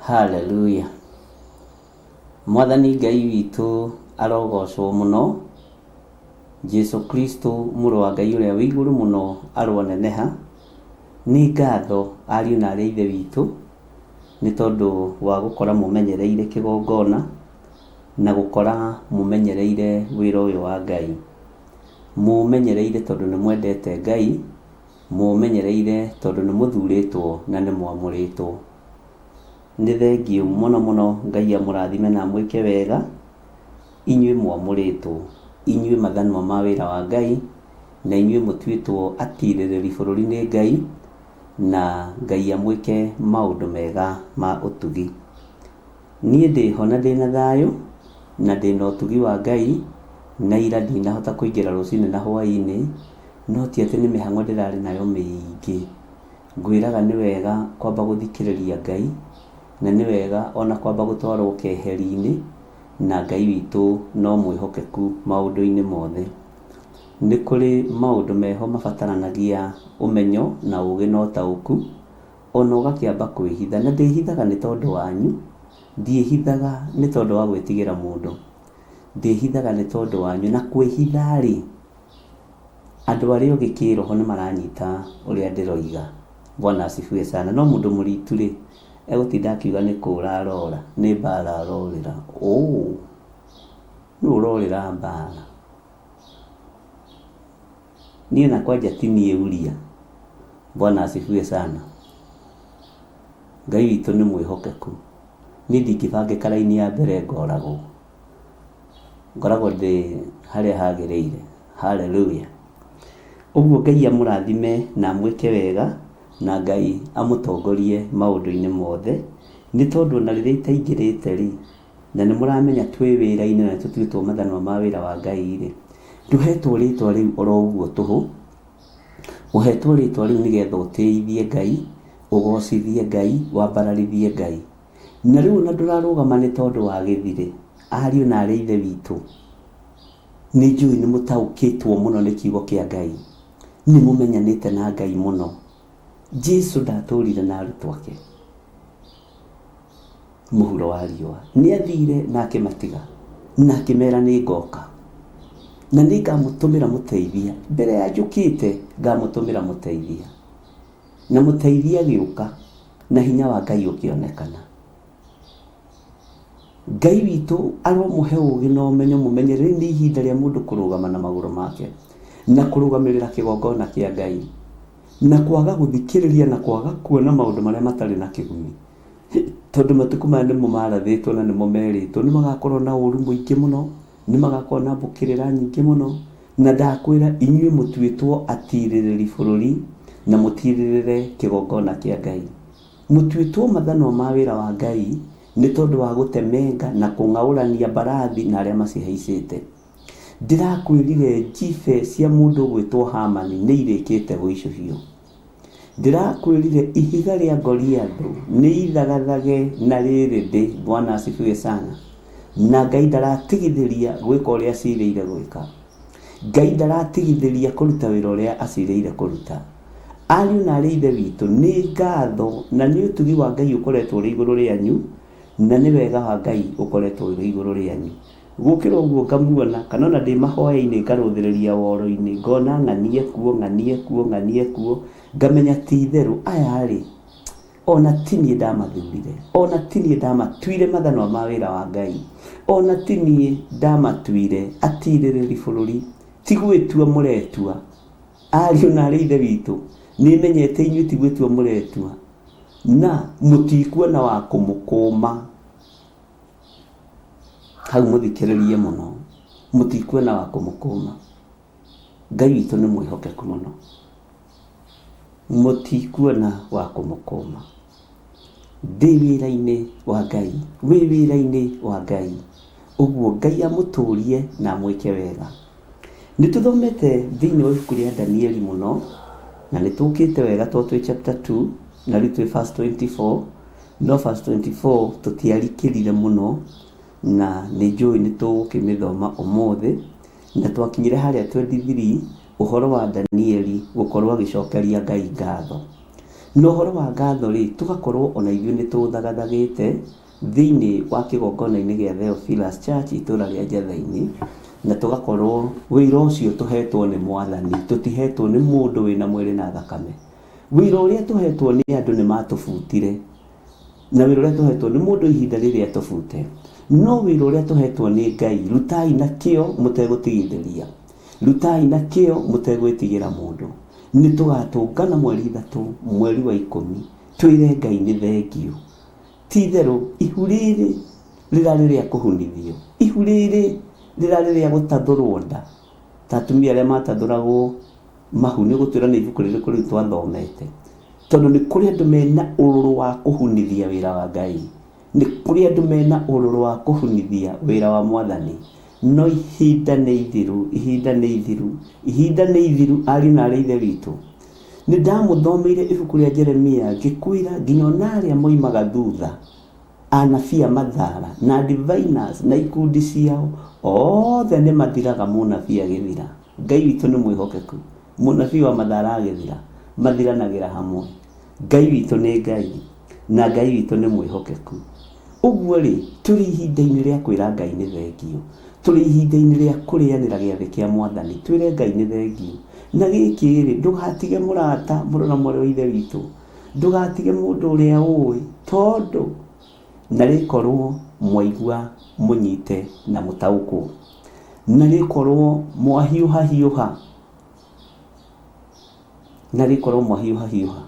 Hallelujah. Mwathani Ngai witũ arogocwo mũno. Jesu Kristo mũrũ wa Ngai ũrĩa wĩ igũrũ mũno aroneneha. Nĩ ngatho ariũ na arĩ a Ithe witũ nĩ tondũ wa gũkora mũmenyereire kĩgongona na gũkora mũmenyereire wĩra ũyũ wa Ngai. Mũmenyereire tondũ nĩ mwendete Ngai, mũmenyereire tondũ nĩ mũthurĩtwo na nĩ mwamũrĩtwo. Nĩ thengiũ mũno mũno Ngai amũrathime na amwĩke wega, inyuĩ mwamũrĩtwo, inyuĩ mathanwa ma wĩra wa Ngai, na inyuĩ mũtuĩtwo atirĩrĩri bũrũri nĩ Ngai, na Ngai amwĩke maũndũ mega ma ũtugi. Niĩ ndĩho na ndĩna thayũ, na ndĩna ũtugi wa Ngai, na ira ndinahota kũingĩra rũcinĩ na hwaĩ-inĩ, no ti atĩ nĩ mĩhang'o ndĩrarĩ nayo mĩingĩ. Ngwĩraga nĩ wega kwamba gũthikĩrĩria Ngai, na nĩ wega ona kwamba gũtwarwo keheri-inĩ, na Ngai witũ no mwĩhokeku maũndũ-inĩ mothe. Nĩ kũrĩ maũndũ meho mabataranagia ũmenyo na ũũgĩ na ũtaũku, ona ũgakĩamba kwĩhitha. Na ndĩhithaga nĩ tondũ wanyu, ndiĩhithaga nĩ tondũ wa gwĩtigĩra mũndũ, ndĩhithaga nĩ tondũ wanyu. Na kwĩhitha-rĩ, andũ arĩa ogĩ kĩroho nĩ maranyita ũrĩa ndĩroiga. Bwana asifiwe sana. No mũndũ mũritu-rĩ, egũtinda akiuga nĩ kũũra arora, nĩ mbara arorĩra. Nũ ũrorĩra mbara? Niĩ na kwanja ti niĩ Uria. Bwana asifiwe sana. Ngai witũ nĩ mwĩhokeku. Niĩ ndingĩbangĩka raini ya mbere ngoragwo. Ngoragwo ndĩ harĩa hagĩrĩire. Hallelujah. Ũguo Ngai amũrathime na amwĩke wega, na Ngai amũtongorie maũndũ-inĩ mothe, nĩ tondũ ona rĩrĩa itaingĩrĩte rĩ, na nĩ mũramenya twĩ wĩra-inĩ na tũtuĩtwo mathanwa ma wĩra wa Ngai rĩ, ndũhetwo rĩtwa rĩu oro ũguo tũhũ. Ũhetwo rĩtwa rĩu nĩgetha ũtĩithie Ngai, ũgocithie Ngai, wambararithie Ngai. Na rĩu ona ndũrarũgama nĩ tondũ wa gĩthirĩ. Ariũ na aarĩ a Ithe witũ, nĩ njũĩ nĩ mũtaũkĩtwo mũno nĩ kiugo kĩa Ngai. Nĩ mũmenyanĩte na Ngai mũno. Jesu ndatũrire na arutwo ake mũhuro wa riũa. Nĩ athire na akĩmatiga na akĩmera nĩ ngoka na nĩ ngamũtũmĩra mũteithia. Mbere ya njũkĩte ngamũtũmĩra mũteithia. Na mũteithia agĩũka na hinya wa Ngai ũkĩonekana. Ngai witũ aromũhe ũgĩ na ũmenyo mũmenye rĩrĩ nĩ ihinda rĩa mũndũ kũrũgama na magũrũ make na kũrũgamĩrĩra kĩgongona kĩa Ngai na kwaga gũthikĩrĩria na kwaga kuona maũndũ marĩa matarĩ na kĩguni, tondũ matukũ maya nĩmo marathĩtwo na nĩmo merĩtwo nĩ magakorwo na ũru mũingĩ mũno, nĩ magakorwo na mbũkĩrĩra nyingĩ mũno. Na ndakwĩra inyuĩ mũtuĩtwo atirĩrĩri bũrũri na mũtirĩrĩre kĩgongona kĩa Ngai. Mũtuĩtwo mathanwa ma wĩra wa Ngai nĩ tondũ wa gũtemenga na kũng'aũrania mbarathi na arĩa macihaicĩte. Ndĩrakwĩrire njibe cia mũndũ ũgwĩtwo Hamani nĩ irĩkĩte gũicũhio. Ndĩrakwĩrire ihiga rĩa Goliathũ nĩ ithagathage na rĩrĩ ndĩ. Bwana asifiwe sana. Na Ngai ndaratigithĩria gwĩka ũrĩa acirĩire gwĩka. Ngai ndaratigithĩria kũruta wĩra ũrĩa acirĩire kũruta. Ariũ na aarĩ a Ithe witũ, nĩ ngatho na nĩ ũtugi wa Ngai ũkoretwo ũrĩ igũrũ rĩanyu, na nĩ wega wa Ngai ũkoretwo ũrĩ igũrũ rĩanyu. Gũkĩra ũguo ngamuona, kana ona ndĩ mahoya-inĩ ngarũthĩrĩria woro-inĩ, ngona ng'anie kuo, ng'anie kuo, ng'anie kuo, ngamenya ti itherũ aya rĩ, ona ti niĩ ndamathurire, ona ti niĩ ndamatuire mathanwa ma wĩra wa Ngai, ona ti niĩ ndamatuire atirĩrĩri bũrũri, ti gwĩtua mũretua. Ariũ na aarĩ a Ithe witũ, nĩ menyete inyuĩ ti gwĩtua mũretua, na mũtikuona wa kũmũkũma. Hau mũthikĩrĩrie mũno, mũtikuona wa kũmũkũma. Ngai witũ nĩ mwĩhokeku mũno, mũtikuona wa kũmũkũma. Ndĩ wĩra-inĩ wa Ngai, wĩ wĩra-inĩ wa Ngai, ũguo Ngai amũtũrie na amwĩke wega. Nĩ tũthomete thĩinĩ wa ibuku rĩa Danieli mũno, na nĩ tũkĩte wega tondũ twĩ chapter 2 na rĩu twĩ verse 24, no verse 24 tũtiarikĩrire mũno, na nĩ njũĩ nĩ tũgũkĩmĩthoma ũmũthĩ. Na twakinyire harĩa 23 ũhoro wa Danieli gũkorwo agĩcokeria Ngai ngatho. Na ũhoro wa ngatho rĩ, tũgakorwo ona ithuĩ nĩ tũthagathagĩte thĩinĩ wa kĩgongona-inĩ gĩa Theophilus Church itũra rĩa Njatha-inĩ, na tũgakorwo wĩra ũcio tũhetwo nĩ Mwathani, tũtihetwo nĩ mũndũ wĩna mwĩrĩ na thakame. Wĩra ũrĩa tũhetwo nĩ andũ nĩ matũbutire, na wĩra ũrĩa tũhetwo nĩ mũndũ ihinda rĩrĩa tũbute, no wĩra ũrĩa tũhetwo nĩ Ngai, rutai na kĩo mũtegũtigithĩria, rutai na kĩo mũtegwĩtigĩra mũndũ. Nĩ tũgatũngana mweri 3 mweri wa 10 twĩre Ngai nĩ thengiũ. Ti itherũ ihu rĩrĩ rĩrarĩ rĩa kũhunithio, ihu rĩrĩ rĩrarĩ rĩa gũtathũrwo nda, ta atumia arĩa matathũragwo mahu. Nĩ ũgũtwĩra nĩ ibuku rĩrĩkũ rĩu twathomete, tondũ nĩ kũrĩ andũ mena ũrũrũ wa kũhunithia wĩra wa Ngai, nĩ kũrĩ andũ mena ũrũrũ wa kũhunithia wĩra wa Mwathani. No ihinda nĩ ithiru, ihinda nĩ ithiru, ihinda nĩ ithiru, ariũ na aarĩ a Ithe witũ. Nĩ ndamũthomeire ibuku rĩa Jeremia ngĩkwĩra nginya ona arĩa moimaga thutha, anabii a mathara na diviners na ikundi ciao othe nĩ mathiraga mũnabii agĩthira. Ngai witũ nĩ mwĩhokeku. Mũnabii wa mathara agĩthira, mathiranagĩra hamwe. Ngai witũ nĩ Ngai, na Ngai witũ nĩ mwĩhokeku. Ũguo rĩ, tũrĩ ihinda-inĩ rĩa kwĩra Ngai nĩ thengiũ. Tũrĩ ihinda-inĩ rĩa kũrĩanĩra gĩathĩ kĩa Mwathani, twĩre Ngai nĩ thengiũ. Na gĩkĩ rĩ, ndũgatige mũrata, mũrũ na mwarĩ wa Ithe witũ, ndũgatige mũndũ ũrĩa ũĩ, tondũ na rĩkorwo mwaigua mũnyite na mũtaũkwo, na rĩkorwo mwahiũha hiũha, na rĩkorwo mwahiũha hiũha,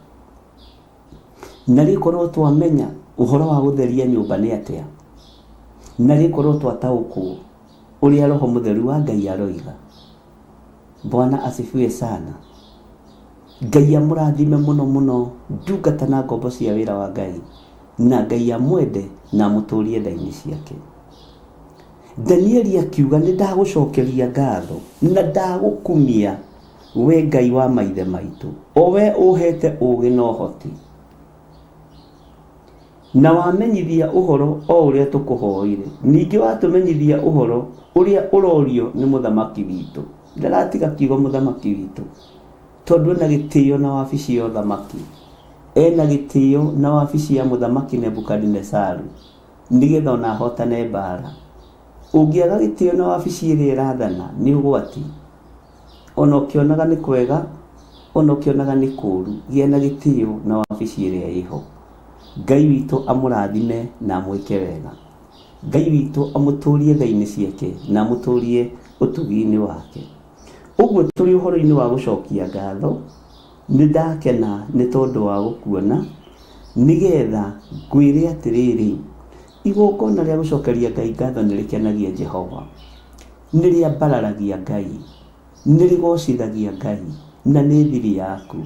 na rĩkorwo twamenya ũhoro wa gũtheria nyũmba nĩ atĩa, na rĩkorwo twataũkwo ũrĩa Roho Mũtheru wa Ngai aroiga. Bwana asifiwe sana. Ngai amũrathime mũno mũno, ndungata na ngombo cia wĩra wa Ngai, na Ngai amwende na amũtũrie nda-inĩ ciake. Danieli akiuga nĩ ndagũcokeria ngatho na ndagũkumia We Ngai wa maithe maitũ, o we ũũheete ũũgĩ na ũhoti, na wamenyithia ũhoro o ũrĩa tũkũhoire, ningĩ watũmenyithia ũhoro ũrĩa ũrorio nĩ mũthamaki witũ. Ndaratiga kiugo mũthamaki witũ, tondũ ena gĩtĩo na wabici ya ũthamaki, ena gĩtĩo na wabici ya mũthamaki Nebukadinesaru, nĩgetha ona ahotane mbara. Ũngĩaga gĩtĩo na wabici ĩrĩa ĩrathana nĩ ũgwati. Ona ũkĩonaga nĩ kwega, ona ũkĩonaga nĩ kũũru, gĩa na gĩtĩo na wabici ĩrĩa ĩho. Ngai witũ amũrathime na amwĩke wega. Ngai witũ amũtũrie tha-inĩ ciake na amũtũrie ũtugi-inĩ wake. Ũguo tũrĩ ũhoro-inĩ wa gũcokia ngatho, nĩ ndakena nĩ tondũ wa gũkuona, nĩgetha ngwĩre atĩrĩrĩ, igongona rĩa gũcokeria Ngai ngatho nĩ rĩkenagia Jehova, nĩ rĩambararagia Ngai, nĩ rĩgocithagia Ngai, na nĩ thiri yaku.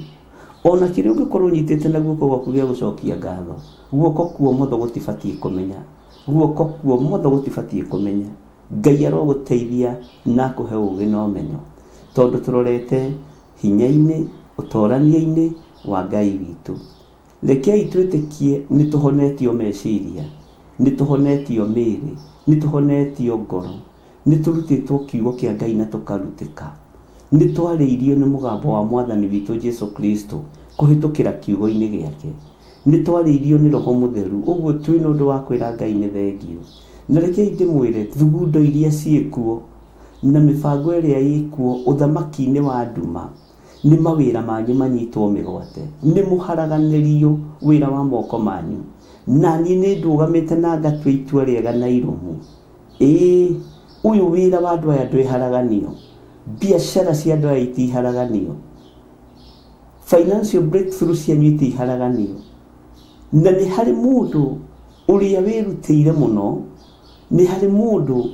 Ona kĩrĩa ũngĩkorwo ũnyitĩte na guoko gwaku gĩa gũcokia ngatho, guoko kuomotho gũtibatiĩ kũmenya, guoko kuomotho gũtibatiĩ kũmenya. Ngai arogũteithia na akũhe ũgĩ na ũmenyo, tondũ tũrorete hinya-inĩ, ũtorania-inĩ wa Ngai witũ. Rekei twĩtĩkie nĩ tũhonetio meciria, nĩ tũhonetio mĩĩrĩ, nĩ tũhonetio ngoro, nĩ tũrutĩtwo kiugo kĩa Ngai na tũkarutĩka. Nĩ twarĩirio nĩ mũgambo wa Mwathani witũ Jesu Kristo kũhĩtũkĩra kiugo-inĩ gĩake. Nĩ twarĩirio nĩ Roho Mũtheru, ũguo twĩna ũndũ wa kwĩra Ngai nĩ thengio. Na rekei ndĩmwĩre, thugundo iria ciĩkuo na mĩbango ĩrĩa ĩkuo ũthamaki-inĩ wa nduma, nĩ mawĩra manyu manyitwo mĩgwate, nĩ mũharaganĩrio wĩra wa moko manyu. Na niĩ nĩ ndũgamĩte na ngatua itua rĩega na irũmu. Ĩĩ, ũyũ wĩra wa andũ aya ndwĩharaganio, biacara cia andũ aya itiharaganio, financial breakthrough cianyu itiharaganio. Na nĩ harĩ mũndũ ũrĩa wĩrutĩire mũno, nĩ harĩ mũndũ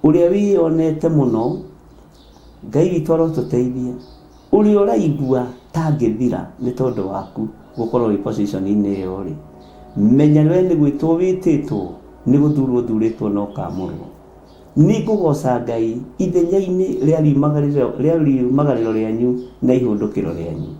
ũrĩa wĩyonete mũno, Ngai witũ arotũteithia, ũrĩa ũraigua tangĩthira nĩ tondũ waku gũkorwo wĩ position-inĩ ĩyo rĩ, menya we nĩ gwĩtwo wĩtĩtwo, nĩ gũthurwo ũthurĩtwo na ũkamũrwo. Nĩ ngũgoca Ngai ithenya-inĩ rĩa riumagarĩro rĩanyu na ihũndũkĩro rĩanyu.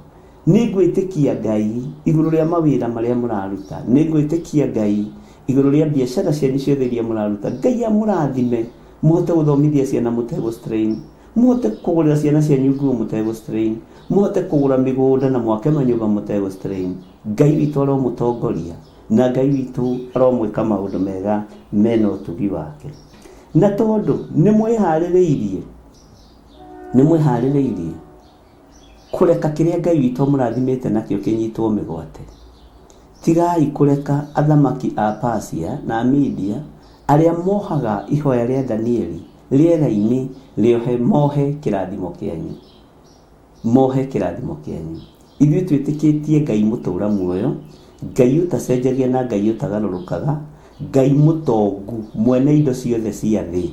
Nĩ ngwĩtĩkia Ngai igũrũ rĩa mawĩra marĩa mũraruta. Nĩ ngwĩtĩkia Ngai igũrũ rĩa biacara cianyu ciothe iria mũraruta. Ngai amũrathime mũhote gũthomithia ciana mũtegũ strain, mũhote kũgũrĩra ciana cianyu nguo mũtegũ strain, mũhote kũgũra mĩgũnda na mwake manyũmba mũtegũ strain. Ngai witũ aromũtongoria na Ngai witũ aromwĩka maũndũ mega mena ũtugi wake. Na tondũ nĩ mwĩharĩrĩirie, nĩ mwĩharĩrĩirie kũreka kĩrĩa Ngai witũ amũrathimĩte nakĩo kĩnyitwo mĩgwate. Tigai kũreka athamaki a Persia na Media arĩa mohaga ihoya rĩa Danieli rĩera-inĩ rĩohe mohe kĩrathimo kĩanyu. Mohe kĩrathimo kĩanyu. Ithuĩ twĩtĩkĩtie Ngai mũtũra muoyo, Ngai ũtacenjagia na Ngai ũtagarũrũkaga, Ngai mũtongu, mwene indo ciothe cia thĩ.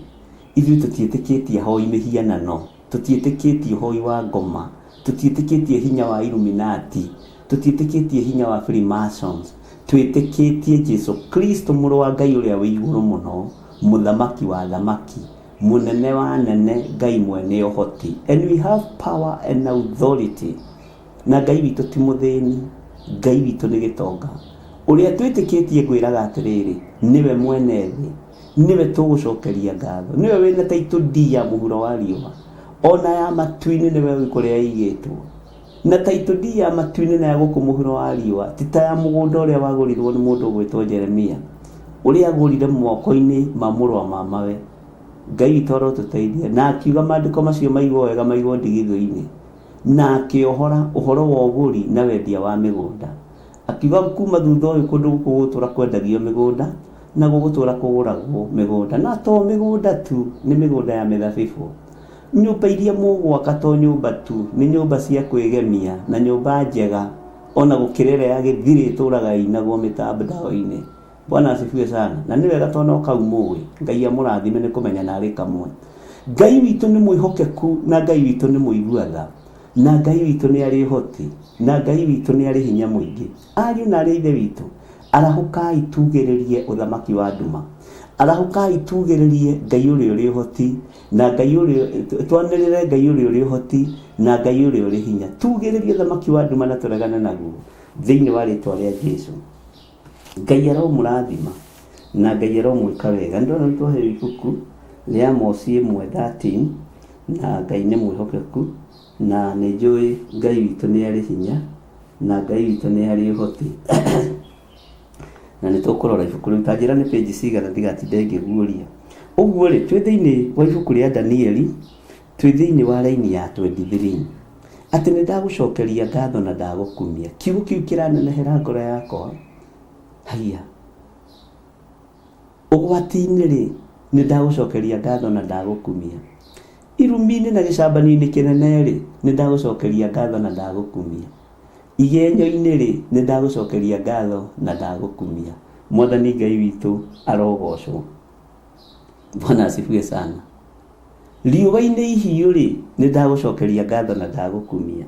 Ithuĩ tũtiĩtĩkĩtie ahoi mĩhianano, tũtiĩtĩkĩtie ũhoi wa ngoma, tũtiĩtĩkĩtie hinya wa Illuminati, tũtiĩtĩkĩtie hinya wa Freemasons, twĩtĩkĩtie Jesu Kristo mũrũ wa Ngai ũrĩa wĩ igũrũ mũno, mũthamaki wa athamaki, mũnene wa anene, Ngai mwene ũhoti. And we have power and authority. Na Ngai witũ ti mũthĩni, Ngai witũ nĩ gĩtonga. Ũrĩa twĩtĩkĩtie ngwĩraga atĩrĩrĩ, nĩwe mwene thĩ, nĩwe tũgũcokeria ngatho, nĩwe wĩna title deed ya mũhuro wa riũa, ona ya matu-inĩ nĩwe ũĩ kũrĩa ĩigĩtwo. Na title deed ya matu-inĩ na ya gũkũ mũhuro wa riũa ti ta ya mũgũnda ũrĩa wagũrirwo nĩ mũndũ ũgwĩtwo Jeremia, ũrĩa agũrire moko-inĩ ma mũrũ wa mamawe. Ngai witũ arotũteithia. Na akiuga maandĩko macio maigwo wega maigwo ndigithũ-inĩ. Na akĩohora ũhoro wa ũgũri na wendia wa mĩgũnda. Akiuga kuma thutha ũyũ kũndũ gũkũ gũgũtũra kwendagio mĩgũnda na gũgũtũra kũgũragwo mĩgũnda. Na to mĩgũnda tu, nĩ mĩgũnda ya mĩthabibũ. Nyũmba iria mũgwaka to nyũmba tu, nĩ nyũmba cia kwĩgemia na nyũmba njega ona gũkĩra ĩrĩa ya gĩthirĩ ĩtũraga ĩinagwo mĩtandao-inĩ. Bwana asifiwe sana. Na nĩ wega tondũ no kau mũĩ. Ngai amũrathime nĩ kũmenya narĩ kamwe. Ngai witũ nĩ mwĩhokeku na Ngai witũ nĩ mũigua tha. Na Ngai witũ nĩ arĩ ũhoti. Na Ngai witũ nĩ arĩ hinya mũingĩ. Ariũ na arĩ a Ithe witũ, arahũkai tugĩrĩrie ũthamaki wa nduma. Arahũkai tugĩrĩrie Ngai ũrĩa ũrĩ ũhoti na Ngai ũrĩa twanĩrĩre Ngai ũrĩa ũrĩ ũhoti na Ngai ũrĩa ũrĩ hinya. Tugĩrĩrie thamaki wa nduma na tũregane naguo thĩinĩ wa rĩtwa rĩa Jesu. Ngai aromũrathima na Ngai aromwĩka wega. Nĩndona nĩ twaheo ibuku rĩa Amosi 1:13 na Ngai nĩ mwĩhokeku na nĩ njũĩ Ngai witũ nĩ arĩ hinya na Ngai witũ nĩ arĩ ũhoti. Na nĩ tũkũrora ibuku rĩu, ta njĩra nĩ page cigana ndigatinde ngĩguũria. Ũguo rĩ, twĩ thĩinĩ wa ibuku rĩa Danieli, twĩ thĩinĩ wa raini ya 23. Atĩ nĩ ndagũcokeria ngatho na ndagũkumia. Kiugo kĩu kĩranenehera ngoro yakwa. Haiya. Ũgwati-inĩ rĩ, nĩ ndagũcokeria ngatho na ndagũkumia. Irumi-inĩ na gĩcambanio-inĩ kĩnene rĩ, nĩ ndagũcokeria ngatho na ndagũkumia. Igenyo-inĩ rĩ, nĩ ndagũcokeria ngatho na ndagũkumia. Mwathani Ngai witũ arogocwo. Bwana asifiwe sana. Riũa-inĩ ihiũ rĩ, nĩ ndagũcokeria ngatho na ndagũkumia.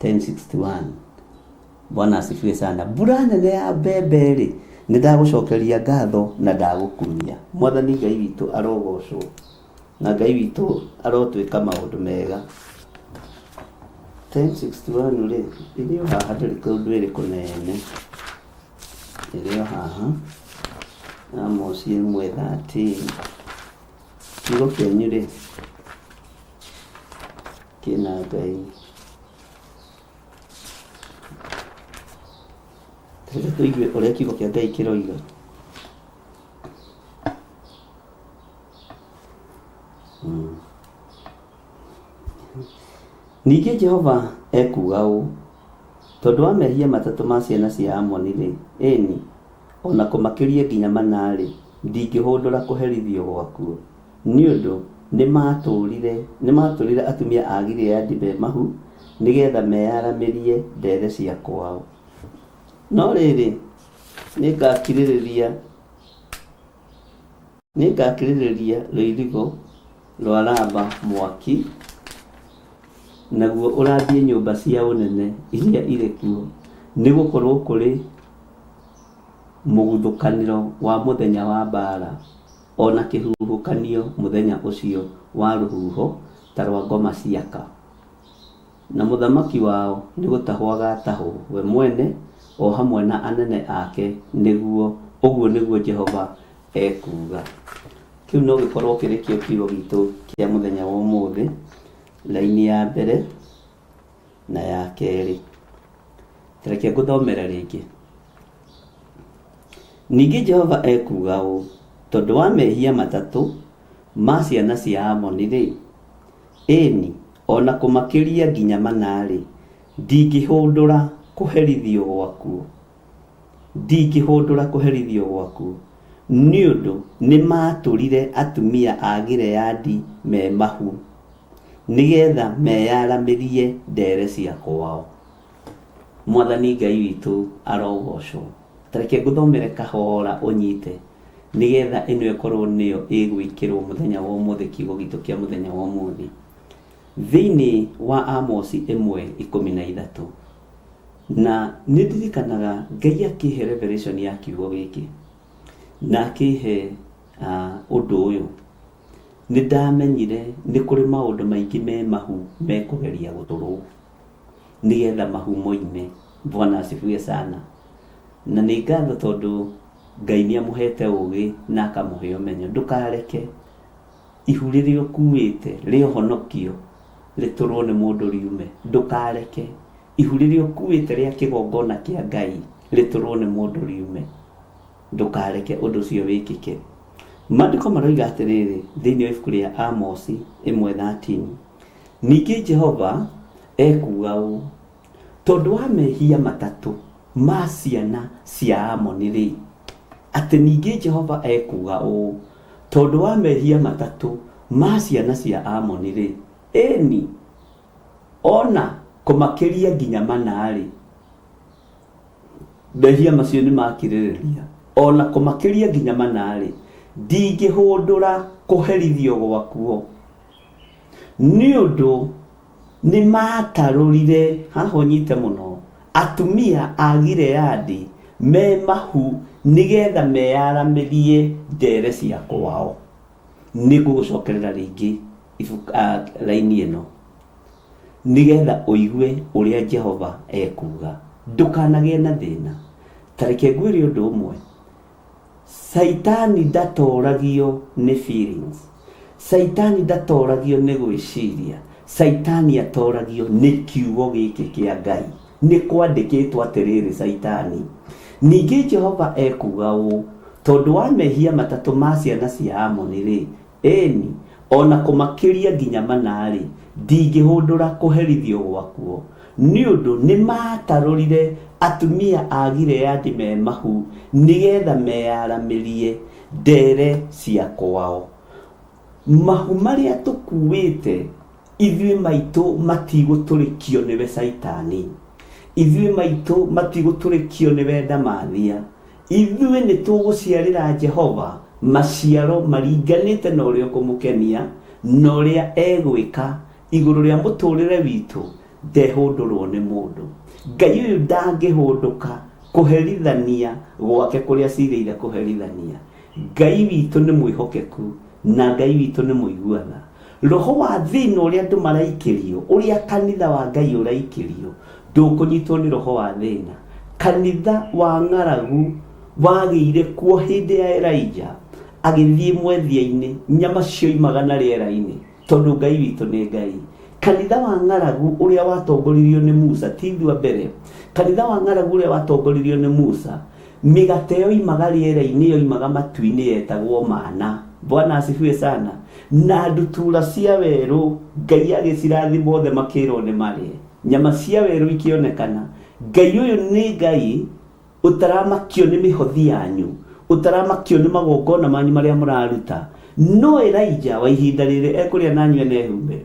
1061. Bwana asifiwe sana. Mbura nene ya mbembe rĩ, nĩ ndagũcokeria ngatho na ndagũkumia. Mwathani Ngai witũ arogocwo. Na Ngai witũ arotwĩka maũndũ mega. 1061 rĩ, ĩrĩ o haha ndĩrĩ kũndũ ĩrĩ kũnene. Ĩrĩ o haha. Amosi 1:13. Kiugo kĩanyu rĩ, kĩna Ngai. Reke tũigue ũrĩa kiugo kĩa Ngai kĩroiga. Ningĩ Jehova ekuuga ũũ, Tondũ wa mehia matatũ ma ciana cia Amoni-rĩ, ĩĩ-ni, o na kũmakĩria nginya mana-rĩ, ndingĩhũndũra kũherithio gwakuo, nĩ ũndũ nĩmaatũrire atumia a Gileadi me mahu, nĩ getha meyaramĩrie ndere cia kwao. No rĩrĩ, nĩngakirĩrĩria rũirigo rwa Raba mwaki, naguo ũrambie nyũmba cia ũnene iria irĩ kuo, nĩ gũkorũo kũrĩ mũguthũkanĩro wa mũthenya wa mbaara, o na kĩhuhũkanio mũthenya ũcio wa rũhuho ta rwa ngoma ciaka. Na mũthamaki wao nĩ gũtahwo agatahwo, we mwene o hamwe na anene ake, nĩguo, ũguo nĩguo Jehova ekuuga. Kĩu no gĩkorwo kĩrĩ kĩo kiugo gitũ kĩa mũthenya wa ũmũthĩ, raini ya mbere na ya kerĩ. Reke ngũthomere rĩngĩ. Ningĩ Jehova ekuuga ũũ, tondũ wa mehia matatũ ma ciana cia Amoni-rĩ, ĩĩ-ni, o na kũmakĩria nginya mana-rĩ, ndingĩhũndũra kũherithio gwakuo. Ndingĩhũndũra kũherithio gwakuo, nĩ ũndũ nĩmaatũrire atumia a Gileadi me mahu, nĩ getha meyaramĩrie ndere cia kwao. Mwathani Ngai witũ arogocwo. Ta reke ngũthomere kahora ũnyite, nĩgetha ĩno ĩkorwo nĩyo ĩgwĩkĩrwo mũthenya wa ũmũthĩ, kiugo gitũ kĩa mũthenya wa ũmũthĩ. Thĩinĩ wa Amosi 1:13. Na nĩ ndirikanaga Ngai akĩhe revelation ya kiugo gĩkĩ, na akĩhe ũndũ ũyũ. Nĩ ndamenyire nĩ kũrĩ maũndũ maingĩ me mahu mekũgeria gũtũrwo, nĩgetha mahu moime. Bwana asifiwe sana. Na nĩ ngatho tondũ Ngai nĩ amũhete ũgĩ na akamũhe ũmenyo. Ndũkareke ihu rĩrĩa ũkuĩte rĩa ũhonokio rĩtũrwo nĩ mũndũ riume. Ndũkareke ihu rĩrĩa ũkuĩte rĩa kĩgongona kĩa Ngai rĩtũrwo nĩ mũndũ riume. Ndũkareke ũndũ ũcio wĩkĩke. Maandĩko maroiga atĩrĩrĩ thĩinĩ wa ibuku rĩa Amosi 1:13. Ningĩ Jehova ekuuga ũũ, tondũ wa mehia matatũ ma ciana cia Amoni-rĩ, atĩ ningĩ Jehova ekuuga ũũ, tondũ wa mehia matatũ ma ciana cia Amoni-rĩ, ĩĩ-ni, ona kũmakĩria nginya mana-rĩ, mehia macio nĩ makirĩrĩria, ona kũmakĩria nginya mana-rĩ, ndingĩhũndũra kũherithio gwakuo, nĩ ũndũ nĩ maatarũrire, haha ũnyite mũno, atumia a Gileadi Me mahu nĩgetha meyaramĩrie ndere cia kwao. Nĩ ngũgũcokerera rĩngĩ raini ĩno nĩgetha ũigue ũrĩa Jehova ekuga. Ndũkanagĩe na thĩna. Ta reke ngwĩre ũndũ ũmwe, Caitani ndatoragio nĩ feelings, Caitani ndatoragio nĩ gwĩciria, Caitani atoragio nĩ kiugo gĩkĩ kĩa Ngai. Nĩ kwandĩkĩtwo atĩrĩrĩ Caitani. Ningĩ Jehova ekuga ũũ, tondũ wa mehia matatũ ma ciana cia Amoni-rĩ, ĩni, o na kũmakĩria nginya mana-rĩ, ndingĩhũndũra kũherithio gwakuo, nĩ ũndũ nĩmaatarũrire atumia a Gileadi me mahu nĩ getha meyaramĩrie ndere cia kwao. Mahu marĩa tũkuĩte ithuĩ maitũ matigũtũrĩkio nĩwe Caitani, ithuĩ maitũ matigũtũrĩkio nĩwe Ndamathia, ithuĩ nĩ tũgũciarĩra Jehova maciaro maringanĩte na ũrĩa ũkũmũkenia na ũrĩa egwĩka igũrũ rĩa mũtũrĩre witũ. Ndehũndũrwo nĩ mũndũ. Ngai ũyũ ndangĩhũndũka kũherithania gwake kũrĩa acirĩire kũherithania. Ngai witũ nĩ mwĩhokeku na Ngai witũ nĩ mũigua tha. Roho wa thĩna ũrĩa andũ maraikĩrio, ũrĩa kanitha wa Ngai ũraikĩrio, ndũkũnyitwo nĩ roho wa thĩna. Kanitha wa ng'aragu wagĩire kuo hĩndĩ ya Elijah agĩthiĩ mwethia-inĩ, nyama cioimaga na rĩera-inĩ, tondũ Ngai witũ nĩ Ngai. Kanitha wa ng'aragu ũrĩa watongoririo nĩ Musa, ti ithuĩ a mbere. Kanitha wa ng'aragu ũrĩa watongoririo nĩ Musa, mĩgate yoimaga rĩera-inĩ, yoimaga matu-inĩ, yetagwo mana. Bwana asifiwe sana. Na ndutura cia werũ, Ngai agĩcirathima othe makĩrwo nĩ marĩe. Nyama cia werũ ikĩonekana. Ngai ũyũ nĩ Ngai ũtaramakio nĩ mĩhothi yanyu, ũtaramakio nĩ magongona manyu marĩa mũraruta. No Elijah wa ihinda rĩrĩ ekũrĩa na anyue na ehumbe.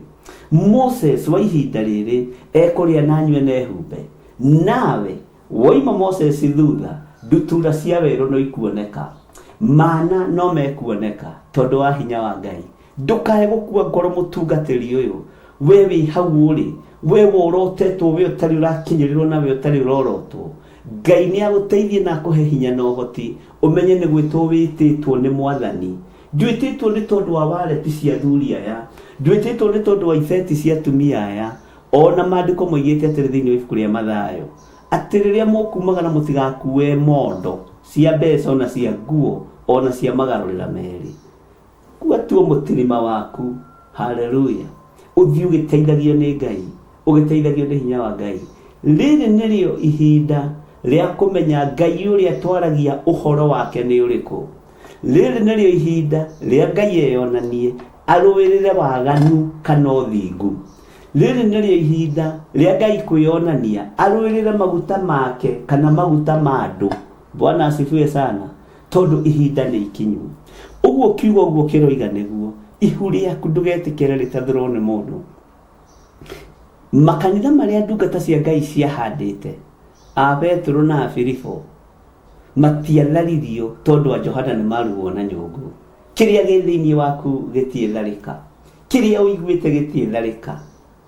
Moses wa ihinda rĩrĩ ekũrĩa na anyue na ehumbe. Nawe woima Moses thutha, ndutura cia werũ no ikuoneka, mana no mekuoneka tondũ wa hinya wa Ngai. Ndũkae gũkua ngoro mũtungatĩri ũyũ, we wĩ hau ũrĩ, we worotetwo, we ũtarĩ ũrakinyĩrĩrwo na we ũtarĩ ũrorotwo. Ngai nĩ agũteithie na akũhe hinya na ũhoti, ũmenye nĩ gwĩtwo wĩtĩtwo nĩ Mwathani. Ndwĩtĩtwo nĩ tondũ wa wareti cia athuri aya, ndwĩtĩtwo nĩ tondũ wa ibeti cia atumia aya. Ona maandĩko moigĩte atĩrĩ thĩinĩ wa ibuku rĩa Mathayo, atĩ rĩrĩa mũkumagara mũtigakue mondo cia mbeca ona cia nguo ona cia magarũrĩra merĩ. Kua tuo mũtirima waku, haleluya, ũthiĩ ũgĩteithagio nĩ Ngai, ũgĩteithagio nĩ hinya wa Ngai. Rĩrĩ nĩrĩo ihinda rĩa kũmenya Ngai ũrĩa twaragia ũhoro wake nĩ ũrĩkũ. Rĩrĩ nĩrĩo ihinda rĩa Ngai eyonanie, arũĩrĩre waganu kana ũthingu. Rĩrĩ nĩrĩo ihinda rĩa Ngai kwĩyonania, arũĩrĩre maguta make kana maguta ma andũ. Bwana asifiwe sana. Tondũ ihinda nĩ ikinyu. Ũguo kiugo ũguo kĩroiga nĩguo, ihu rĩaku ndũgetĩkĩre rĩtathũrwo nĩ mũndũ. Makanitha marĩa ndungata cia Ngai ciahandĩte, a Petero na a Filipo, matiatharirio tondũ a Johana nĩ marugwo na nyũngũ. Kĩrĩa gĩ thĩinĩ waku gĩtiĩtharĩka. Kĩrĩa ũiguĩte gĩtiĩtharĩka.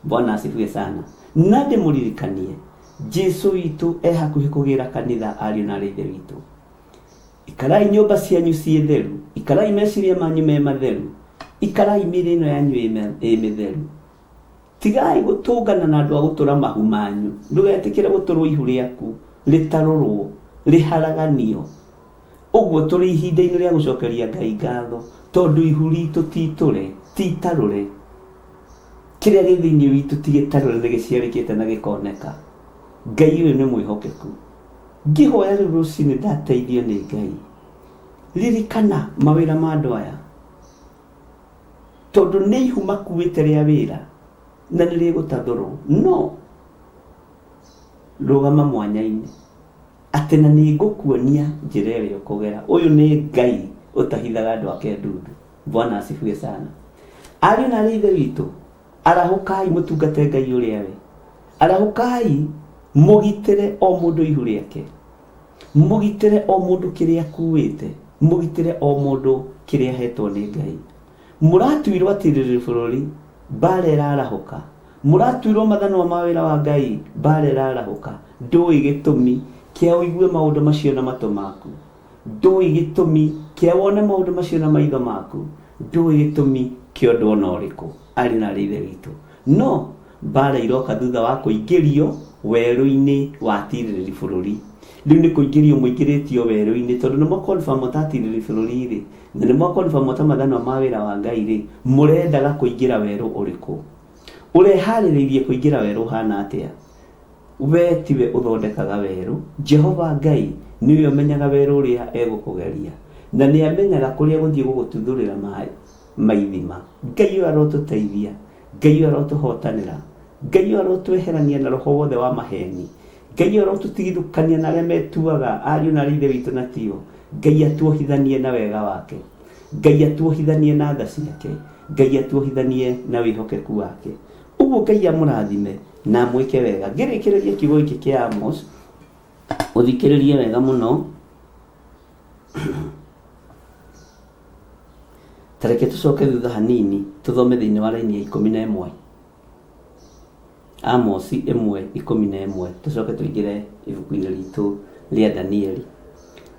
Bwana asifiwe sana. Na ndĩmũririkanie, Jesu witũ e hakuhĩ kũgĩra kanitha ariũ na arĩ ithe witũ. Ikarai nyũmba cianyu ciĩ theru, ikarai meciria manyu me matheru, ikarai mĩĩrĩ ĩno yanyu ĩ mĩtheru. Tigai gũtũngana na andũ a gũtũra mahu manyu. Ndũgetĩkĩre gũtũrwo ihu rĩaku rĩtarũrwo, rĩharaganio. Ũguo tũrĩ ihinda-inĩ rĩa gũcokeria Ngai ngatho tondũ ihu ritũ ti itũre, ti itarũre. Kĩrĩa gĩ thĩinĩ witũ ti gĩtarũre, nĩ gĩciarĩkĩte na gĩkoneka. Ngai ũyũ nĩ mwĩhokeku. Ngĩhoya rĩu rũcinĩ ndateithio nĩ Ngai. Ririkana mawĩra ma andũ aya, tondũ nĩ ihu makuĩte rĩa wĩra na nĩ rĩgũtathũrwo. No rũgama mwanya-inĩ atĩ na nĩ ngũkuonia njĩra ĩrĩa ũkũgera. Ũyũ nĩ Ngai ũtahithaga andũ ake ndundu. Bwana asifiwe sana. Ariũ na arĩ ithe witũ, arahũkai mũtungate Ngai ũrĩa we. Arahũkai mũgitĩre o mũndũ ihu rĩake, mũgitĩre o mũndũ kĩrĩa akuĩte, mũgitĩre o mũndũ kĩrĩa ahetwo nĩ Ngai. Mũratuirwo atirĩrĩri bũrũri, mbara ĩrarahũka. Mũratuirwo mathanwa ma wĩra wa Ngai, mbara ĩrarahũka. Ndũĩ gĩtũmi Kĩa ũigue maũndũ macio na matũ maku, ndũĩ gĩtũmi kĩa wone maũndũ macio na maitho maku, ndũĩ gĩtũmi kĩa ũndũ ona ũrĩkũ. Arĩ na arĩ ithe witũ, no mbara iroka thutha wa kũingĩrio werũ-inĩ wa tirĩrĩri bũrũri. Rĩu nĩ kũingĩrio mũingĩrĩtio werũ-inĩ, tondũ nĩ mwakonfirm mũtatirĩrĩri bũrũri rĩ, na nĩ mwakonfirm mũtamathanwa ma wĩra wa Ngai rĩ, mũrendaga kũingĩra werũ ũrĩkũ? Ũreharĩrĩirie kũingĩra werũ ũhana atĩa? We tiwe ũthondekaga werũ, Jehova Ngai nĩwe ũmenyaga werũ ũrĩa egũkũgeria, na nĩ amenyaga kũrĩa gũthiĩ gũgũtuthũrĩra maĩ ma ithima. Ngai ũyũ arotũteithia, Ngai ũyũ arotũhotanĩra, Ngai ũyũ arotweherania na roho wothe wa maheni, Ngai ũyũ arotũtigithũkania na arĩa metuaga ariũ na arĩ ithe witũ na tio. Ngai atuohithanie na wega wake, Ngai atuohithanie na tha ciake, Ngai atuohithanie na wĩhokeku wake. Ũguo Ngai amũrathime na amwĩke wega. Ngĩrĩkĩrĩria kiugo gĩkĩ kĩa Amos, ũthikĩrĩrie wega mũno. Ta reke tũcoke thutha hanini tũthome thĩinĩ wa raini ya 11. Amosi 1:11, tũcoke tũingĩre ibuku-inĩ ritũ rĩa Danieli.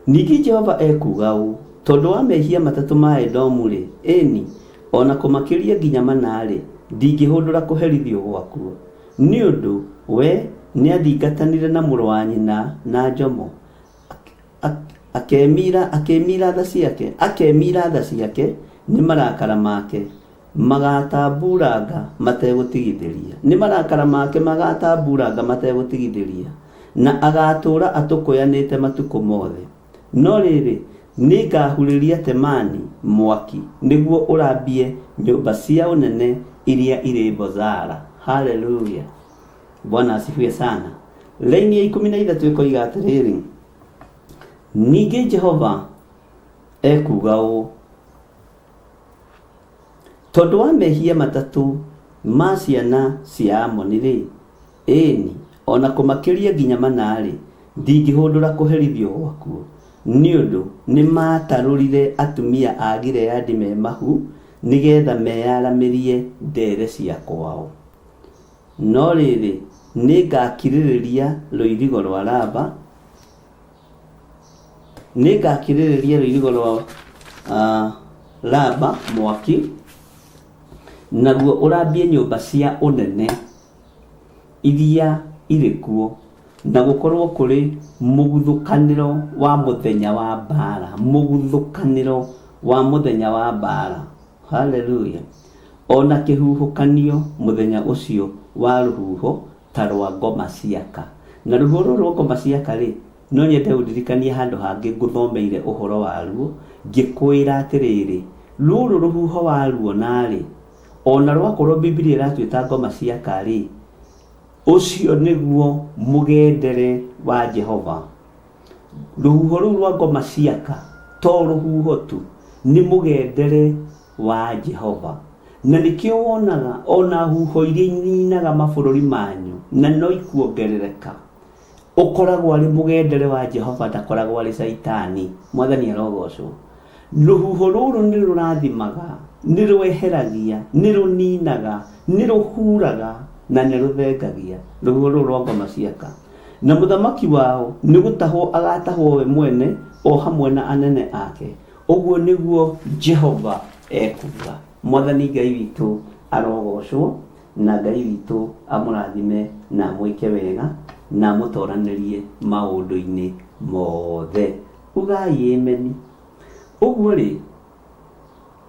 Ningĩ Jehova ekuuga ũũ, tondũ wa mehia matatũ ma Edomu-rĩ, ĩni, o na kũmakĩria nginya mana-rĩ, ndingĩhũndũra kũherithio gwakuo. Nĩ ũndũ we nĩathingatanire na mũrũ wa nyina na njomo, akemira akĩmira tha ciake, akemira tha ciake nĩ marakara make magatamburanga mategũtigithĩria, nĩ marakara make magatamburanga mategũtigithĩria, na agatũũra atũkũyanĩte matukũ mothe. No rĩrĩ, nĩngahurĩria Temani mwaki nĩguo ũrambie nyũmba cia ũnene iria irĩ Bozara. Haleluya, Bwana asifiwe sana. Raini ya 13 ĩkoiga atĩrĩrĩ, ningĩ Jehova ekuuga ũũ, tondũ wa mehia matatũ ma ciana cia Amoni-rĩ, ĩni, o na kũmakĩria nginya mana-rĩ, ndingĩhũndũra kũherithio gwakuo, nĩ ũndũ nĩmaatarũrire atumia a Gileadi me mahu, nĩgetha meyaramĩrie ndeere cia kwao. No rĩrĩ, nĩngakirĩrĩria rũirigo rwa Raba, nĩngakirĩrĩria rũirigo rwa Raba mwaki, naguo ũrambie nyũmba cia ũnene iria irĩ kuo, na gũkorwo kũrĩ mũguthũkanĩro wa mũthenya wa mbaara, mũguthũkanĩro wa mũthenya wa mbaara. Haleluya! O na kĩhuhũkanio mũthenya ũcio wa rũhuho ta rwa ngoma ciaka. Na rũhuho rũrũ rwa ngoma ciaka rĩ, no nyende ũndirikanie handũ hangĩ ngũthomeire ũhoro waruo, ngĩkwĩra atĩrĩrĩ, rũrũ rũhuho waruona-rĩ, o na rwakorwo Bibilia ĩratwĩta ngoma ciaka-rĩ, ũcio nĩguo mũgendere wa Jehova. Rũhuho rũu rwa ngoma ciaka to rũhuho tu, nĩ mũgendere wa Jehova. Na nĩkĩo wonaga ona huho iria ininaga mabũrũri manyu na no ikuongerereka, ũkoragwo arĩ mũgendere wa Jehova, ndakoragwo arĩ Caitani. Mwathani arogocwo. Rũhuho rũrũ nĩ rũrathimaga, nĩ rweheragia, nĩ rũninaga, nĩ rũhuraga na nĩ rũthengagia. Rũhuho rũrũ rwa ngoma ciaka. Na mũthamaki wao nĩ gũtahwo agatahwo we mwene o hamwe na anene ake. Ũguo nĩguo Jehova ekuuga. Mwathani Ngai witũ arogocwo, na Ngai witũ amũrathime na amwĩke wega na amũtoranĩrie maũndũ-inĩ mothe. Ugai ĩmeni. Ũguo-rĩ,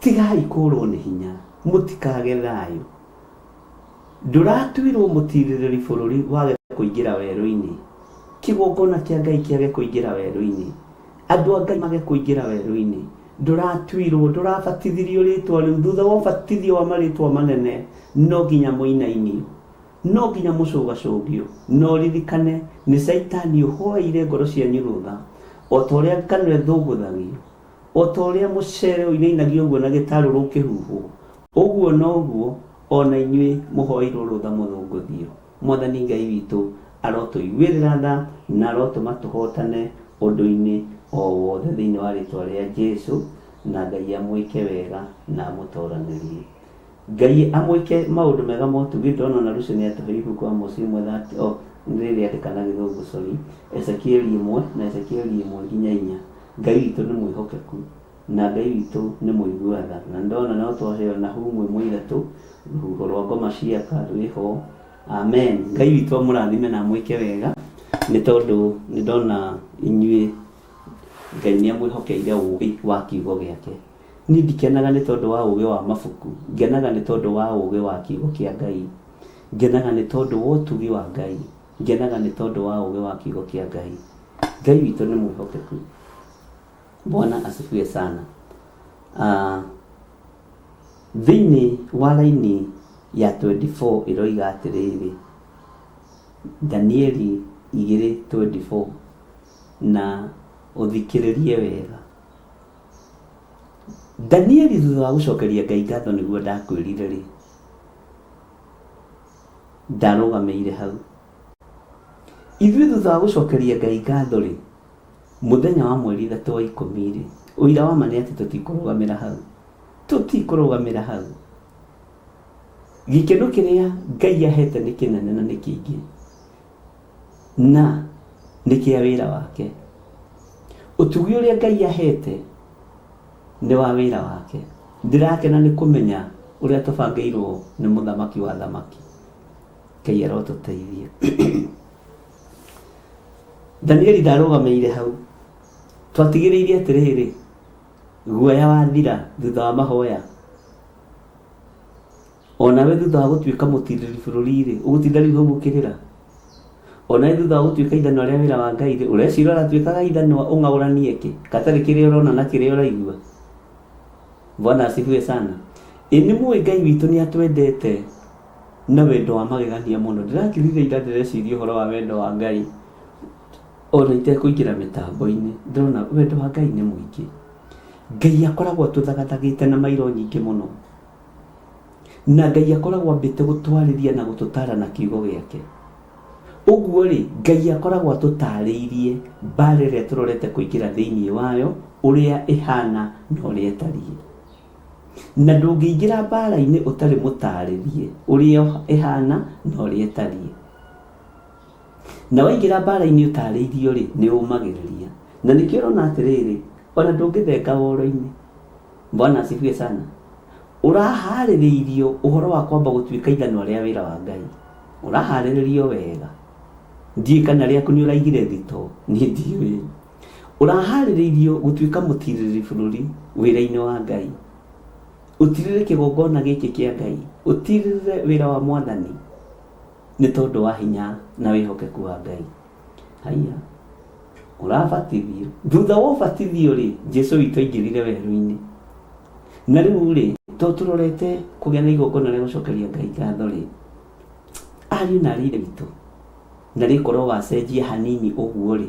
tigai kũũrwo nĩ hinya, mũtikage thayũ. Ndũratuirwo mũtirĩrĩri bũrũri wage kũingĩra werũ-inĩ, kĩgongona kĩa Ngai kĩage kũingĩra werũ-inĩ, andũ a Ngai mage kũingĩra werũ-inĩ. Ndũratuirwo, ndũrabatithirio rĩtwa rĩu, thutha wa ũbatithio wa marĩtwa manene, no nginya mũinainio, no nginya mũcũgacũgio, na ũririkane nĩ Caitani ũhoeire ngoro cianyu rũtha, o ta ũrĩa ngano ĩthũngũthagio, o ta ũrĩa mũcere ũinainagio ũguo na gĩtarũrũ ũkĩhuhwo, ũguo noguo o na inyuĩ mũhoeirwo rũtha mũthũngũthio. Mwathani Ngai witũ arotũiguĩrĩra tha na arotũma tũhotane ũndũ-inĩ o wothe thĩinĩ wa rĩtwa rĩa Jesu, na Ngai amwĩke wega na amũtoranĩrie. Ngai amwĩke maũndũ mega ma ũtugi. Ndĩrona ona Lucy nĩ atũhe ibuku Amosi ĩmwe thati, oh, Nĩ rĩrĩandĩka na Gĩthũngũ, sorry, Ezekieli 1 na Ezekieli 1 nginya 4. Ngai witũ nĩ mwĩhokeku na Ngai witũ nĩ mũigua tha. Na ndona no twaheo Nahumu 1:3, rũhuho rwa ngoma ciaka rwĩho. Amen. Ngai witũ amũrathime na amwĩke wega, nĩ tondũ nĩ ndona inyuĩ Ngai nĩ amwĩhokeire ũũgĩ wa kiugo gĩake. Niĩ ndikenaga nĩ tondũ wa ũũgĩ wa mabuku, ngenaga nĩ tondũ wa ũũgĩ wa kiugo kĩa Ngai. Ngenaga nĩ tondũ wa ũtugi wa Ngai, ngenaga nĩ tondũ wa ũũgĩ wa kiugo kĩa Ngai. Ngai witũ nĩ mwĩhokeku. Bwana asifiwe sana. Thĩinĩ wa raini ya 24 ĩroiga atĩrĩrĩ, Danieli 2:24, na ũthikĩrĩrie wega. Danieli thutha wa gũcokeria Ngai ngatho nĩguo ndakwĩrire rĩ, ndarũgamĩire hau. Ithuĩ thutha wa gũcokeria Ngai ngatho rĩ, mũthenya wa mweri 3 wa 10 rĩ, ũira wa ma nĩ atĩ tũtikũrũgamĩra hau, tũtikũrũgamĩra hau. Gĩkeno kĩrĩa Ngai ahete nĩ kĩnene na nĩ kĩingĩ, na nĩ kĩa wĩra wake. Ũtugi ũrĩa Ngai ahete nĩ wa wĩra wake. Ndĩrakena nĩ kũmenya ũrĩa tũbangĩirwo nĩ mũthamaki wa thamaki. Ngai arotũteithia. Danieli ndarũgamĩire hau. Twatigĩrĩire atĩrĩrĩ, guoya wathira thutha wa mahoya, onawe thutha wa gũtuĩka mũtirĩrĩri bũrũri rĩ, ũgũtinda rĩu hau ũkĩrĩra. Onawe thutha wa gũtuĩka ithanwa rĩa wĩra wa Ngai rĩ, ũreciria ũratuĩkaga ithanwa ũng'aũranie kĩ gatarĩ kĩrĩa ũrona na kĩrĩa ũraigua. Bwana asifiwe sana. Ĩ nĩ mũĩ Ngai witũ nĩ atwendete na wendo wa magegania mũno. Ndĩrakirire ira ndĩreciria ũhoro wa wendo wa Ngai ona itekũingĩra mĩtambo-inĩ, ndĩrona wendo wa Ngai nĩ mũingĩ. Ngai akoragwo atũthagathagĩte na mairo nyingĩ mũno, na Ngai akoragwo ambĩte gũtwarĩria na gũtũtara na kiugo gĩake. Ũguo rĩ, Ngai akoragwo atũtarĩirie mbara ĩrĩa tũrorete kũingĩra thĩinĩ wayo, ũrĩa ĩhana na ũrĩa ĩtariĩ. Na ndũngĩingĩra mbara-inĩ ũtarĩ mũtarĩrie ũrĩa ĩhana na ũrĩa ĩtariĩ. Na waingĩra mbara-inĩ ũtarĩirio rĩ, nĩ ũmagĩrĩria. Na nĩkĩo ũrona atĩrĩrĩ, ona ndũngĩthenga woro-inĩ. Bwana asifiwe sana. Ũraharĩrĩirio ũhoro wa kwamba gũtuĩka ithanwa rĩa wĩra wa Ngai. Ũraharĩrĩrio wega. Ndiũĩ kana rĩaku nĩ ũraigire thito, niĩ ndiũĩ. Ũraharĩrĩirio gũtuĩka mũtirĩrĩri bũrũri wĩra-inĩ wa Ngai. Ũtirĩrĩre kĩgongona gĩkĩ kĩa Ngai, ũtirĩrĩre wĩra wa Mwathani nĩ tondũ wa hinya na wĩhokeku wa Ngai. Haiya, ũrabatithio. Thutha wa ũbatithio rĩ, Jesu witũ aingĩrire werũ-inĩ. Na rĩu rĩ, to tũrorete kũgĩa na igongona rĩa gũcokeria Ngai ngatho rĩ, ariũ na arĩ ithe witũ, na rĩkorwo wacenjia hanini ũguo rĩ,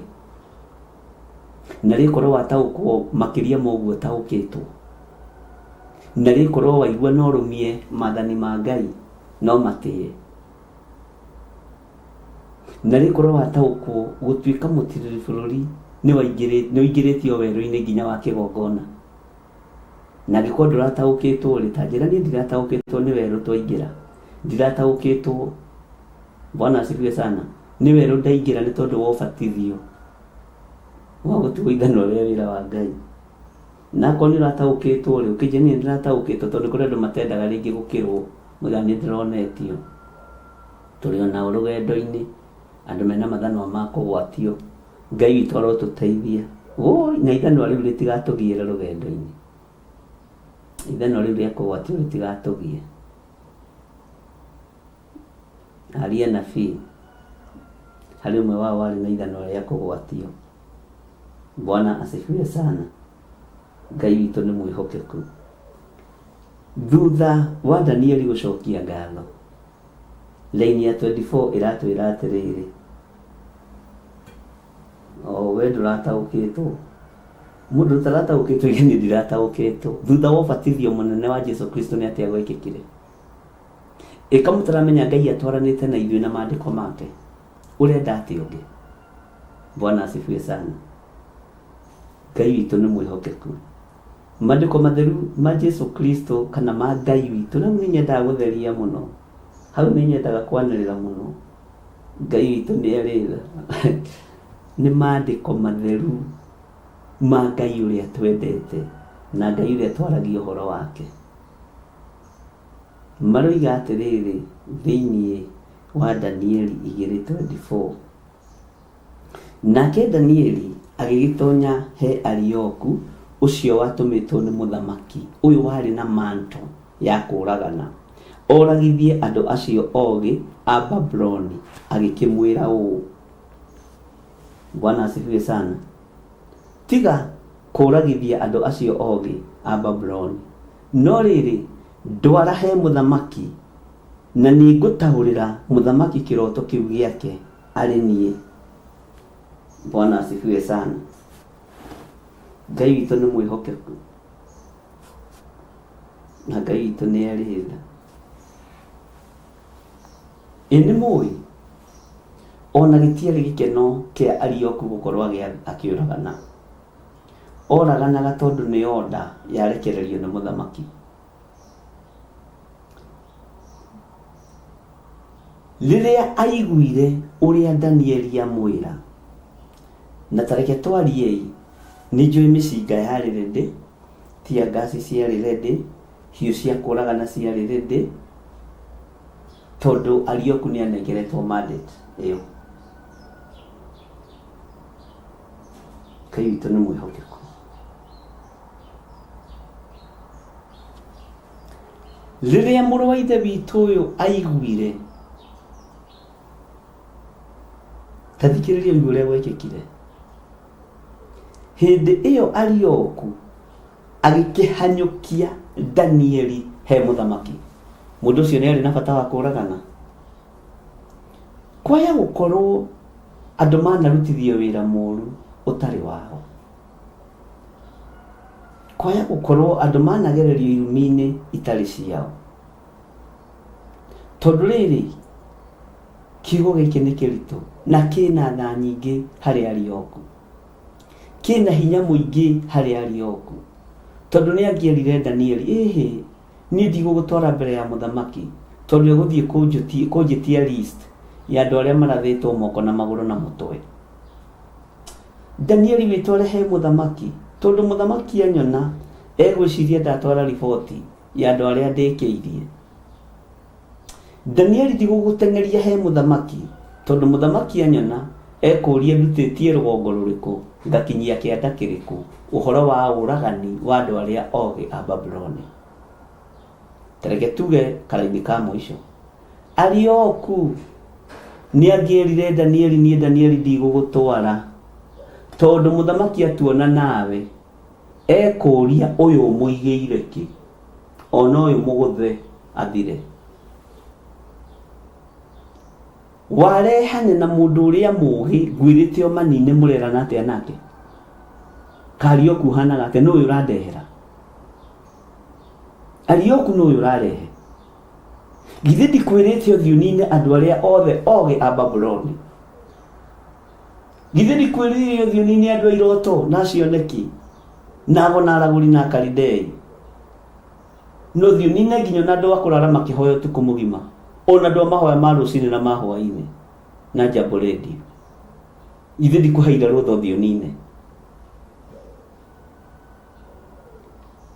na rĩkorwo wataũkwo makĩria ma ũguo ũtaũkĩtwo, na rĩkorwo waigua no ũrũmie maathani ma Ngai no matĩe, na rĩkorwo wataũkwo gũtuĩka mũtirĩrĩri bũrũri nĩ ũingĩrĩtio werũ-inĩ nginya wa kĩgongona. Na angĩkorwo ndũrataũkĩtwo rĩ, ta njĩra niĩ ndirataũkĩtwo nĩ werũ twaingĩra, ndirataũkĩtwo. Bwana asifiwe sana. Nĩ werũ ndaingĩra nĩ tondũ wa ũbatithio wa gũtuo ithanwa rĩa wĩra wa Ngai. Na akorwo nĩ ũrataũkĩtwo rĩ, ũkĩnjĩra niĩ ndĩrataũkĩtwo, tondũ nĩ kũrĩ andũ matendaga rĩngĩ gũkĩrwo, moigaga nĩ ndĩronetio. Tũrĩ o nao rũgendo-inĩ, andũ mena mathanwa ma kũgwatio. Ngai witũ arotũteithia. Woi, na ithanwa rĩu rĩtigatũgiĩre rũgendo-inĩ. Ithanwa rĩu rĩa kũgwatio rĩtigatũgie. Aria nabii, harĩ ũmwe wao warĩ na ithanwa rĩa kũgwatio. Bwana asifiwe sana. Ngai witũ nĩ mwĩhokeku. Thutha wa Danieli gũcokia ngatho, Raini ya 24 ĩratwĩra atĩrĩrĩ, o we ndũrataũkĩtwo, mũndũ ũtarataũkĩtwo ige niĩ ndirataũkĩtwo. Thutha wa ũbatithio mũnene wa Jesu Kristo nĩ atĩa gwekĩkire? Ĩka mũtaramenya Ngai atwaranĩte na ithuĩ na maandĩko make. Ũrenda atĩa ũngĩ? Bwana asifiwe sana. Ngai witũ nĩ mwĩhokeku. Maandĩko matheru ma Jesu Kristo kana ma Ngai witũ, na nĩ nyendaga gũtheria mũno. Hau nĩ nyendaga kwanĩrĩra mũno. Ngai witũ nĩ arĩ tha. Nĩ maandĩko matheru ma Ngai ũrĩa twendete na Ngai ũrĩa twaragia ũhoro wake. Maroiga atĩrĩrĩ thĩinĩ wa Danieli 2:24, Nake Danieli agĩgĩtonya he Arioku, ũcio watũmĩtwo nĩ mũthamaki, ũyũ warĩ na manto ya kũũragana, oragithie andũ acio ogĩ a Babuloni, agĩkĩmwĩra ũũ, Bwana asifiwe sana, Tiga kũũragithia andũ acio ogĩ a Babuloni, no rĩrĩ, ndwara he mũthamaki, na nĩngũtaũrĩra mũthamaki kĩroto kĩu gĩake arĩ niĩ. Bwana asifiwe sana. Ngai witũ nĩ mwĩhokeku na Ngai witũ nĩ arĩ tha. Ĩ nĩ mũĩ ona gĩtiarĩ gĩkeno kĩa Arioku gũkorwo akĩũragana. Oraganaga tondũ nĩ order yarekererio nĩ mũthamaki. Rĩrĩa aiguire ũrĩa Danieli amwĩra, na ta reke twariei, nĩ njũĩ mĩcinga yarĩ ready, tear gas ciarĩ ready, hiũ cia kũragana ciarĩ ready, tondũ Arioku nĩ anengeretwo mandate ĩyo. Ngai witũ nĩ mwĩhokeku. Rĩrĩa mũrũ wa ithe witũ ũyũ aiguire, ta thikĩrĩria ũigue ũrĩa gwekĩkire. Hĩndĩ ĩyo Arioku agĩkĩhanyũkia Danieli he mũthamaki. Mũndũ ũcio nĩ arĩ na bata wa kũragana. Kwaya gũkorwo andũ manarutithio wĩra mũru ũtarĩ wao. Kwaya gũkorwo andũ managererio irumi-inĩ itarĩ ciao. Tondũ rĩrĩ, kiugo gĩkĩ nĩ kĩritũ na kĩna tha nyingĩ harĩ Arioku. Kĩna hinya mũingĩ harĩ Arioku. Tondũ nĩ angĩerire Danieli, ĩhĩ, niĩ ndigũgũtwara mbere ya mũthamaki, tondũ egũthiĩ kũnjĩtia list ya andũ arĩa marathĩtwo moko na magũrũ na mũtwe. Danieli wĩtware he mũthamaki, tondũ mũthamaki anyona egwĩciria ndatwara riboti ya andũ arĩa ndĩkĩirie. Danieli ndigũgũteng'eria he mũthamaki, tondũ mũthamaki anyona ekũria ndutĩtie rũgongo rũrĩkũ ngakinyia kĩanda kĩrĩkũ ũhoro wa ũragani wa andũ arĩa ogĩ a Babuloni. Ta reke tuge karaini ka mũico. Arioku nĩ angĩerire Danieli, niĩ Danieli ndigũgũtwara, tondũ mũthamaki atuona nawe ekũria ũyũ ũmũigĩire kĩ, ona ũyũ mũgũthe athire. Warehane na mũndũ ũrĩa mũgĩ ngwĩrĩte ũmanine mũrerana atĩa nake? Karioku ũhanaga atĩa? Nũ ũyũ ũrandehera? Arioku nũ ũyũ ũrarehe? Githĩ ndikwĩrĩte ũthiĩ ũnine andũ arĩa othe ogĩ a Babuloni? Githĩ ndikwĩrĩire ũthiĩ ũnine andũ a iroto na acioneki na ago na aragũri na Akalidei? Na ũthiĩ ũnine nginya ona andũ a kũrara makĩhoya ũtukũ mũgima, ona andũ a mahoya ma rũcinĩ na ma hwaĩ-inĩ na Jambo Radio. Githĩ ndikũheire rũtha ũthiĩ ũnine?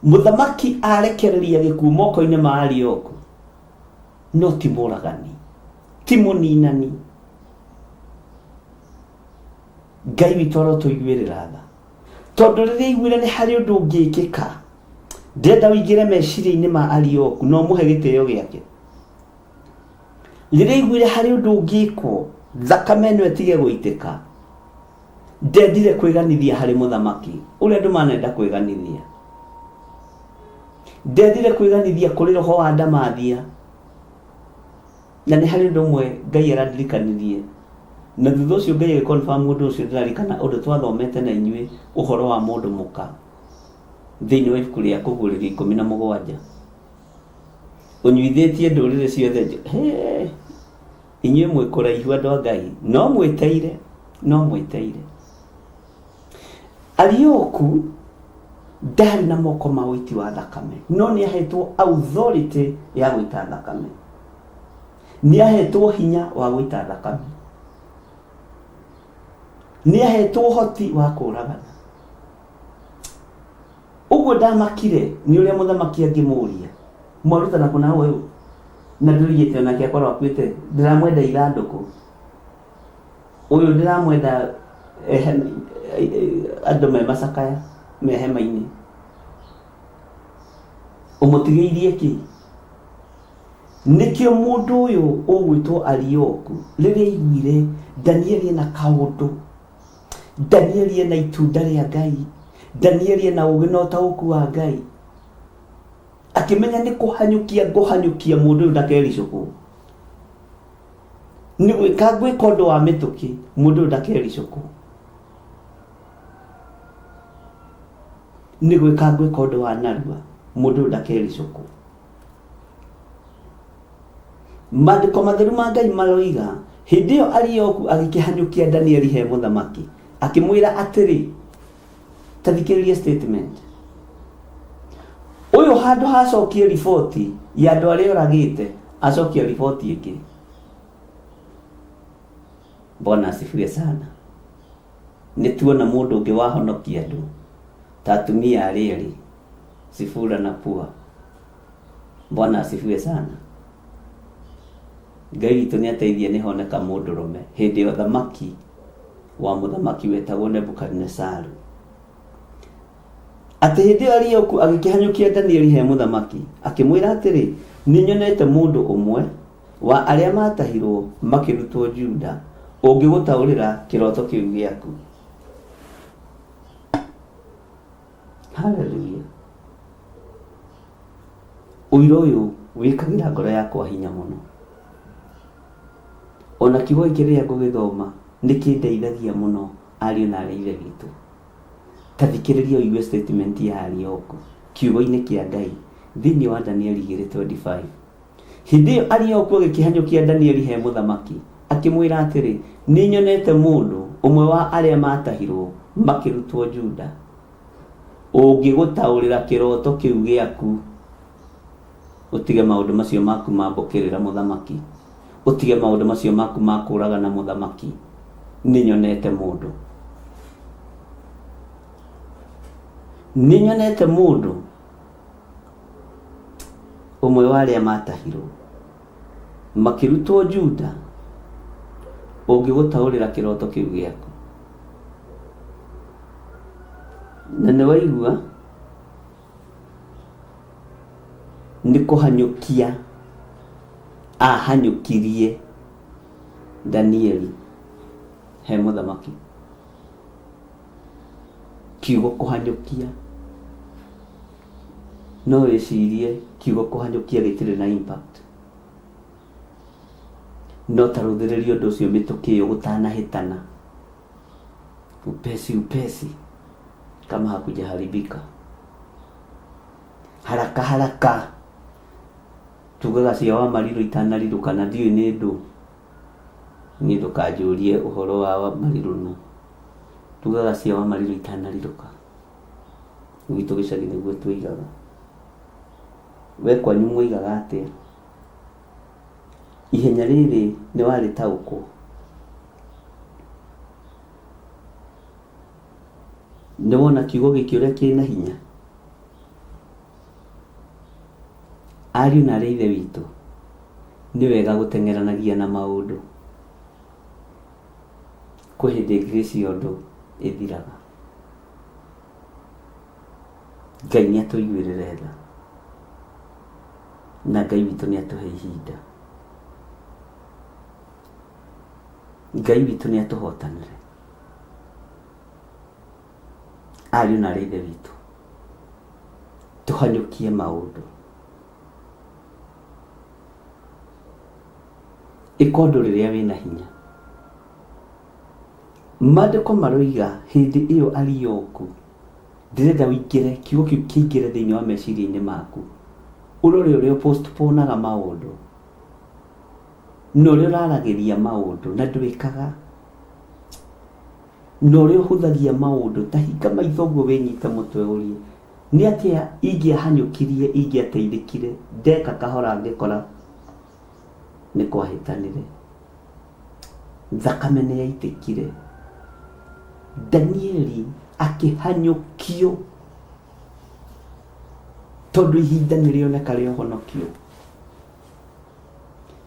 Mũthamaki arekereria gĩkuũ moko-inĩ ma Arioku, no ti mũragani, ti mũninani. Ngai witũ arotũiguĩrĩra tha, tondũ rĩrĩa aiguire nĩ harĩ ũndũ ũngĩkĩka, ndĩrenda ũingĩre meciria-inĩ ma Arioku na ũmũhe gĩtĩo gĩake. Rĩrĩa aiguire harĩ ũndũ ũngĩkwo, thakame ĩno ĩtige gũitĩka, Ndendire kwĩganithia harĩ mũthamaki ũrĩa andũ manenda kwĩganithia. Ndendire kwĩganithia kũrĩ roho wa ndamathia. Na nĩ harĩ ũndũ ũmwe Ngai arandirikanirie. Na thutha ũcio Ngai agĩ confirm ũndũ ũcio ndĩraririkana ũndũ twathomete na inyuĩ ũhoro wa mũndũ mũka thĩinĩ wa ibuku rĩa Kũguũrĩrio 17. Ũnyuithĩtie ndũrĩrĩ ciothe Hee! Inyuĩ mwĩ kũraihu andũ a Ngai, no mwĩteire, no mwĩteire. Arioku ndarĩ na moko ma ũiti wa thakame, no nĩ ahetwo authority ya gũita thakame. Nĩ ahetwo hinya wa gũita thakame. Nĩ ahetwo ũhoti wa kũũragana. Ũguo ndamakire nĩ ũrĩa mũthamaki angĩmũria, mwarutana kũ na ũyũ? Na ndũigĩte onake akorwo akuĩte, ndĩramwenda ithandũkũ. Ũyũ ndĩramwenda andũ me macakaya, me hema-inĩ. Ũmũtigĩirie kĩ? Nĩkĩo mũndũ ũyũ ũgwĩtwo Arioku rĩrĩa aiguire Danieli ena kaũndũ, Danieli ena itunda rĩa Ngai, Danieli ena ũũgĩ na ũtaũku wa Ngai, akĩmenya nĩ kũhanyũkia ngũhanyũkia mũndũ ũyũ ndakericũkwo. Nĩ gwĩka ngwĩka ũndũ wa mĩtũkĩ mũndũ ũyũ ndakericũkwo. Nĩ gwĩka ngwĩka ũndũ wa narua mũndũ ũyũ ndakericũkwo. Maandĩko matheru ma Ngai maroiga, hĩndĩ ĩyo Arioku agĩkĩhanyũkia Danieli he mũthamaki, akĩmwĩra atĩrĩ, ta thikĩrĩria statement. Ũyũ handũ hacokie riboti ya andũ arĩa oragĩte, acokia riboti ĩngĩ. Bwana asifiwe sana. Nĩ tuona mũndũ ũngĩ wahonokia andũ ta atumia arĩa erĩ, Sifura na Pua. Bwana asifiwe sana. Ngai witũ nĩ ateithie nĩ honeka mũndũrũme hĩndĩ ya ũthamaki wa mũthamaki wetagwo Nebukadinesaru. Atĩ hĩndĩ ĩyo Arioku agĩkĩhanyũkia Danieli he mũthamaki, akĩmwĩra atĩrĩ, nĩ nyonete mũndũ ũmwe wa arĩa maatahirwo makĩrutwo Juda, ũngĩgũtaũrĩra kĩroto kĩu gĩaku. Haleluya. Ũira ũyũ wĩkagĩra ngoro yakwa hinya mũno. Ona kiugo gĩkĩ rĩrĩa ngũgĩthoma nĩ kĩndeithagia mũno ariũ na aarĩ a Ithe witũ. Ta thikĩrĩria ũigue statement ya Arioku kiugo-inĩ kĩa Ngai thĩinĩ wa Danieli 2:25. Hĩndĩ ĩyo Arioku agĩkĩhanyũkia Danieli he mũthamaki, akĩmwĩra atĩrĩ, Nĩ nyonete mũndũ ũmwe wa arĩa maatahirwo makĩrutwo Juda, ũngĩgũtaũrĩra kĩroto kĩu gĩaku, ũtige maũndũ macio maku ma mbũkĩrĩra mũthamaki, ũtige maũndũ macio maku ma kũũragana mũthamaki. Nĩ nyonete mũndũ. Nĩ nyonete mũndũ ũmwe wa arĩa maatahirwo makĩrutwo Juda, ũngĩgũtaũrĩra kĩroto kĩu gĩaku. Na nĩ waigua nĩ kũhanyũkia ahanyũkirie Danieli he mũthamaki. Kiugo kũhanyũkia, no wĩcirie kiugo kũhanyũkia gĩtirĩ na impact. No ta rũthĩrĩria ũndũ ũcio mĩtũkĩ ĩyo gũtanahĩtana. Upesi upesi kama hakujaharibika. Haraka haraka tugaga cia wa marirũ itanarirũka na ndiũĩ nĩ ndũ. Niĩ ndũkanjũrie ũhoro wa marirũ nũ. Tugaga cia wa marirũ itanarirũka. Gwitũ gĩcagi nĩguo twoigaga. We kwanyu mwoigaga atĩa? Ihenya rĩrĩ nĩ warĩtaũkwo? Nĩ wona kiugo gĩkĩ ũrĩa kĩna hinya? Ariũ na aarĩ a Ithe witũ, nĩ wega gũteng'eranagia na maũndũ. Kwĩ hĩndĩ grace ya ũndũ ĩthiraga. Ngai nĩ atũiguĩrĩre tha, na Ngai witũ nĩ atũhe ihinda. Ngai witũ nĩ atũhotanĩre. Ariũ na aarĩ a Ithe witũ, tũhanyũkie maũndũ. Ĩka ũndũ rĩrĩa wĩna hinya. Maandĩko maroiga hĩndĩ ĩyo Arioku, ndĩrenda ũingĩre, kiugo kĩu kĩingĩre thĩinĩ wa meciria-inĩ maku. Ũrore ũrĩa ũpostponaga maũndũ, na ũrĩa ũraragĩria maũndũ na ndwĩkaga, na ũrĩa ũhũthagia maũndũ. Ta hinga maitho ũguo wĩnyite mũtwe ũrie, nĩ atĩa ingĩahanyũkirie, ingĩateithĩkire, ndeka kahora ngĩkora nĩ kwahĩtanire. Thakame nĩ yaitĩkire. Danieli akĩhanyũkio tondũ ihinda nĩ rĩoneka rĩa ũhonokio.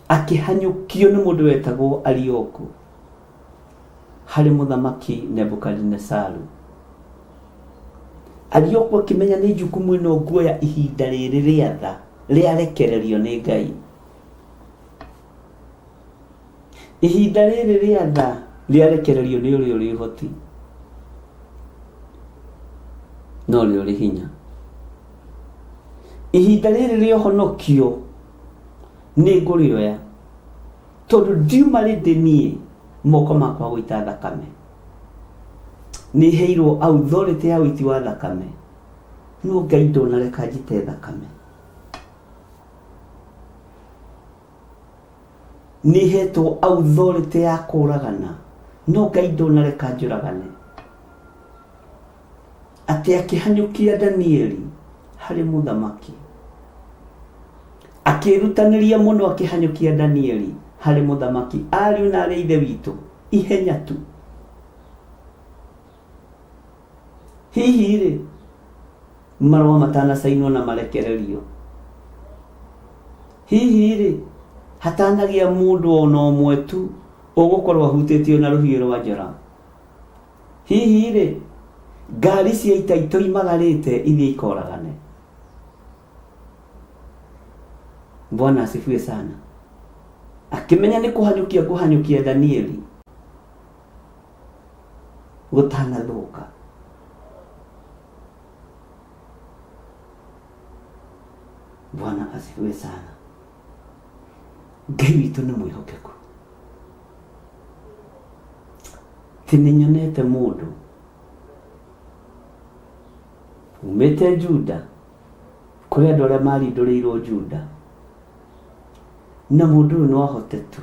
Akĩhanyũkio nĩ mũndũ wetagwo Arioku harĩ mũthamaki Nebukadinesaru. Arioku akĩmenya nĩ jukumu ĩno nguoya ihinda rĩrĩ rĩa tha rĩarekererio nĩ Ngai. Ihinda rĩrĩ rĩa tha rĩarekererio nĩ ũrĩa ũrĩ ũhoti na ũrĩa ũrĩ hinya. Ihinda rĩrĩ rĩa ũhonokio nĩ ngũrĩoya tondũ ndiuma rĩndĩ niĩ moko makwa gũita thakame. Nĩ heirwo authority ya ũiti wa thakame, no Ngai ndonareka njite thakame. Nĩ hetwo authority ya kũragana, no Ngai ndonareka njũragane. Atĩ akĩhanyũkia Danieli harĩ mũthamaki, akĩĩrutanĩria mũno akĩhanyũkia Danieli harĩ mũthamaki. Ariũ na arĩ a ithe witũ, ihenya tu. Hihi rĩ, marũa matanacainwo na marekererio, hihi rĩ, hatanagĩa mũndũ ona ũmwe tu ũgũkorwo ahutĩtio na rũhiũ rwa njora, hihi rĩ, ngari cia ita itoimagarĩte ithiĩ ikoragane. Bwana asifiwe sana. Akĩmenya nĩ kũhanyũkia kũhanyũkia Danieli gũtanathũka. Bwana asifiwe sana. Ngai witũ nĩ mwĩhokeku. Ti nĩ nyonete mũndũ umĩte Juda kũrĩ andũ arĩa marindũrĩirwo Juda, na mũndũ ũyũ no ahote tu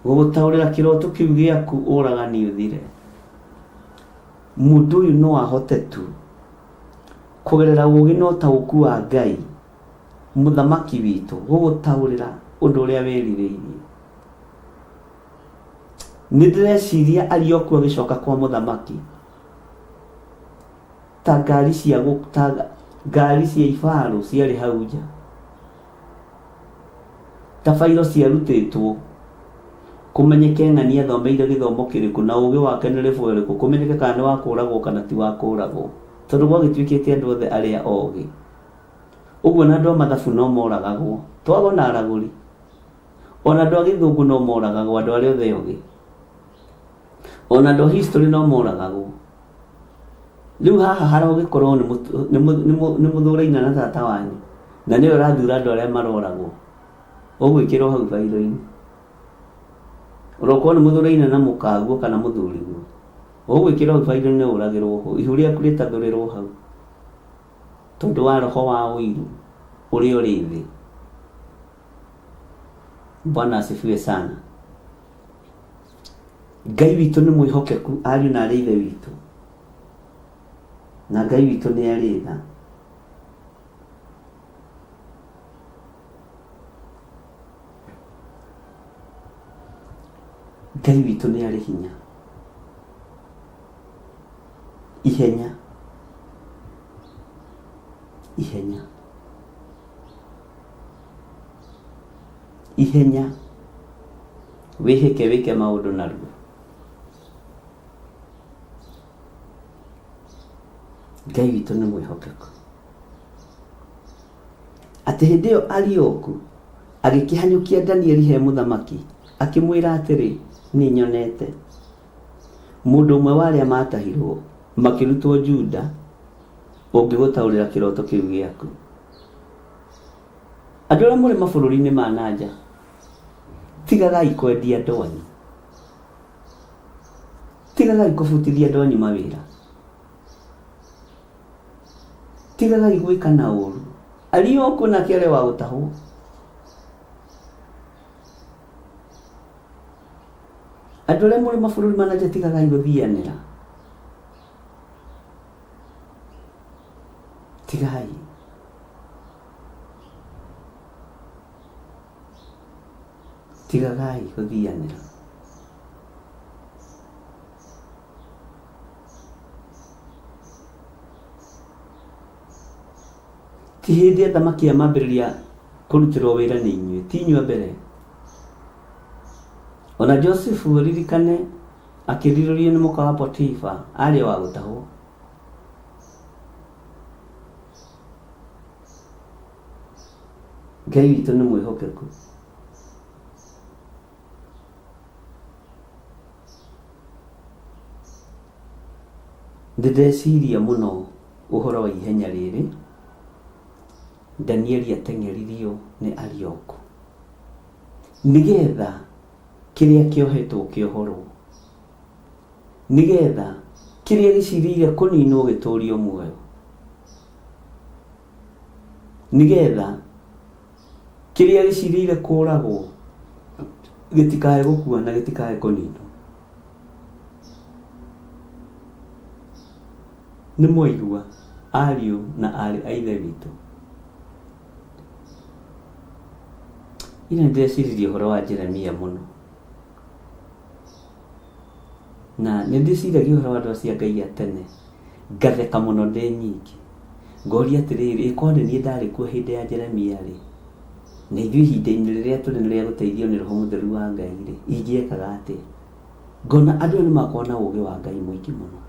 gũgũtaũrĩra kĩroto kĩu gĩaku ũragani ũthire. Mũndũ ũyũ no ahote tu kũgerera ũũgĩ na ũtaũku wa Ngai mũthamaki witũ gũgũtaũrĩra ũndũ ũrĩa wĩrirĩirie. Nĩ ndĩreciria Arioku agĩcoka kwa mũthamaki ta ngari cia ta ngari cia ibarũ ciarĩ hau nja, ta bairo ciarutĩtwo kũmenyeke ng'ani athomeire gĩthomo kĩrĩkũ na ũũgĩ wake nĩ rĩbũ ĩrĩkũ, kũmenyeke kana nĩ wa kũragwo kana ti wa kũragwo, tondũ gwagĩtuĩkĩte andũ othe arĩa ogĩ ũguo na andũ a mathabu no moragagwo, twago na aragũri, ona andũ a gĩthũngũ no moragagwo, andũ arĩa othe ogĩ, ona andũ a history no moragagwo. Rĩu haha harogĩkorwo nĩ mũthũraina na tata wanyu na nĩwe ũrathura andũ arĩa maroragwo, ũgwĩkĩrwo hau bairo-inĩ. Ũrokorwo nĩ mũthũraina na mũkaguo kana mũthuriguo, ũgwĩkĩrwo hau bairo-inĩ ũragĩrwo ho, ihu rĩaku rĩtathũrĩrwo hau tondũ wa roho wa ũiru ũrĩa ũrĩ thĩ. Bwana asifiwe sana. Ngai witũ nĩ mwĩhokeku ariũ na arĩ ithe witũ, na Ngai witũ nĩ arĩ tha. Ngai witũ nĩ arĩ hinya. Ihenya, ihenya, ihenya, wĩhĩke wĩke maũndũ narua. Ngai witũ nĩ mwĩhokeku. Atĩ hĩndĩ ĩyo Arioku agĩkĩhanyũkia Danieli he mũthamaki, akĩmwĩra atĩrĩ, nĩ nyonete mũndũ ũmwe wa arĩa maatahirwo makĩrutwo Juda ũngĩgũtaũrĩra kĩroto kĩu gĩaku. Andũ arĩa mũrĩ mabũrũri-inĩ ma na nja, tigagai kwendia andũ anyu, tigagai kũbutithia andũ anyu mawĩra, tigagai gwĩka na ũru. Arioku nake arĩ wa gũtahwo. Andũ arĩa mũrĩ mabũrũri ma na nja, tigagai gũthianĩra, tigai. Tigagai gũthianĩra. Ti hĩndĩ athamaki aya mambĩrĩria kũrutĩrwo wĩra nĩ inyuĩ, ti inyuĩ a mbere. Ona Josefu ririkane akĩrirũrio nĩ mũka wa Potifa arĩ wa gũtahwo. Ngai witũ nĩ mwĩhokeku. Nĩ ndeciria mũno ũhoro wa ihenya rĩrĩ Danieli ateng'eririo nĩ Arioku nĩgetha kĩrĩa kĩohetwo kĩohorwo, nĩgetha kĩrĩa gĩcirĩire kũninwo gĩtũrio muoyo, nĩgetha kĩrĩa gĩcirĩire kũragwo gĩtikae gũkua na gĩtikae kũninwo. Nĩ mwaigua ariũ na aarĩ a Ithe witũ? Ira nĩ ndĩreciririe ũhoro wa Jeremia mũno. Na nĩ ndĩciragia ũhoro wa andũ acio a Ngai a tene, ngatheka mũno ndĩ nyingĩ. Ngoria atĩrĩrĩ, ĩ korwo nĩ niĩ ndarĩ kuo hĩndĩ ya Jeremia rĩ, na ithuĩ ihinda-inĩ rĩrĩa tũrĩ nĩ rĩa gũteithio nĩ Roho Mũtheru wa Ngai rĩ, ingĩekaga atĩa? Ngona andũ aya nĩ makoragwo na ũgĩ wa Ngai mũingĩ mũno.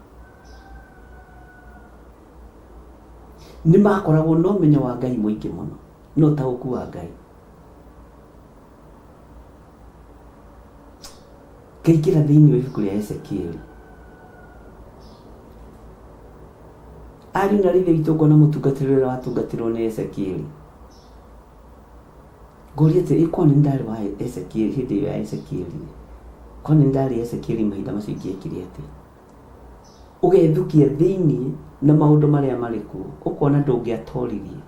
Nĩ makoragwo na ũmenyo wa Ngai mũingĩ mũno, na ũtaũku wa Ngai. Ngaingĩra thĩinĩ wa ibuku rĩa Ezekieli. Ariũ na aarĩ a Ithe witũ ngona mũtungatĩre ũrĩa watungatĩrwo nĩ Ezekieli. Ngoria atĩrĩ, ĩ korwo nĩ ndarĩ wa Ezekieli hĩndĩ ĩyo ya Ezekieli rĩ, korwo nĩ ndarĩ Ezekieli mahinda macio ingĩekire atĩa? Ũgethukia thĩinĩ na maũndũ marĩa marĩ kuo, ũkona ndũngĩatoririe.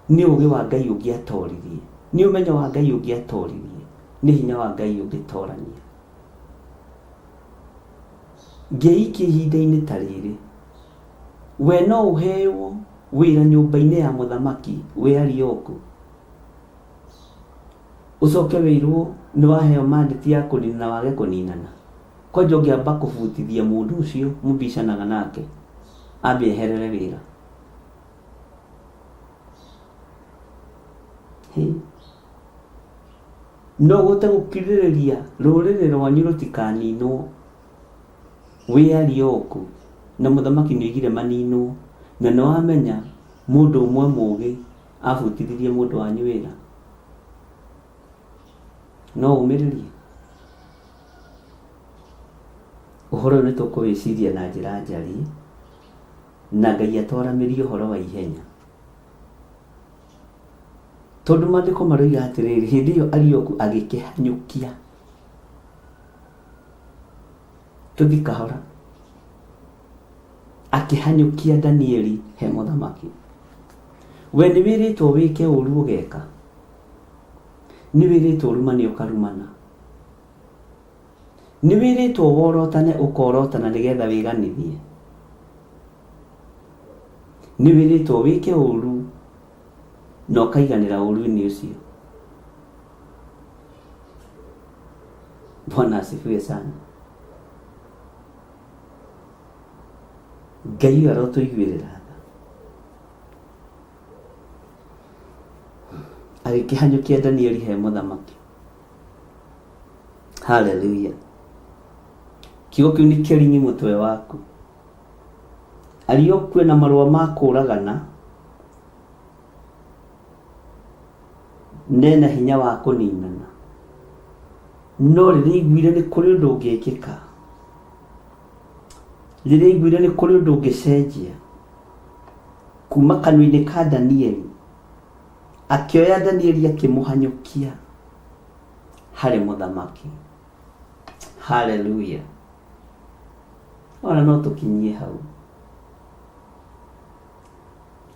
Nĩ ũgĩ wa Ngai ũngĩatoririe, nĩ ũmenyo wa Ngai ũngĩatoririe, nĩ hinya wa Ngai ũngĩtorania. Ngeikia ihinda-inĩ ta rĩrĩ, we no ũheo wĩra nyũmba-inĩ ya mũthamaki wĩ Arioku, ũcoke wĩrwo nĩ waheo mandate ya kũnina na wage kũninana? Kwanja ũngĩamba kũbutithia mũndũ ũcio mũbicanaga nake ambe eherere wĩra. Hĩ. No ũhote gũkirĩrĩria rũrĩrĩ rwanyu rũtikaninwo wĩ Arioku na mũthamaki nĩ oigire maninwo na nĩ wamenya mũndũ ũmwe mũgĩ abutithirie mũndũ wanyu wĩra? No ũmĩrĩrie? Ũhoro ũyũ nĩ tũkũwĩciria na njĩra njariĩ na Ngai atwaramĩrie ũhoro wa ihenya. Tondũ maandĩko maroiga atĩrĩrĩ, hĩndĩ ĩyo Arioku agĩkĩhanyũkia. Tũthi kahora. Akĩhanyũkia Danieli he mũthamaki. We nĩ wĩrĩtwo wĩke ũru ũgeka. Nĩ wĩrĩtwo ũrumane ũkarumana. Nĩ wĩrĩtwo worotane ũkorotana nĩgetha wĩganithie. Nĩ wĩrĩtwo wĩke ũru na ũkaiganĩra ũru-inĩ ũcio. Bwana asifiwe sana. Ngai ũyũ arotũiguĩrĩra tha. Agĩkĩhanyũkia Danieli he mũthamaki. Haleluya. Kiugo kĩu nĩ kĩringi mũtwe waku. Arioku ena marũa ma kũragana nena hinya wa kũninana. No rĩrĩa aiguire nĩ kũrĩ ũndũ ũngĩkĩka, rĩrĩa aiguire nĩ kũrĩ ũndũ ũngĩcenjia kuma kanua-inĩ ka Danieli, akĩoya Danieli akĩmũhanyũkia harĩ mũthamaki. Haleluya. Ona no tũkinyie hau.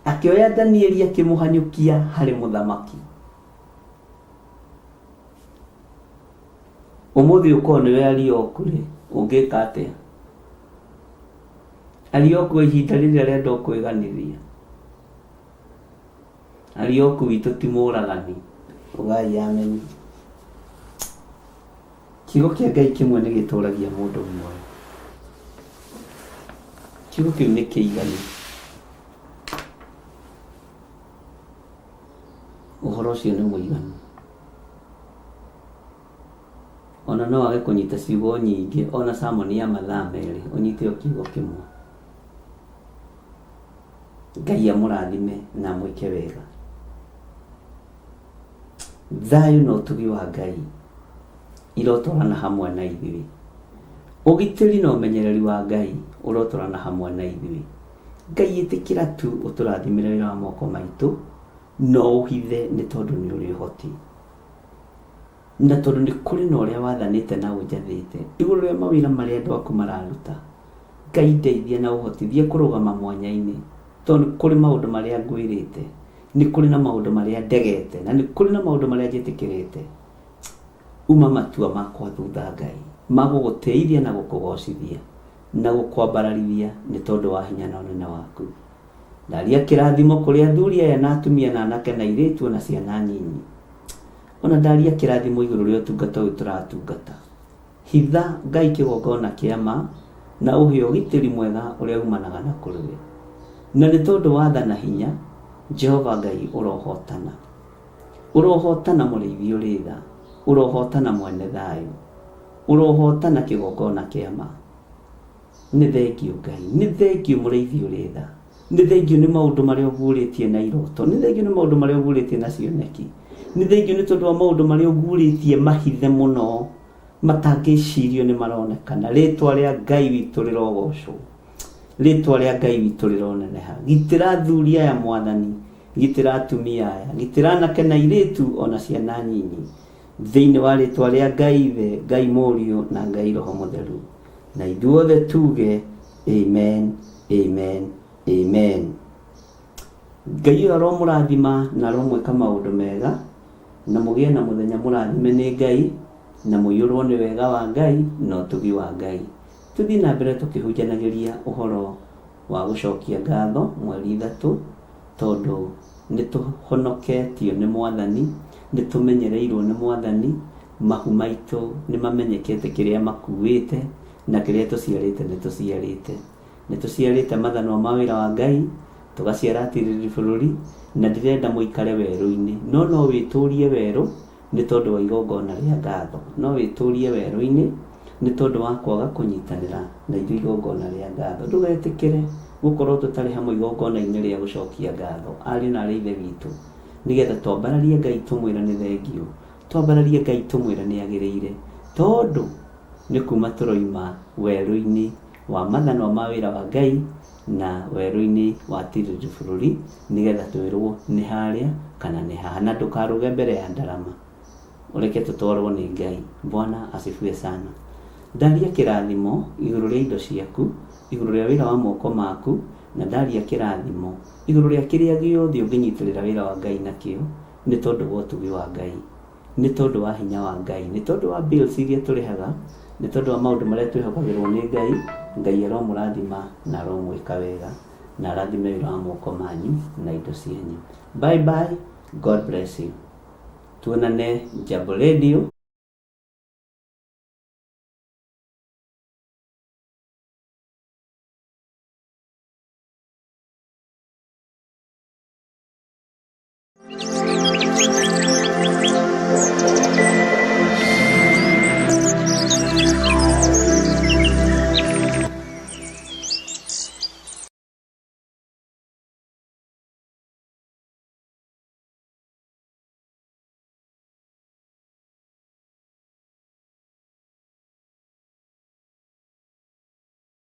Akĩoya Danieli akĩmũhanyũkia harĩ mũthamaki. Ũmũthĩ ũkorwo nĩwe Arioku rĩ, ũngĩka atĩa? Arioku ihinda rĩrĩa arenda kwĩganithia. Arioku witũ ti mũragani. Ugai ameni. Kiugo kĩa Ngai kĩmwe nĩ gĩtũragia mũndũ muoyo. Kiugo kĩu nĩ kĩiganu. Ũhoro ũcio nĩ mũiganu. Ona no wage kũnyita ciugo nyingĩ ona sermon ya mathaa merĩ ũnyite o kiugo kĩmwe. Ngai amũrathime na amwĩke wega. Thayũ na ũtugi wa Ngai irotwarana hamwe na ithuĩ. Ũgitĩri na ũmenyereri wa Ngai ũrotwarana hamwe na ithuĩ. Ngai ĩtĩkĩra tu ũtũrathimĩre wĩra wa moko maitũ no ũhithe nĩ tondũ nĩ ũrĩ ũhoti. Na tondũ nĩ kũrĩ na ũrĩa wathanĩte na ũnjathĩte igũrũ rĩa mawĩra marĩa andũ aku mararuta. Ngai ndeithia na ũhotithie kũrũgama mwanya-inĩ tondũ nĩ kũrĩ maũndũ marĩa ngwĩrĩte, nĩ kũrĩ na maũndũ marĩa ndegete, na nĩ kũrĩ na maũndũ marĩa njĩtĩkĩrĩte. Uma matua makwa thutha Ngai, ma gũgũtĩithia na gũkũgocithia na gũkwambararithia nĩ tondũ wa hinya na ũnene waku. Ndaria kĩrathimo kũrĩ athuri aya na atumia na anake na airĩtu ona ciana nyinyi. Ona ndaria kĩrathimo igũrũ rĩa ũtungata ũyũ tũratungata. Hitha Ngai kĩgongona kĩa ma na ũhe ũgitĩri mwega ũrĩa umanaga na kũrĩ we. Na nĩ tondũ wa tha na hinya, Jehova Ngai ũrohotana. Ũrohotana mũrĩithi ũrĩ tha, ũrohotana mwene thayũ, ũrohotana kĩgongona kĩa ma. Nĩ thengiũ Ngai, nĩ thengiũ mũrĩithi ũrĩ tha, nĩ thengiũ nĩ maũndũ marĩa ũguũrĩtie na iroto, nĩ thengiũ nĩ maũndũ marĩa ũguũrĩtie na cioneki, nĩ thengiũ nĩ tondũ wa maũndũ marĩa ũguũrĩtie mahithe mũno matangĩcirio nĩ maronekana. Rĩtwa rĩa Ngai witũ rĩrogocwo, rĩtwa rĩa Ngai witũ rĩroneneha. Gitĩra athuri aya Mwathani, gitĩra atumia aya, gitĩra anake na airĩtu ona ciana nyinyi, thĩinĩ wa rĩtwa rĩa Ngai Ithe, Ngai Mũriũ na Ngai Roho Mũtheru. Na ithuothe tuge amen, amen, amen. Ngai ũyũ aromũrathima na aromwĩka maũndũ mega, na mũgĩe na mũthenya mũrathime nĩ Ngai, na mũiyũrwo nĩ wega wa Ngai na ũtugi wa Ngai. Tũthiĩ na mbere tũkĩhunjanagĩria ũhoro wa gũcokia ngatho mweri ithatũ, tondũ nĩ tũhonoketio nĩ Mwathani, nĩ tũmenyereirwo nĩ Mwathani, mahu maitũ nĩ mamenyekete kĩrĩa makuĩte, na kĩrĩa tũciarĩte nĩ tũciarĩte. Nĩ tũciarĩte mathanwa ma wĩra wa Ngai, tũgaciara atirĩrĩri bũrũri, na ndĩrenda mũikare werũ-inĩ. No no wĩtũrie werũ nĩ tondũ wa igongona rĩa ngatho. No wĩtũrie werũ-inĩ nĩ tondũ wa kwaga kũnyitanĩra na ithuĩ igongona rĩa ngatho. Ndũgetĩkĩre gũkorwo tũtarĩ hamwe igongona-inĩ rĩa gũcokia ngatho, ariũ na arĩ Ithe witũ, nĩgetha twambararie Ngai tũmwĩre nĩ thengiũ, twambararie Ngai tũmwĩre nĩ agĩrĩire, tondũ nĩ kuma tũroima werũ-inĩ wa mathanwa ma wĩra wa Ngai na werũ-inĩ wa tirĩrĩri bũrũri, nĩgetha twĩrwo nĩ harĩa kana nĩ haha. Na ndũkarũge mbere ya ndarama, ũreke tũtwarwo nĩ Ngai. Bwana asifiwe sana. Ndaria kĩrathimo igũrũ rĩa indo ciaku, igũrũ rĩa wĩra wa moko maku, na ndaria kĩrathimo igũrũ rĩa kĩrĩa gĩothe ũngĩnyitĩrĩra wĩra wa Ngai nakĩo, nĩ tondũ wa ũtugi wa Ngai, nĩ tondũ wa hinya wa Ngai, nĩ tondũ wa bills iria tũrĩhaga, nĩ tondũ wa maũndũ marĩa twĩhokagĩrwo nĩ Ngai. Ngai aromũrathima na aromwĩka wega, na arathime wĩra wa moko manyu na indo cianyu. Bye bye, God bless you. Tuonane Jambo Radio.